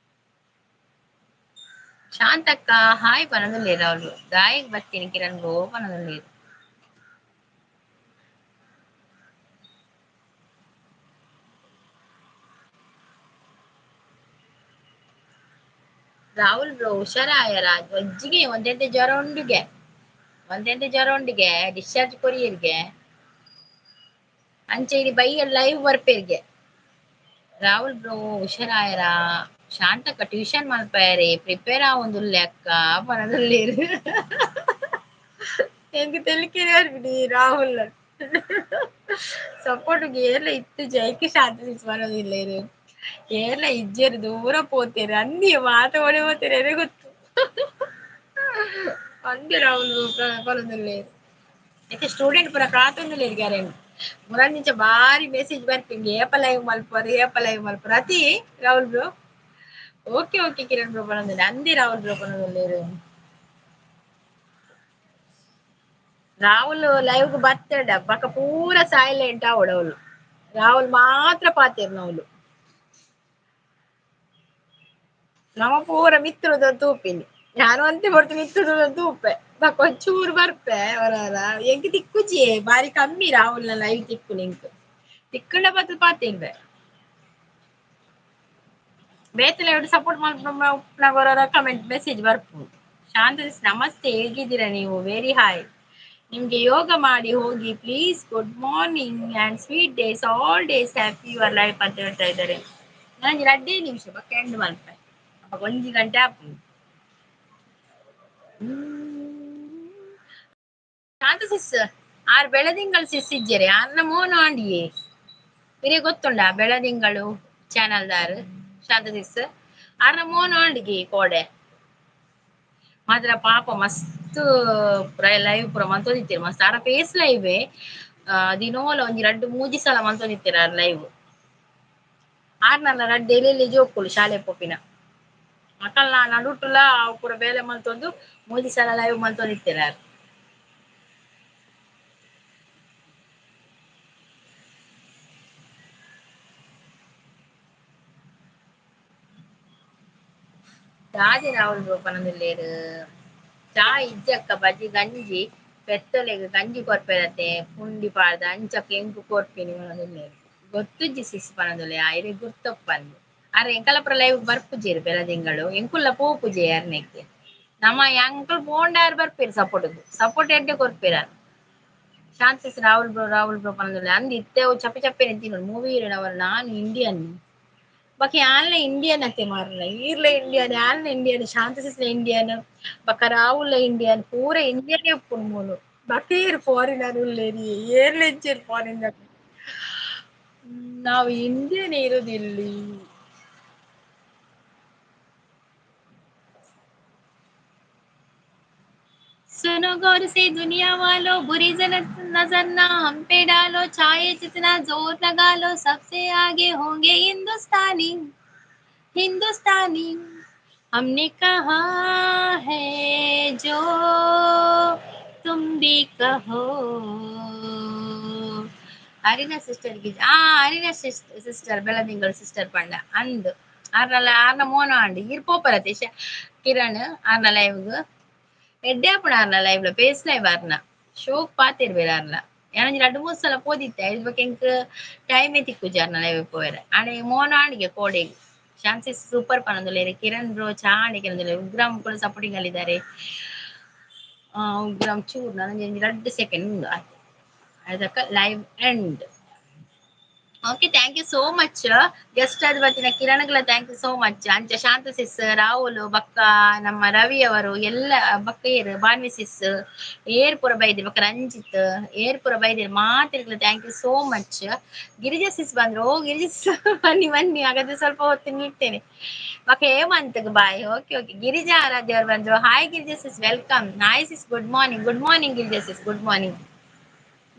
S1: ಶಾಂತಕ್ಕ ಹಾಯ್ ಪನೊಂದುಲ್ಲೆರ್ ರಾಹುಲ್ ಬ್ರೋ. ದಾಯಿಗ್ ಬತ್ತಿನಿ ಕಿರಣ್ ಬ್ರೋ ಪನೊಂದುಲ್ಲೆರ್. ರಾಹುಲ್ ಬ್ರೋ ಹುಷಾರಾಯರ ಒಜ್ಜಿಗೆ ಒಂದೆಂತೆ ಜ್ವರ ಉಂಡುಗೆ, ಒಂದೆಂತೆ ಜ್ವರ ಉಂಡುಗೆ ಡಿಸ್ಚಾರ್ಜ್ ಕೊರಿಯರ್ಗೆ ಅಂಚೆ ಇಡಿ ಬೈಯ ಲೈವ್ ಬರ್ಪೇರ್ಗೆ. ರಾಹುಲ್ ಬ್ರೋ ಹುಷಾರಾಯರ. ಶಾಂತಕ್ಕ ಟ್ಯೂಷನ್ ಮಲ್ಪಯರೆ ಪ್ರಿಪೇರ್ ಆವೊಂದುಲ್ಲೆ ಅಕ್ಕ ಪನೊಂದುಲ್ಲೆರ್. ಎಂಕ್ ತೆಲಿಕೆನೆ ಬರ್ಪಿನಿ ರಾಹುಲ್ ಸಪೋರ್ಟ್ ಏರ್ಲ ಇತ್ತು ಜೈಕ್ ಶಾಂತ ಸಿಸ್ ಪನೊಂದುಲ್ಲೆರ್. ಏರ್ಲ ಇಜ್ಜೆರ್ ದೂರ ಪೋತೆರ್ ಅಂದಿ ಮಾತ ಓಡೆ ಪೋತೆರ್ ಎರೆ ಗೊತ್ತು. ಅಂದೆ ರಾಹುಲ್ ಪನೊಂದುಲ್ಲೆರ್. ಇತ್ತೆ ಸ್ಟೂಡೆಂಟ್ ಪೂರ ಕಾತೊಂದುಲ್ಲೆರ್ ಗ್ಯಾರಂಟಿ. ಮುರಾನಿಂಚ ಬಾರಿ ಮೆಸೇಜ್ ಬರ್ಪಿಂಗೆ ಏಪ ಲೈವ್ ಮಲ್ಪುವರ್ ಏಪ ಲೈವ್ ಮಲ್ಪುವರ್ ಅತಿ Rahul bro. Okay okay Kiran bro ಪನೊಂದುಲ್ಲೆ. ಅಂದಿ ರಾಹುಲ್ ಬ್ರೋ ಪನೊಂದುಲ್ಲೆರ್. ರಾಹುಲ್ ಲೈವ್ ಬತ್ತಡ ಬಕ ಪೂರ ಸೈಲೆಂಟ್ ಆವೊಡು ಅವ್ಲು. ರಾಹುಲ್ ಮಾತ್ರ ಪಾತೆರ್ನವ್ಲು. ನಮ ಪೂರ ಮಿತ್ರದ ತೂಪಿನಿ. ಯಾನ್ ಒಂತೆ ಪೊರ್ತು ಮಿತ್ರದ ತೂಪೆ ಬೊಕ ಒಂಚೂರು ಬರ್ಪೆ ಹೊರರ. ಎಂಕ್ ತಿಕ್ಕುಜಿ ಬಾರಿ ಕಮ್ಮಿ ರಾಹುಲ್ನ ಲೈವ್ ತಿಕ್ಕುನಿ ಎಂಕ್. ತಿಕ್ಕುಂಡ ಬತ್ತ್ ಪಾತೆರ್ಬೆ. ಬೇತೆ ಲೈವ್ ಸಪೋರ್ಟ್ ಮಲ್ಪುನ ಕಮೆಂಟ್ ಮೆಸೇಜ್ ಬರ್ಪು. ಶಾಂತ ನಮಸ್ತೆ, ಹೇಗಿದ್ದೀರಾ ನೀವು? Very hi. ನಿಮ್ಗೆ ಯೋಗ ಮಾಡಿ ಹೋಗಿ please. Good morning and sweet days, all days happy your life ಅಂತ ಹೇಳ್ತಾ ಇದ್ದಾರೆ. ನನಗೆ ರಡ್ಡೇ ನಿಮಿಷ ಬೊಕ್ಕ ಎಂಡ್ ಮಲ್ಪೆ. ಅಪಗ ಒಂಜಿ ಗಂಟೆ ಆಪುಂಡು. ಶಾಂತ ಸಿಸ್ ಆರ್ ಬೆಳದಿಂಗಳು ಸಿಸ್ ಇಜ್ಜೆರೆ ಆರ್ನ ಮೋನ ಆಂಡಿಯೇ ಇರೆ ಗೊತ್ತುಂಡ ಬೆಳದಿಂಗಳು ಚಾನಲ್ ದಾರ್ ಶಾಂತ ಸಿಸ್ ಆರ್ನ ಮೋನ ಆಂಡಿಗೆ ಕೋಡೆ ಮಾತ್ರ ಪಾಪ ಮಸ್ತ್ ಲೈವ್ ಪೂರ ಮಂತೊಂದಿತ್ತೆರ್ ಮಸ್ತ್ ಆರ ಫೇಸ್ ಲೈವ್ ದಿನೋಲ ಒಂಜಿ ರಡ್ಡ್ ಮೂಜಿ ಸಲ ಮಂತೊಂದಿತ್ತೆರ್ ಆರ್ ಲೈವ್. ಆರ್ನಲ್ಲ ರಡ್ಡ್ ಎಲ್ಲಿ ಜೋಕುಲು ಶಾಲೆ ಪೋಪಿನ ಅಕಲ್ನ ನಡುಟುಲ ಅವು ಪೂರ ಬೇಲೆ ಮಲ್ತೊಂದು ಮೂಜಿ ಸಲ ಲೈವ್ ಮಂತೊಂದಿತ್ತೆರ್ ಆರ್. ದಾದೆ ರಾಹುಲ್ ಬ್ರೋ ಪನೊಂದುಲ್ಲೆರ್. ಚಾ ಇಜ್ಜಕ್ಕ ಬಜಿ ಗಂಜಿ ಪೆತ್ತೊಲೆಗ್ ಗಂಜಿ ಕೊರ್ಪೆರತೆ ಪುಂಡಿ ಪಾಡ್ದ್ ಅಂಚ ಎಂಕ್ ಕೊರ್ಪಿನಿ ಪನೊಂದುಲ್ಲೆರ್. ಗೊತ್ತುಜ್ಜಿ ಸಿಸ್ ಪನೊಂದುಲ್ಲೆ ಇರೆಗ್ ಗುರ್ತಪ್ಪಂದ್. ಆರ್ ಎಂಕಲ ಪೂರ ಲೈವ್ ಬರ್ಪುಜೆರ್ ಬೆಳದಿಂಗಳು ಎಂಕುಲ್ಲ ಪೋಪುಜೆ ಅರ್ನೆಕ್. ನಮ ಎಂಕುಲು ಪೋಂಡ ಆರ್ ಬರ್ಪೆರ್ ಸಪೋರ್ಟ್ ಸಪೋರ್ಟ್ ಎಡ್ಡೆ ಕೊರ್ಪೆರ್ ಆರ್. ಶಾಂತ ರಾಹುಲ್ ಬ್ರೋ ರಾಹುಲ್ ಬ್ರೋ ಪನೊಂದುಲ್ಲೆ. ಅಂದ್ ಇತ್ತೆ ಅವು ಚಪ್ಪೆ ಚಪ್ಪೆ ತಿನ್ನೋಡು ಮೂವಿ ಅವರು ನಾನು ಇಂಡಿಯನ್ ಬೊಕ ಯಾನ್ಲ ಇಂಡಿಯನ್ ಅತ್ತೆ ಮಾರ್ಲ. ಈರ್ಲ ಇಂಡಿಯನ್ ಯಾನ್ಲ ಇಂಡಿಯನ್ ಶಾಂತ ಸಿಸ್ಲ ಇಂಡಿಯನ್ ಬೊಕ ರಾಹುಲ್ ಇಂಡಿಯನ್ ಪೂರ ಇಂಡಿಯನ್ ಉಪ್ಪುನು ಮೂಲು. ಬೊಕ ಏರ್ ಫಾರಿನರ್ ಉಲ್ಲೆರ್ ಏರ್ಲ ಇಜ್ಜೆರ್ ಫಾರಿನ್. ನಾವು ಇಂಡಿಯನ್ ಇರುದಿಲ್ಲಿ. सुनो गौर से दुनिया वालों, बुरी नजर ना हम पे डालो, चाहे जितना जोर लगा लो, सबसे आगे होंगे हिंदुस्तानी हिंदुस्तानी। हमने कहा है जो तुम भी कहो. ಅರಿನಾ ಸಿಸ್ಟರ್ ಆ ಅರಿನಾ ಸಿಸ್ಟರ್ ಬೆಳದಿಂಗಳು ಸಿಸ್ಟರ್ ಪಂಡ ಅಂದ್ ಆರ್ನಲ್ಲ ಆರ್ನ ಮೋನ ಆಂಡ್ ಈರ್ ಪೋಪರತೆ ಕಿರಣ್ ಆರ್ನ ಲೈವ್ಗ್ ಎಡ್ಡೆ ಆಪುಂಡು ಆರ್ನ ಲೈವ್ ಫೇಸ್ ಲೈವ್ ಆರ್ನ ಶೋಕ್ ಪಾತೆರ್ಬೆರ್ ಆರ್ನ. ಯಾನೊಂಜಿ ರಡ್ಡ್ ಮೂಜಿ ಸಲ ಪೋದಿತ್ತೆ ಐದ್ ಬೊಕ ಎಂಕ್ ಟೈಮೇ ತಿಕ್ಕುಜಿ ಆರ್ನ ಲೈವ್ ಪೋಯೆರೆ. ಆಂಡ ಮೋನ ಆಂಡಿಗೆ ಕೋಡೆಗ್ ಶಾನ್ಸಿಸ್ ಸೂಪರ್ ಪನೊಂದುಲ್ಲೆರ್. ಕಿರಣ್ ಬ್ರೋ ಚಾ ಆಂಡ್ ಕೆನೊಂದುಲ್ಲೆರ್. ಉಗ್ರಾಮ್ ಕೂಡ ಸಪೋರ್ಟಿಂಗ್ ಅಲ್ಲಿದ್ದಾರೆ. ಉಗ್ರಾಮ್ ಚೂರ್ ನನೊಂಜಿ ರಡ್ಡ್ ಸೆಕೆಂಡ್ ಉಂಡು ಆತೆ. ಅದಕ್ಕ live and. Okay, thank you so much. Guest ಆದ್ ಬತ್ತಿನ ಕಿರಣಗಳ thank you so much. ಅಂಚ ಶಾಂತ ಸಿಸ್, ರಾಹುಲ್ ಬಕ್ಕ, ನಮ್ಮ ರವಿ ಅವರು ಎಲ್ಲ ಬಕ್ಕ ಏರ್ ಬಾನ್ವಿ ಸಿಸ್ ಏರ್ ಪುರ ಬೈದಿರ್ ಬಕ್ಕ ರಂಜಿತ್ ಏರ್ ಪುರ ಬೈದಿರ್ ಮಾತಿರ್ಗಳ thank you so much. Girija sis ಬಂದ್ರು. ಓ ಗಿರಿಜಾ ಸಿಸ್ ಬನ್ನಿ ಬನ್ನಿ, ಹಾಗಾದ್ರೆ ಸ್ವಲ್ಪ ಹೊತ್ತು ನಿಲ್ತೇನೆ. ಬಕ್ಕ ಹೇಮಂತ್ಗೆ ಬಾಯ್. ಓಕೆ ಓಕೆ, ಗಿರಿಜಾ ಆರಾಧ್ಯ ಅವರು ಬಂದ್ರು. Hi Girija sis, welcome. Hi sis, good morning. Good morning Girija sis, good morning.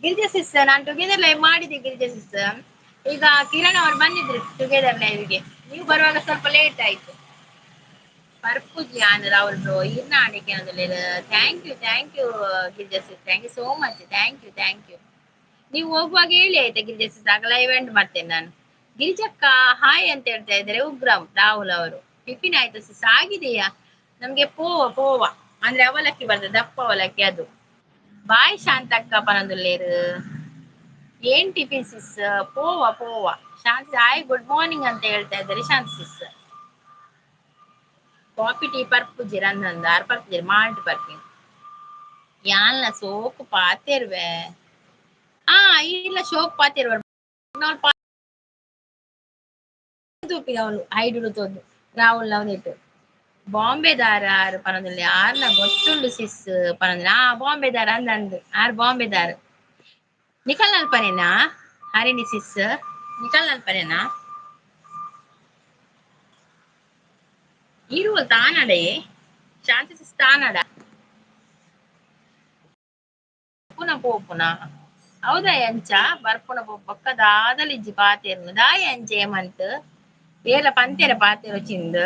S1: Girija sis, ನಾನು ಟುಗೆದರ್ ಲೈವ್ ಮಾಡಿದ್ದೆ ಗಿರಿಜಾ ಸಿಸ್. ಈಗ ಕಿರಣ್ ಅವರು ಬಂದಿದ್ರು ಟುಗೆದರ್ ಲೈವ್ಗೆ, ನೀವು ಬರುವಾಗ ಸ್ವಲ್ಪ ಲೇಟ್ ಆಯ್ತು. ಪರ್ಪುಜಿ ಆನ್ ರಾಹುಲ್ ಬ್ರೋ ಇರ್ನ ಆಡಿಕೆ thank you thank you Girija sis, thank you so much, thank you thank you. ನೀವು ಹೋಗುವಾಗ ಹೇಳಿ ಆಯ್ತಾ ಗಿರಿಜಾ ಸಿಸ್, ಆಗ ಲೈವ್ ಎಂಡ್ ಮಾಡ್ತೇನೆ ನಾನು. ಗಿರಿಜಕ್ಕ ಹಾಯ್ ಅಂತ ಹೇಳ್ತಾ ಇದ್ದಾರೆ ಉಗ್ರಂ ರಾಹುಲ್ ಅವರು. ಟಿಫಿನ್ ಆಯ್ತು ಸಿಸ್? ಆಗಿದೆಯಾ? ನಮ್ಗೆ ಪೋವ ಪೋವ ಅಂದ್ರೆ ಅವಲಕ್ಕಿ ಬರ್ತದೆ, ದಪ್ಪ ಅವಲಕ್ಕಿ ಅದು. ಬಾಯ್ ಶಾಂತಕ್ಕ ಪನಂದುಲ್ಲೇರು. ಏನ್ tiffin sis? Pova pova. Shanti hi good morning ಅಂತ ಹೇಳ್ತಾ ಇದ್ದಾರೆ ಶಾಂತಿ ಸಿಸ್. ಕಾಫಿ ಟೀ ಪರ್ಪುಜಿರ್ ಅಂದಂದ ಆರ್ ಪರ್ಪುಜಿರ್ ಮಾಲ್ಟ್ ಪರ್ಪಿ ಯಾಲ್ನ ಸೋಕು ಪಾತೆರ್ವೆ. ಆ ಇಲ್ಲ ಶೋಕ್ ಪಾತೆರ್ವ ಅವನು ಹೈಡುಡು ತೋದು ರಾಹುಲ್ ಅವನಿಟ್ಟು ಬಾಂಬೆದಾರ ಆರು ಪನೊಂದುಲ್ಲೆ ಆರ್ನ ಗೊತ್ತುಂಡು ಸಿಸ್ ಪನೊಂದುಲ್ಲೆ. ಆ ಬಾಂಬೆದಾರ ಅಂದಂದು ಆರ್ ಬಾಂಬೆದಾರ. ನಿಕಲ್ ನಲ್ಪನೇನಾ ಹರಿಣಿ ಸಿಸ್? ನಿಕಲ್ ನಲ್ಪನೇನಾ? ಇರುವ ತಾನಡೆ ಶಾಂತಿ ಸಿಸ್ ತಾನಡ ಪುನ ಪೋಪುನ ಹೌದಾ ಎಂಚ ಬರ್ಪುನ ಪೋಪಕ್ಕ ದಾದಲಿಜ್ಜಿ ಪಾತೆರ್ನು ದಾಯ ಎಂಚ ಏಮಂತ್ ಏಲ ಪಂತೆರ ಪಾತೆರು ಚಿಂದ್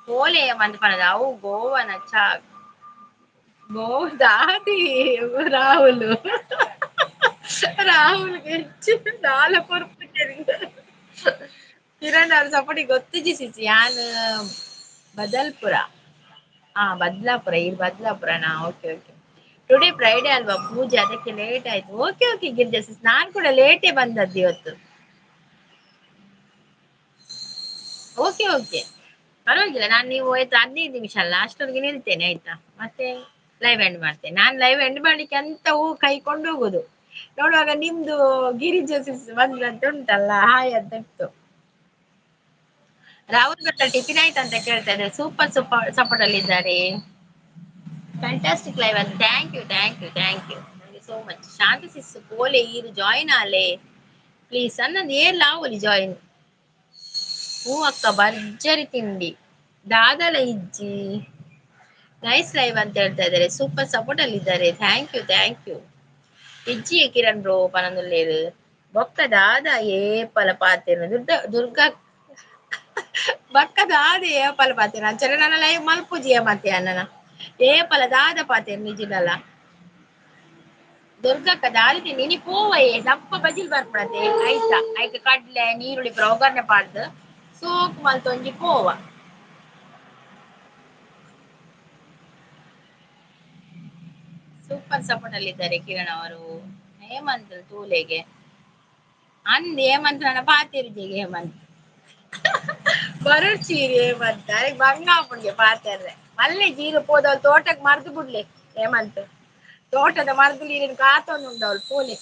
S1: ಪೋಲೆ ಏಮಂತ್ ಪನದ ಅವು ಗೋವನ ಚಾ ದಾದಿ ರಾಹುಲ್ ರಾಹುಲ್ ಹೆಚ್ಚು ದಾಲ ಕೊರ್ಪುಜೆರ್ ಕಿರಣ್ ಅವ್ರ ಸಪೋರ್ಟ್ ಗೊತ್ತಿಜ್ಜಿ ಸಿಸಿ. ಯಾನ್ ಬದಲ್ಪುರ, ಹಾ ಬದ್ಲಾಪುರ, ಇಲ್ಲಿ ಬದ್ಲಾಪುರನಾ? Okay okay. ಟುಡೇ ಫ್ರೈಡೆ ಅಲ್ವಾ ಪೂಜೆ, ಅದಕ್ಕೆ ಲೇಟ್ ಆಯ್ತು. ಓಕೆ ಓಕೆ ಗಿರಿಜಾ ಸಿಸ್, ನಾನ್ ಕೂಡ ಲೇಟೇ ಬಂದದ್ದು ಇವತ್ತು. ಓಕೆ ಓಕೆ ಪರವಾಗಿಲ್ಲ, ನಾನು ನೀವು ಆಯ್ತು 15 ನಿಮಿಷ ಅಲ್ಲ ಅಷ್ಟೊತ್ತಿಗೆ ನಿಲ್ತೇನೆ ಆಯ್ತಾ, ಮತ್ತೆ ಲೈವ್ ಎಂಡ್ ಮಾಡ್ತೇನೆ. ನಾನ್ ಲೈವ್ ಎಂಡ್ ಮಾಡ್ಲಿಕ್ಕೆ ಅಂತ ಹೂ ಕೈ ಕೊಂಡು ಹೋಗುದು, ನೋಡುವಾಗ ನಿಮ್ದು ಗಿರಿಜಾ ಸಿಸ್ ಬಂದ್ರಂತ ಉಂಟಲ್ಲ, ಹಾಯ್ ಅಂತ ಇತ್ತು. ರಾಹುಲ್ ಭಟ್ ಟಿಫಿನ್ ಆಯ್ತು ಅಂತ ಕೇಳ್ತಾ ಇದ್ದಾರೆ. ಸೂಪರ್ ಸೂಪರ್ ಸಪೋರ್ಟ್ ಅಲ್ಲಿ ಇದ್ದಾರೆ. ಫ್ಯಾಂಟಾಸ್ಟಿಕ್ ಲೈವ್ ಅಂತ thank you thank you thank you thank you so much. Shanti sis ಪೋಲೆ ಈರು ಜಾಯಿನ್ ಆಲೆ ಪ್ಲೀಸ್ ಅನ್ನಂದು ಏರ್ಲ ಆವೊಲಿ ಜಾಯಿನ್. ಹೂ ಅಕ್ಕ ಭರ್ಜರಿ ತಿಂಡಿ ದಾದಲ ಇಜ್ಜಿ ನೈಸ್ ಲೈವ್ ಅಂತ ಹೇಳ್ತಾ ಇದ್ದಾರೆ. ಸೂಪರ್ ಸಪೋರ್ಟ್ ಅಲ್ಲಿ ಇದ್ದಾರೆ. Thank you thank you. ಇಜ್ಜಿ ಕಿರಣ್ ಬ್ರೋ ಪನಂದುಲ್ಲೇರು ಬೊಕ್ಕ ದಾದ ಏಪಲ ಪಾತೆರ್ನ ದುರ್ಗಾ ದುರ್ಗಾ ಬೊಕ್ಕ ದಾದ ಏಪಲ ಪಾತೆರ್ನ ಅಂಚನೆ ನನ್ನ ಲೈವ್ ಮಲ್ಪುಜಿಯ ಮತ್ತೆ ಅಣ್ಣನ ಏಪಲ ದಾದ ಪಾತೆರ್ ನಿಜಿಡಲ ದುರ್ಗಕ್ಕ ದಾದಿ ಇನಿ ಪೋವಯೇ ದಪ್ಪ ಬಜಿಲ್ ಬರ್ಪುಣತೆ ಐತ ಐಕ್ ಕಡ್ಲೆ ನೀರುಳ್ಳಿ ಪೂರ ಒಗ್ಗರಣೆ ಪಾಡ್ದ್ ಸೋಕು ಮಲ್ತೊಂಜಿ ಪೋವ. ಸೂಪರ್ ಸಪೋರ್ಟ್ ಅಲ್ಲಿ ಇದ್ದಾರೆ ಕಿರಣ್ ಅವರು. ಹೇಮಂತ್ ತೂಲೆಗೆ ಅಂದ್ ಹೇಮಂತ್ ನನ್ನ ಪಾತೆರ್ಜಿಗೆ ಹೇಮಂತ್ ಬರುಚೀರಿ ಹೇಮಂತ್ ಅರೆಗ್ ಬಂಗ ಆಪುಂಡ್ಗೆ ಪಾತೆರ್ರೆ ಮಲ್ಲೆ ಜೀರು ಪೋದವಳು ತೋಟಕ್ ಮರ್ದು ಬಿಡ್ಲೆ ಹೇಮಂತ್ ತೋಟದ ಮರ್ದು ನೀರಿನ ಕಾತೊಂದು ಉಂಡವಳು ಪೋಲೆ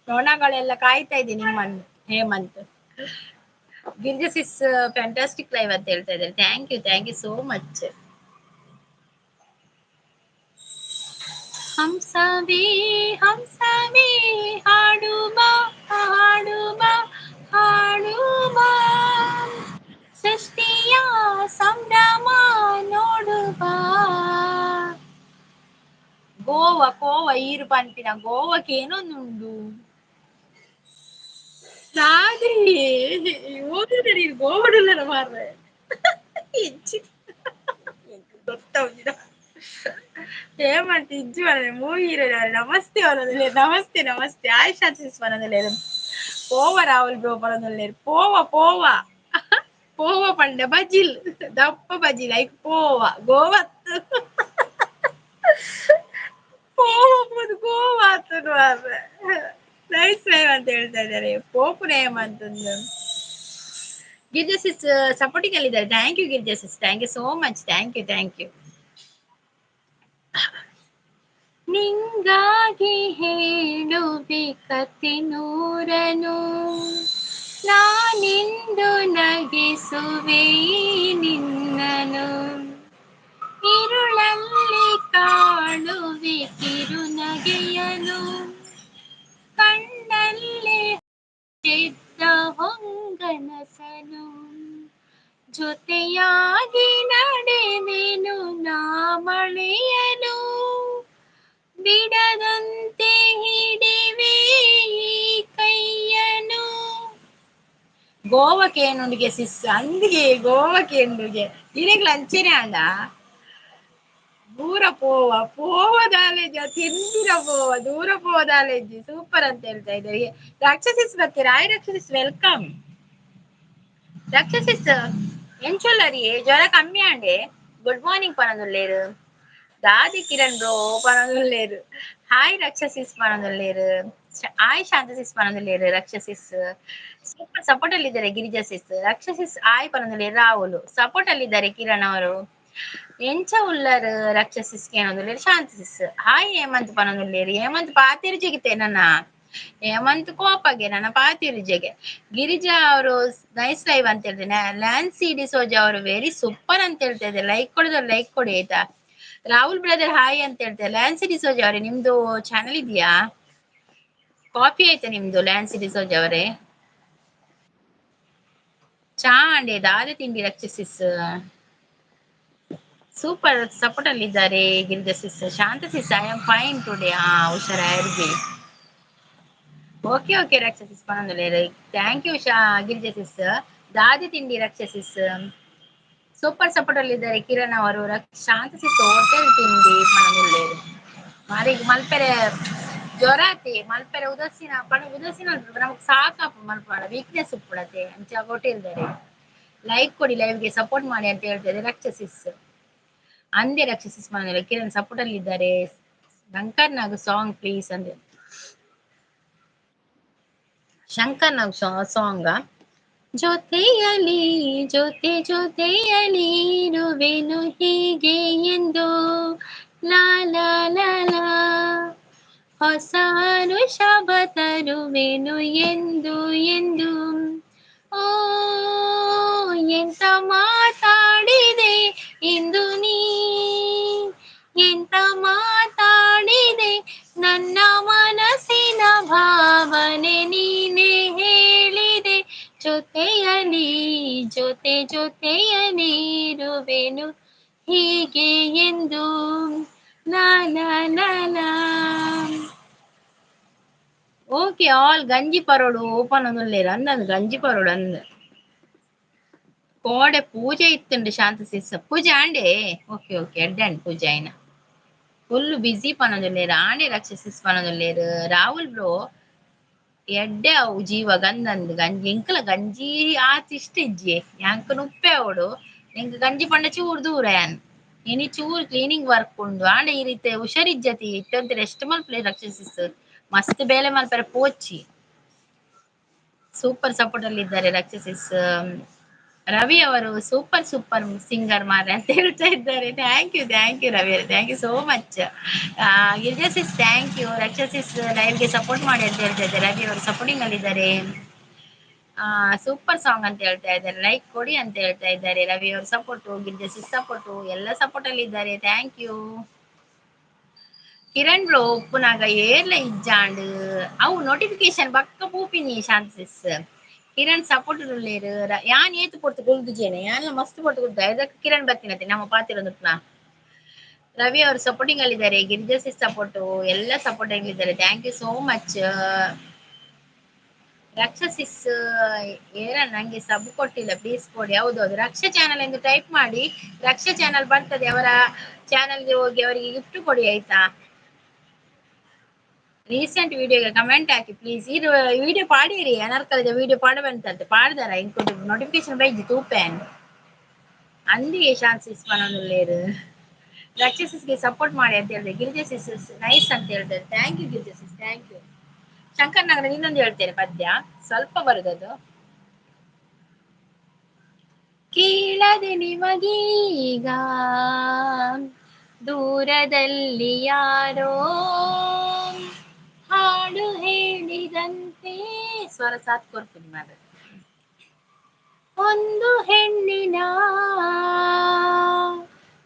S1: ನೊಣಗಳೆಲ್ಲ ಕಾಯ್ತಾ ಇದೆ ನಿಮ್ಮನ್ನು ಹೇಮಂತ್. ಗಿರಿಜಾ ಸಿಸ್ ಫ್ಯಾಂಟಾಸ್ಟಿಕ್ ಲೈವ್ ಅಂತ ಹೇಳ್ತಾ ಇದ್ದಾರೆ. Thank you thank you so much. ಹಂಸವೇ ಹಂಸವೇ ಹಾಡು ಬಾ ಹಾಡು ಬಾ ಹಾಡು ಬಾ ಸೃಷ್ಟಿಯ ಸಂಭ್ರಮ ನೋಡು ಬಾ. ಗೋವಾ ಕೋವಾ ಈರು ಪನ್ಪಿನ ಗೋವಾಕ್ಕೆ ಏನೊಂದುಂಡು ನಾದಿ ಓದಿದ ಗೋವಡುಲ್ಲರ ಮಾರ್ರೆ ಇಜ್ಜಿ ಗೊತ್ತಾವುದಿಲ್ಲ. ಹೇಮಂತ್ ಇಜ್ಜಿ ಪನೊಂದು ಮೂವಿ ಹೀರೋ ನಮಸ್ತೆ ಪನೊಂದುಲ್ಲೆರ್ ನಮಸ್ತೆ ನಮಸ್ತೆ ಆಯುಷ್ ಸಿಸ್ ಪನೊಂದುಲ್ಲೆರ್ ಪೋವ ರಾಹುಲ್ ಬ್ರೋ ಪನೊಂದುಲ್ಲೆರ್ ಪೋವ ಪೋವ ಪೋವ ಪಂಡ ಬಜಿಲ್ ದಪ್ಪ ಬಜಿಲ್ ಐಕ್ ಪೋವ ಗೋವತ್ ಪೋವ ಪೋದು ಗೋವಾ ಆತುಂಡು ಮಾರ್ರೆ. ನೈಸ್ ಲೈವ್ ಅಂತ ಹೇಳ್ತಾ ಇದ್ದಾರೆ. ಪೋಪುನ ಹೇಮಂತ್ ಒಂದು. ಗಿರಿಜಾ ಸಿಸ್ ಸಪೋರ್ಟಿಂಗ್ ಅಲ್ಲಿ ಇದ್ದಾರೆ. Thank you Girija sis, thank you so much, thank you thank you. ನೀ ನಿಂಗಾಗಿ ಹೇಳುವೆ ಕತೆ ನೂರನು, ನಾನಿಂದು ನಗಿಸುವೆ ನಿನ್ನನು. ಇರುಳಲ್ಲಿ ಕಾಣುವೆ ಕಿರುನಗೆಯನು, ಕಣ್ಣಲ್ಲಿ ಎದ್ದ ಹೊಂಗನಸನು. ಜೊತೆಯಾಗಿ ನಡೆವೆನು ನಾ ಮಳೆಯನು, ಬಿಡದಂತೆ ಹಿಡಿವೆ ಈ ಕೈಯನು. ಗೋವಕ್ಕೆ ಸಿಸ್ ಅಂದಿಗೆ ಗೋವಕ್ಕೆ ಎಂಡುಗೆ ಇರೆಗ್ಲ ಅಂಚೆನೆ ಅಂಡ ದೂರ ಪೋವ ಪೋವದಾಲೇಜ್ ತಿಂದಿರ ಪೋವ ದೂರ ಪೋವದಾಲೇಜ್ ಸೂಪರ್ ಅಂತ ಹೇಳ್ತಾ ಇದ್ದಾರೆ. ರಾಕ್ಷಸಿಸ್ ಬರ್ತೀರಾ? ಆಯ್ ರಾಕ್ಷಸಿಸ್, welcome. ರಾಕ್ಷಸಿಸ್ ಎಂಚೊಲ್ಲರಿ ಜ್ವರ ಕಮ್ಮಿ ಆಂಡೆ. ಗುಡ್ ಮಾರ್ನಿಂಗ್ ಪನೊಂದುಲ್ಲೇರು. ದಾದಿ ಕಿರಣ್ ಬ್ರೋ ಪನೊಂದುಲ್ಲೇರು. ಹಾಯ್ ರಕ್ಷಸಿಸ್ ಪನೊಂದುಲ್ಲೇರು. ಆಯ್ ಶಾಂತ ಸಿಸ್ ಪನೊಂದುಲ್ಲೇರು. ರಕ್ಷಸಿಸ್ ಸೂಪರ್ ಸಪೋರ್ಟ್ ಅಲ್ಲಿ ಇದ್ದಾರೆ. ಗಿರಿಜಾ ಸಿಸ್, ರಕ್ಷಸಿಸ್ ಆಯ್ ಪನೊಂದುಲ್ಲೇರು. ರಾಹುಲ್ ಸಪೋರ್ಟ್ ಅಲ್ಲಿ ಇದ್ದಾರೆ. ಕಿರಣ್ ಅವರು ಎಂಚ ಉಲ್ಲರ್ ರಕ್ಷಸಿಸ್ ಏನೊಂದುಲ್ಲೇರು. ಶಾಂತ ಸಿಸ್ ಹಾಯ್ ಹೇಮಂತ್ ಪನೊಂದುಲ್ಲೇರು. ಹೇಮಂತ್ ಪಾತಿರ್ಜಿಗಿತೆ ನನ್ನ ಹೇಮಂತ್ ಕೋಪಗೆ ನನ್ನ ಪಾತಿರ್ಜೆಗೆ. ಗಿರಿಜಾ ಅವರು ನೈಸ್ ಲೈವ್ ಅಂತ ಹೇಳ್ತೇನೆ. ಲ್ಯಾನ್ಸಿ ಡಿಸೋಜಾ ಅವರು ವೆರಿ ಸೂಪರ್ ಅಂತ ಹೇಳ್ತಾ ಇದ್ದಾರೆ. ಲೈಕ್ ಕೊಡೋದು ಲೈಕ್ ಕೊಡಿ ಆಯ್ತಾ. ರಾಹುಲ್ ಬ್ರದರ್ ಹಾಯ್ ಅಂತ ಹೇಳ್ತಾರೆ. ಲ್ಯಾನ್ಸಿ ಡಿಸೋಜಾ ಅವರೇ, ನಿಮ್ದು ಚಾನಲ್ ಇದೆಯಾ? ಕಾಫಿ ಆಯ್ತಾ ನಿಮ್ದು ಲ್ಯಾನ್ಸಿ ಡಿಸೋಜಾ ಅವರೇ? ಚಾ ಅಂಡೆ ದಾದೆ ತಿಂಡಿ ರಕ್ಷಸಿಸ್ ಸೂಪರ್ ಸಪೋರ್ಟ್ ಅಲ್ಲಿ ಇದ್ದಾರೆ. Girija sis, Shanta sis I am fine today. ಹಾ ಹುಷಾರಾಗಿ. ಓಕೆ ಓಕೆ ರಕ್ಷಸಿಸ್ ಪನೊಂದುಲ್ಲೇರು. Thank you Shah Girija sis. ದಾದಿ ತಿಂಡಿ ರಕ್ಷಸಿಸ್ ಸೂಪರ್ ಸಪೋರ್ಟ್ ಅಲ್ಲಿ ಇದ್ದಾರೆ. ಕಿರಣ್ ಅವರು ಶಾಂತ ಸಿಸ್ ಹೋಟೆಲ್ ತಿಂಡಿ ಪನೊಂದುಲ್ಲೇರು. ಮಾರಿಗೆ ಮಲ್ಪೆರೆ ಜ್ವರ ಆತಿ ಮಲ್ಪೆರೆ ಉದಾಸೀನ ಪಣ ಉದಾಸೀನ ನಮಗ್ ಸಾಕಾಪ ಮಲ್ಪಾಡ ವೀಕ್ನೆಸ್ ಉಪ್ಪುಡತೆ ಅಂಚ ಹೋಟೆಲ್ ಲೈಕ್ ಕೊಡಿ, ಲೈವ್ಗೆ ಸಪೋರ್ಟ್ ಮಾಡಿ ಅಂತ ಹೇಳ್ತಾ ಇದ್ದಾರೆ ರಕ್ಷಸಿಸ್. ಅಂದೆ ರಕ್ಷಸಿಸ್ ಮನೆಯಲ್ಲಿ ಕಿರಣ್ ಸಪೋರ್ಟ್ ಅಲ್ಲಿ ಇದ್ದಾರೆ. ಶಂಕರ್ ನಾಗ್ ಸಾಂಗ್ ಪ್ಲೀಸ್ ಅಂದೆ. ಶಂಕರ್ ನಾಗ್ ಸಾಂಗ್. ಜೊತೆಯಲಿ ಜೊತೆ ಜೊತೆಯಲಿ ಇರುವೆನು ಹೀಗೆ ಎಂದು, ಲಾ ಲಾ ಲಾ ಲಾ, ಹೊಸ ಶಬ ತರುವೆನು ಎಂದು ಎಂದು. ಓ ಎಂತ ಮಾತಾಡಿದೆ ಇಂದು ನೀ, ಎಂತ ಮಾತಾಡಿದೆ, ನನ್ನ ಮನಸ್ಸಿನ ಭಾವನೆ ನೀನೇ ಹೇಳಿದೆ. ಜೊತೆಯಲಿ ಜೊತೆ ಜೊತೆಯಲಿ ಇರುವೆನು ಹೀಗೆ ಎಂದು, ಲಾ ಲಾ ಲಾ ಲಾ. ಓಕೆ ಆಲ್ ಗಂಜಿ ಪರೋಡು ಓಪನ್ ಒಂದುಲ್ಲೇರು ಅಂದಂದು ಗಂಜಿ ಪರೋಡು ಅಂದ್. ಕೋಡೆ ಪೂಜೆ ಇತ್ತುಂಡು ಶಾಂತ ಸಿಸ್ ಪೂಜೆ ಆಂಡೆ. ಓಕೆ ಓಕೆ ಎಡ್ಡೆ ಪೂಜೆ ಆಯ್ನ. ಫುಲ್ ಬಿಸಿ ಪನೊಂದುಲ್ಲೇರು. ಆಂಡೆ ರಕ್ಷಸಿಸ್ ಪನೊಂದುಲ್ಲೇರು. ರಾಹುಲ್ ಬ್ರೋ ಎಡ್ಡೆ ಅವು ಜೀವ ಗಂದಂದು ಗಂಜಿ ಎಂಕಲ ಗಂಜಿ ಆತ್ ಇಷ್ಟ ಇಜ್ಜಿ ಯಾಂಕ್ ನುಪ್ಪೆ ಅವಡು ಎಂಕ್ ಗಂಜಿ ಪಂಡ ಚೂರು ದೂರ ಯಾನ್ ಇನಿ ಚೂರು ಕ್ಲೀನಿಂಗ್ ವರ್ಕ್ ಉಂಡು ಆಂಡ ಈ ರೀತಿ ಹುಷಾರಿಜ್ಜತಿ ಇತ್ತಂತ ರೆಸ್ಟ್ ಮಲ್ಪಲೆ ರಕ್ಷಸಿಸ್ ಮಸ್ತ್ ಬೇಲೆ ಮಲ್ಪರೆ ಪೋಚಿ. ಸೂಪರ್ ಸಪೋರ್ಟ್ ಅಲ್ಲಿ ಇದ್ದಾರೆ ರಕ್ಷಸಿಸ್. ರವಿ ಅವರು ಸೂಪರ್ ಸೂಪರ್ ಸಿಂಗರ್ ಮಾರ್ರೆ ಅಂತ ಹೇಳ್ತಾ ಇದ್ದಾರೆ. Thank you thank you Ravi ಅವರೇ, thank you so much. Girija sis thank you. Raksha sis ಲೈವ್ಗೆ ಸಪೋರ್ಟ್ ಮಾಡಿ ಅಂತ ಹೇಳ್ತಾ ಇದ್ದಾರೆ. ರವಿ ಅವರು ಸಪೋರ್ಟಿಂಗ್ ಅಲ್ಲಿ ಇದ್ದಾರೆ. ಸೂಪರ್ ಸಾಂಗ್ ಅಂತ ಹೇಳ್ತಾ ಇದ್ದಾರೆ. ಲೈಕ್ ಕೊಡಿ ಅಂತ ಹೇಳ್ತಾ ಇದ್ದಾರೆ. ರವಿ ಅವರು ಸಪೋರ್ಟು, ಗಿರಿಜಾ ಸಿಸ್ ಸಪೋರ್ಟು, ಎಲ್ಲ ಸಪೋರ್ಟ್ ಅಲ್ಲಿ ಇದ್ದಾರೆ. Thank you. Kiran bro ಉಪ್ಪುನಾಗ ಏರ್ಲ ಇಜ್ಜಾಂಡ್ ಅವು ನೋಟಿಫಿಕೇಶನ್ ಬಕ್ಕ ಪೂಪಿನಿ. ಶಾಂತ ಸಿಸ್ ಕಿರಣ್ ಸಪೋರ್ಟ್ ಉಲ್ಲೇರು. ಯಾನ್ ಏತು ಪೊರ್ತು ಕುಲ್ದುಜೇನೆ ಯಾನ್ಲ ಮಸ್ತ್ ಪೊರ್ತು ಕುಲ್ದ ಇದಕ್ಕೆ ಕಿರಣ್ ಬತ್ತಿನತೆ ನಮ್ಮ ಪಾತಿರೊಂದುಟ್ನ. ರವಿ ಅವರು ಸಪೋರ್ಟಿಂಗ್ ಅಲ್ಲಿ ಇದ್ದಾರೆ. ಗಿರಿಜಾ ಸಿಸ್ ಸಪೋರ್ಟು, ಎಲ್ಲ ಸಪೋರ್ಟಿಂಗ್ ಇದ್ದಾರೆ. Thank you so much. ರಕ್ಷಸಿಸ್ ಏರ ನಂಗೆ ಸಬ್ ಕೊಟ್ಟಿಲ್ಲ, ಪ್ಲೀಸ್ ಕೊಡಿ. ಹೌದು ಹೌದು, ರಕ್ಷ ಚಾನಲ್ ಎಂದು ಟೈಪ್ ಮಾಡಿ, ರಕ್ಷ ಚಾನಲ್ ಬರ್ತದೆ. ಅವರ ಚಾನಲ್ಗೆ ಹೋಗಿ ಅವರಿಗೆ ಗಿಫ್ಟ್ ಕೊಡಿ ಆಯ್ತಾ. ರೀಸೆಂಟ್ ವಿಡಿಯೋಗೆ ಕಮೆಂಟ್ ಹಾಕಿ ಪ್ಲೀಸ್. ಇದು ವಿಡಿಯೋ ಪಾಡಿರಿ ಅನರ್ಕಲಿದ ವಿಡಿಯೋ ಪಾಡಬಂತಂತೆ ಪಾಡ್ದಾರ ಇಂಕೊಟ್ಟು ನೋಟಿಫಿಕೇಶನ್ ಬೈಜಿ ತೂಪೇನ್ ಅಂದಿಗೆ ಶಾನ್ಸಿಸ್ ಪನೊಂದುಲ್ಲೇರು. ರಕ್ಷಸಿಸ್ಗೆ ಸಪೋರ್ಟ್ ಮಾಡಿ ಅಂತ ಹೇಳಿದೆ. ಗಿರಿಜಾ ಸಿಸ್ ನೈಸ್ ಅಂತ ಹೇಳ್ತಾರೆ. Thank you Girija sis, thank you. Shankar Nagar ಇನ್ನೊಂದು ಹೇಳ್ತೇನೆ ಪದ್ಯ, ಸ್ವಲ್ಪ ಬರುದದು. ಕೇಳದೆ ನಿಮಗೀಗ ದೂರದಲ್ಲಿ ಯಾರೋ ಹಾಡು ಹೇಳಿದಂತೆ. ಸ್ವರ ಸಾಥ್ ಕೊಡ್ತೀನಿ ಮಾರ್ರೆ. ಒಂದು ಹೆಣ್ಣಿನ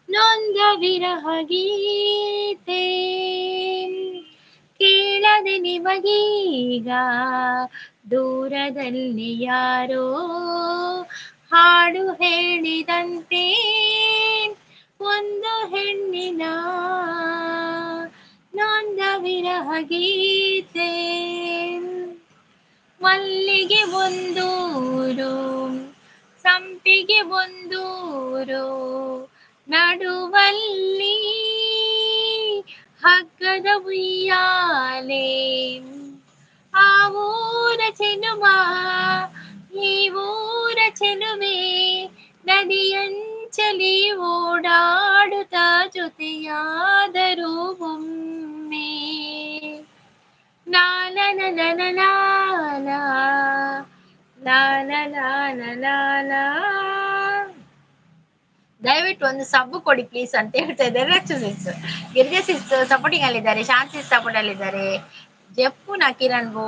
S1: ನೊಂದ ವಿರಹ ಗೀತೆ ಕೇಳದೆ ನಿಮಗೀಗ, ದೂರದಲ್ಲಿ ಯಾರೋ ಹಾಡು ಹೇಳಿದಂತೆ. ಒಂದು ಹೆಣ್ಣಿನ ನೊಂದ ವಿರಹ ಗೀತೆ. ಮಲ್ಲಿಗೆ ಒಂದೂರು, ಸಂಪಿಗೆ ಒಂದೂರು, ನಡುವಲ್ಲಿ ಹಗ್ಗದ ಉಯ್ಯಾಲೆ. ಆ ಊರ ಚೆಲುವ ಈ ಊರ ಚೆಲುವೆ, ನದಿಯಂಚಲಿ ಓಡಾಡುತ್ತ ಜೊತೆಯಾದರೂ ಒಮ್ಮೆ. ಲಾಲ ಲಾಲ ಲಾಲ ಲಾಲ ಲಾಲ ಲಾಲ. ದಯವಿಟ್ಟು ಒಂದು ಸಬ್ ಕೊಡಿ ಪ್ಲೀಸ್ ಅಂತ ಹೇಳ್ತಾ ಇದ್ದಾರೆ ರಕ್ಷಸಿಸ್. ಗಿರಿಜಾ ಸಿಸ್ ಸಪೋರ್ಟಿಂಗ್ ಅಲ್ಲಿದ್ದಾರೆ, ಶಾಂತಿ ಸಪೋರ್ಟ್ ಅಲ್ಲಿದ್ದಾರೆ. ಜಪ್ಪುನ ಕಿರಣ್ ಬೋ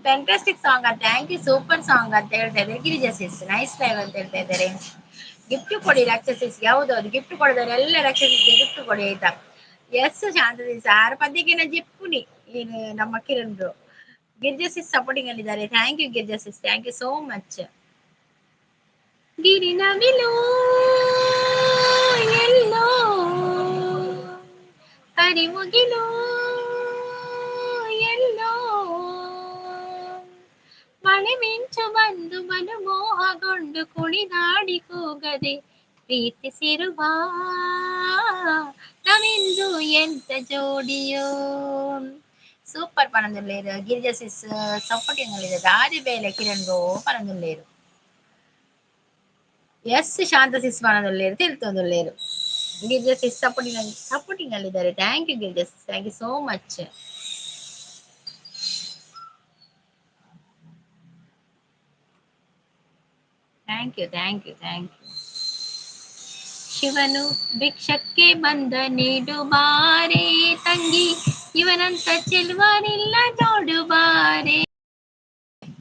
S1: ಫ್ಯಾಂಟಾಸ್ಟಿಕ್ ಸಾಂಗ್ ಅಂತ, thank you super song ಅಂತ ಹೇಳ್ತಾ ಇದ್ದಾರೆ ಗಿರಿಜಾ ಸಿಸ್. ನೈಸ್ ಲೈವ್ ಅಂತ ಹೇಳ್ತಾ ಇದ್ದಾರೆ. ಗಿಫ್ಟ್ ಕೊಡಿ ರಾಕ್ಷಸಿಸ್, ಯಾವ್ದು ಗಿಫ್ಟ್ ಕೊಡಿದಾರೆ ಎಲ್ಲ ರಾಕ್ಷಸಿಸ್ಗೆ ಗಿಫ್ಟ್ ಕೊಡಿ ಆಯ್ತಾ. ಎಸ್ ಶಾಂತ ಸಿಸ್ ಆರು ಪದ್ಯಕ್ಕೆ ಜಿಪ್ಪುನಿ ಏನು ನಮ್ಮ Kiran bro. Girija sis supporting ಅಲ್ಲಿದ್ದಾರೆ, thank you Girija sis, thank you so much. ಗಿರಿನವಿಲು ಎಲ್ಲೋ ಕರಿಮುಗಿಲು ಎಲ್ಲೋ, ಮಳೆ ಮಿಂಚು ಬಂದು ಮನಮೋಹಗೊಂಡು ಕುಣಿದಾಡಿ ಕೂಗದೆ ಪ್ರೀತಿಸಿರುವ ನಾವಿಂದು ಎಂತ ಜೋಡಿಯೋ. ಸೂಪರ್ ಪನಂದುಲ್ಲೇರು ಗಿರಿಜಾ ಸಿಸ್ ಸಪೋರ್ಟಿಂಗ್ ಅಲ್ಲಿದೆ. ದಾದಿ ಬೇಲೆ ಕಿರಣ್ ಗೋ ಪನಂದುಲ್ಲೇರು. ಎಸ್ ಶಾಂತ ಸಿಸ್ ಪನಂದುಲ್ಲೇರು ತಿಳ್ತೊಂದುಲ್ಲೇರು. ಗಿರಿಜಾ ಸಿಸ್ ಸಪೋರ್ಟಿಂಗ್ ಸಪೋರ್ಟಿಂಗ್ ಅಲ್ಲಿದ್ದಾರೆ, thank you Girija sis, thank you so much. Thank you thank you thank you. ಶಿವನು ಭಿಕ್ಷಕ್ಕೆ ಬಂದ ನೀಡುಬಾರೆ ತಂಗಿ, ಇವನಂತ ಚೆಲುವನಿಲ್ಲ ನೋಡುಬಾರೆ,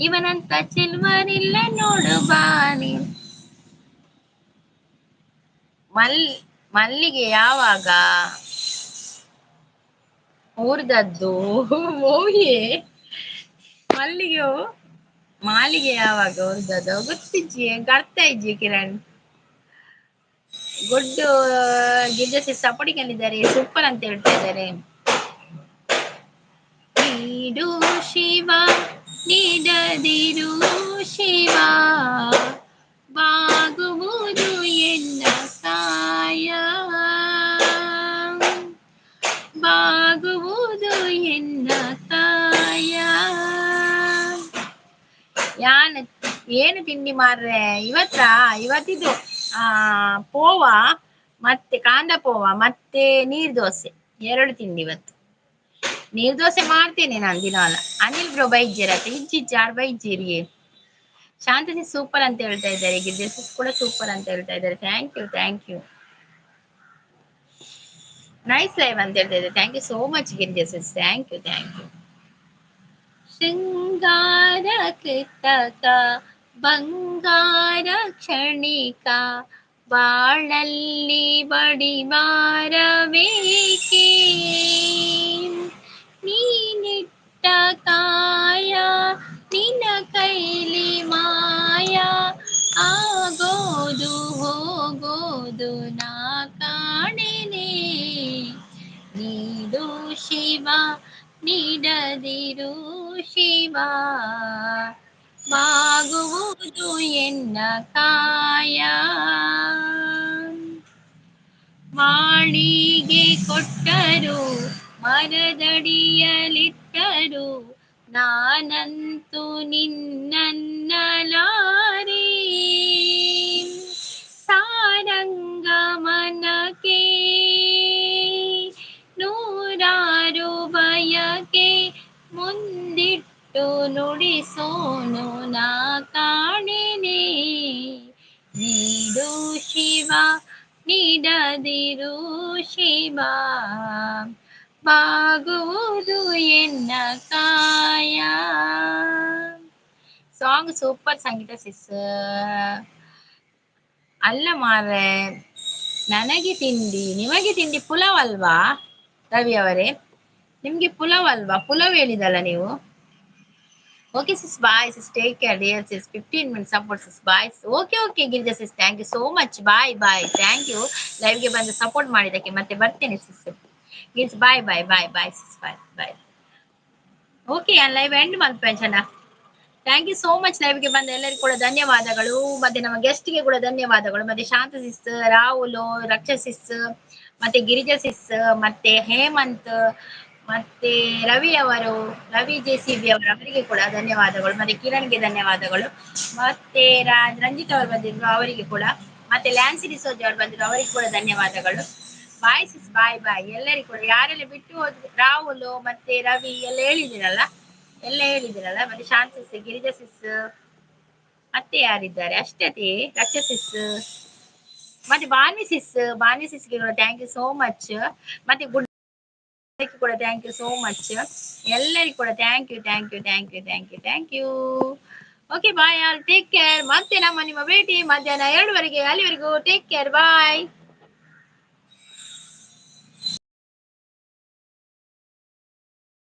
S1: ಇವನಂತ ಚೆಲುವನಿಲ್ಲ ನೋಡುಬಾರೆ. ಮಲ್ಲಿಗೆ ಯಾವಾಗ ಊರ್ದದ್ದು ಮೋಹಿಯೇ? ಮಲ್ಲಿಗೆ ಮಾಲಿಗೆ ಯಾವಾಗ ಊರ್ದದ್ದು ಗೊತ್ತಿಜ್ಜಿ, ಅರ್ಥ ಇಜ್ಜಿ ಕಿರಣ್. ಗುಡ್ಡು ಗಿರಿಜಾ ಸಿಸ್ ಸಪೋರ್ಟಿಂಗ್ ಅಲ್ಲಿದ್ದಾರೆ, ಸೂಪರ್ ಅಂತ ಹೇಳ್ತಾ ಇದ್ದಾರೆ. ನೀಡು ಶಿವ ನೀಡದಿರು ಶಿವ, ಬಾಗುವುದು ಎನ್ನ ಕಾಯ, ಬಾಗುವುದು ಎನ್ನ ಕಾಯ. ಯಾನ್ ಏನು ತಿಂಡಿ ಮಾರ್ರೆ ಇವತ್ತ? ಇವತ್ತಿದು ಪೋವಾ ಮತ್ತೆ ಕಾಂದ ಪೋವಾ ಮತ್ತೆ ನೀರ್ ದೋಸೆ, ಎರಡು ತಿಂಡಿ ಇವತ್ತು. ನೀರ್ ದೋಸೆ ಮಾಡ್ತೇನೆ ನಾನು ದಿನಾಲ. ಅನಿಲ್ ಬ್ರೋ ಬೈಜ್ಜಿರತ್ತೆ, ಇಜ್ಜಿ ಆರ್ ಬೈಜ್ಜಿರಿ. ಶಾಂತಸಿ ಸೂಪರ್ ಅಂತ ಹೇಳ್ತಾ ಇದ್ದಾರೆ, ಗಿರಿಜಾ ಕೂಡ ಸೂಪರ್ ಅಂತ ಹೇಳ್ತಾ ಇದ್ದಾರೆ. Thank you thank you. Nice live ಅಂತ ಹೇಳ್ತಾ ಇದ್ದಾರೆ, thank you so much Girija sis, thank you thank you. ಶೃಂಗಾರ ಕೃತಕ ಬಂಗಾರ ಕ್ಷಣಿಕ, ಬಾಳಲ್ಲಿ ಬಡಿಬಾರಬೇಕೆ, ನೀನಿಟ್ಟ ಕಾಯ ನಿನ್ನ ಕೈಲಿ ಮಾಯ, ಆಗೋದು ಹೋಗೋದು ನಾ ಕಾಣೆನೆ. ನೀಡು ಶಿವ ನೀಡದಿರು ಶಿವ, ಬಾಗುವುದು ಎನ್ನ ಕಾಯ. ಮಾಳಿಗೆ ಕೊಟ್ಟರು ಮರದಡಿಯಲಿಟ್ಟರು, ನಾನಂತೂ ನಿನ್ನನ್ನಲಾರೆ. ಸಾರಂಗ ಮನಕ್ಕೆ ನೂರಾರು ಬಯಕೆ, ಮುಂದಿಟ್ಟು ನುಡಿಸೋನು ನಾ ಕಾಣೆನೆ. ನೀಡು ಶಿವ ನೀಡದಿರು ಶಿವ, ಬಾಗುವುದು ಎನ್ನ ಕಾಯ. ಸಾಂಗ್ ಸೂಪರ್ ಸಂಗೀತ ಸಿಸ್. ಅಲ್ಲ ಮಾರ್ರೆ, ನನಗೆ ತಿಂಡಿ ನಿಮಗೆ ತಿಂಡಿ ಪುಲಾವ್ ಅಲ್ವಾ ರವಿ ಅವರೇ? ನಿಮ್ಗೆ ಪುಲಾವ್ ಅಲ್ವಾ? ಪುಲಾವ್ ಹೇಳಿದಲ್ಲ ನೀವು. Okay sis, bye sis, take care dear sis. 15 minutes support sis, bye. Okay okay Girija sis, thank you so much, bye bye, thank you. ಲೈವ್ಗೆ ಬಂದು ಸಪೋರ್ಟ್ ಮಾಡಿದ್ದಕ್ಕೆ. ಮತ್ತೆ ಬರ್ತೇನೆ sis. Gis, bye bye bye bye sis, bye bye. Okay, live end ಮಲ್ಪೆ ಚೆನ್ನ. Thank you so much. ಲೈವ್ಗೆ ಬಂದ ಎಲ್ಲರಿಗೂ ಕೂಡ ಧನ್ಯವಾದಗಳು. ಮತ್ತೆ ನಮ್ಮ ಗೆಸ್ಟ್ಗೆ ಕೂಡ ಧನ್ಯವಾದಗಳು. ಮತ್ತೆ ಶಾಂತ ಸಿಸ್, ರಾಹುಲ್, ರಕ್ಷ ಸಿಸ್, ಮತ್ತೆ ಗಿರಿಜಾ ಸಿಸ್, ಮತ್ತೆ ಹೇಮಂತ್, ಮತ್ತೆ ರವಿ ಅವರು, ರವಿ ಜೆ ಸಿ ಬಿ ಅವರು, ಅವರಿಗೆ ಕೂಡ ಧನ್ಯವಾದಗಳು. ಮತ್ತೆ ಕಿರಣ್ಗೆ ಧನ್ಯವಾದಗಳು. ಮತ್ತೆ ರಂಜಿತ್ ಅವರು ಬಂದಿದ್ರು, ಅವರಿಗೆ ಕೂಡ. ಮತ್ತೆ ಲ್ಯಾನ್ಸಿ ಡಿಸೋಜ್ ಅವರು ಬಂದಿದ್ರು, ಅವರಿಗೆ ಕೂಡ ಧನ್ಯವಾದಗಳು. Bye sis, bye bye. ಎಲ್ಲರಿಗೂ ಕೂಡ, ಯಾರೆಲ್ಲ ಬಿಟ್ಟು ಹೋದ್ರು, ರಾಹುಲ್ ಮತ್ತೆ ರವಿ ಎಲ್ಲ ಹೇಳಿದಿರಲ್ಲ, ಎಲ್ಲ ಹೇಳಿದಿರಲ್ಲ. ಮತ್ತೆ ಶಾಂತ ಸಿಸ್, ಗಿರಿಜಾ ಸಿಸ್, ಮತ್ತೆ ಯಾರಿದ್ದಾರೆ? ಅಷ್ಟೇ, ರಕ್ಷ ಸಿಸ್, ಮತ್ತೆ ಬಾನ್ವಿ ಸಿಸ್. ಬಾನ್ವಿ ಸಿಸ್ಗೆ ಕೂಡ thank you so much. ಮತ್ತೆ ಗುಡ್ ಕೂಡ thank you so much. ಎಲ್ಲರಿಗೂ ಕೂಡ thank you, thank you, thank you, thank you, thank you. Okay, bye all, take care. ಮತ್ತೆ ನಮ್ಮ ನಿಮ್ಮ ಭೇಟಿ ಮಧ್ಯಾಹ್ನ 2ವರೆಗೆ. ಅಲ್ಲಿವರೆಗೂ ಟೇಕ್ ಕೇರ್, ಬಾಯ್.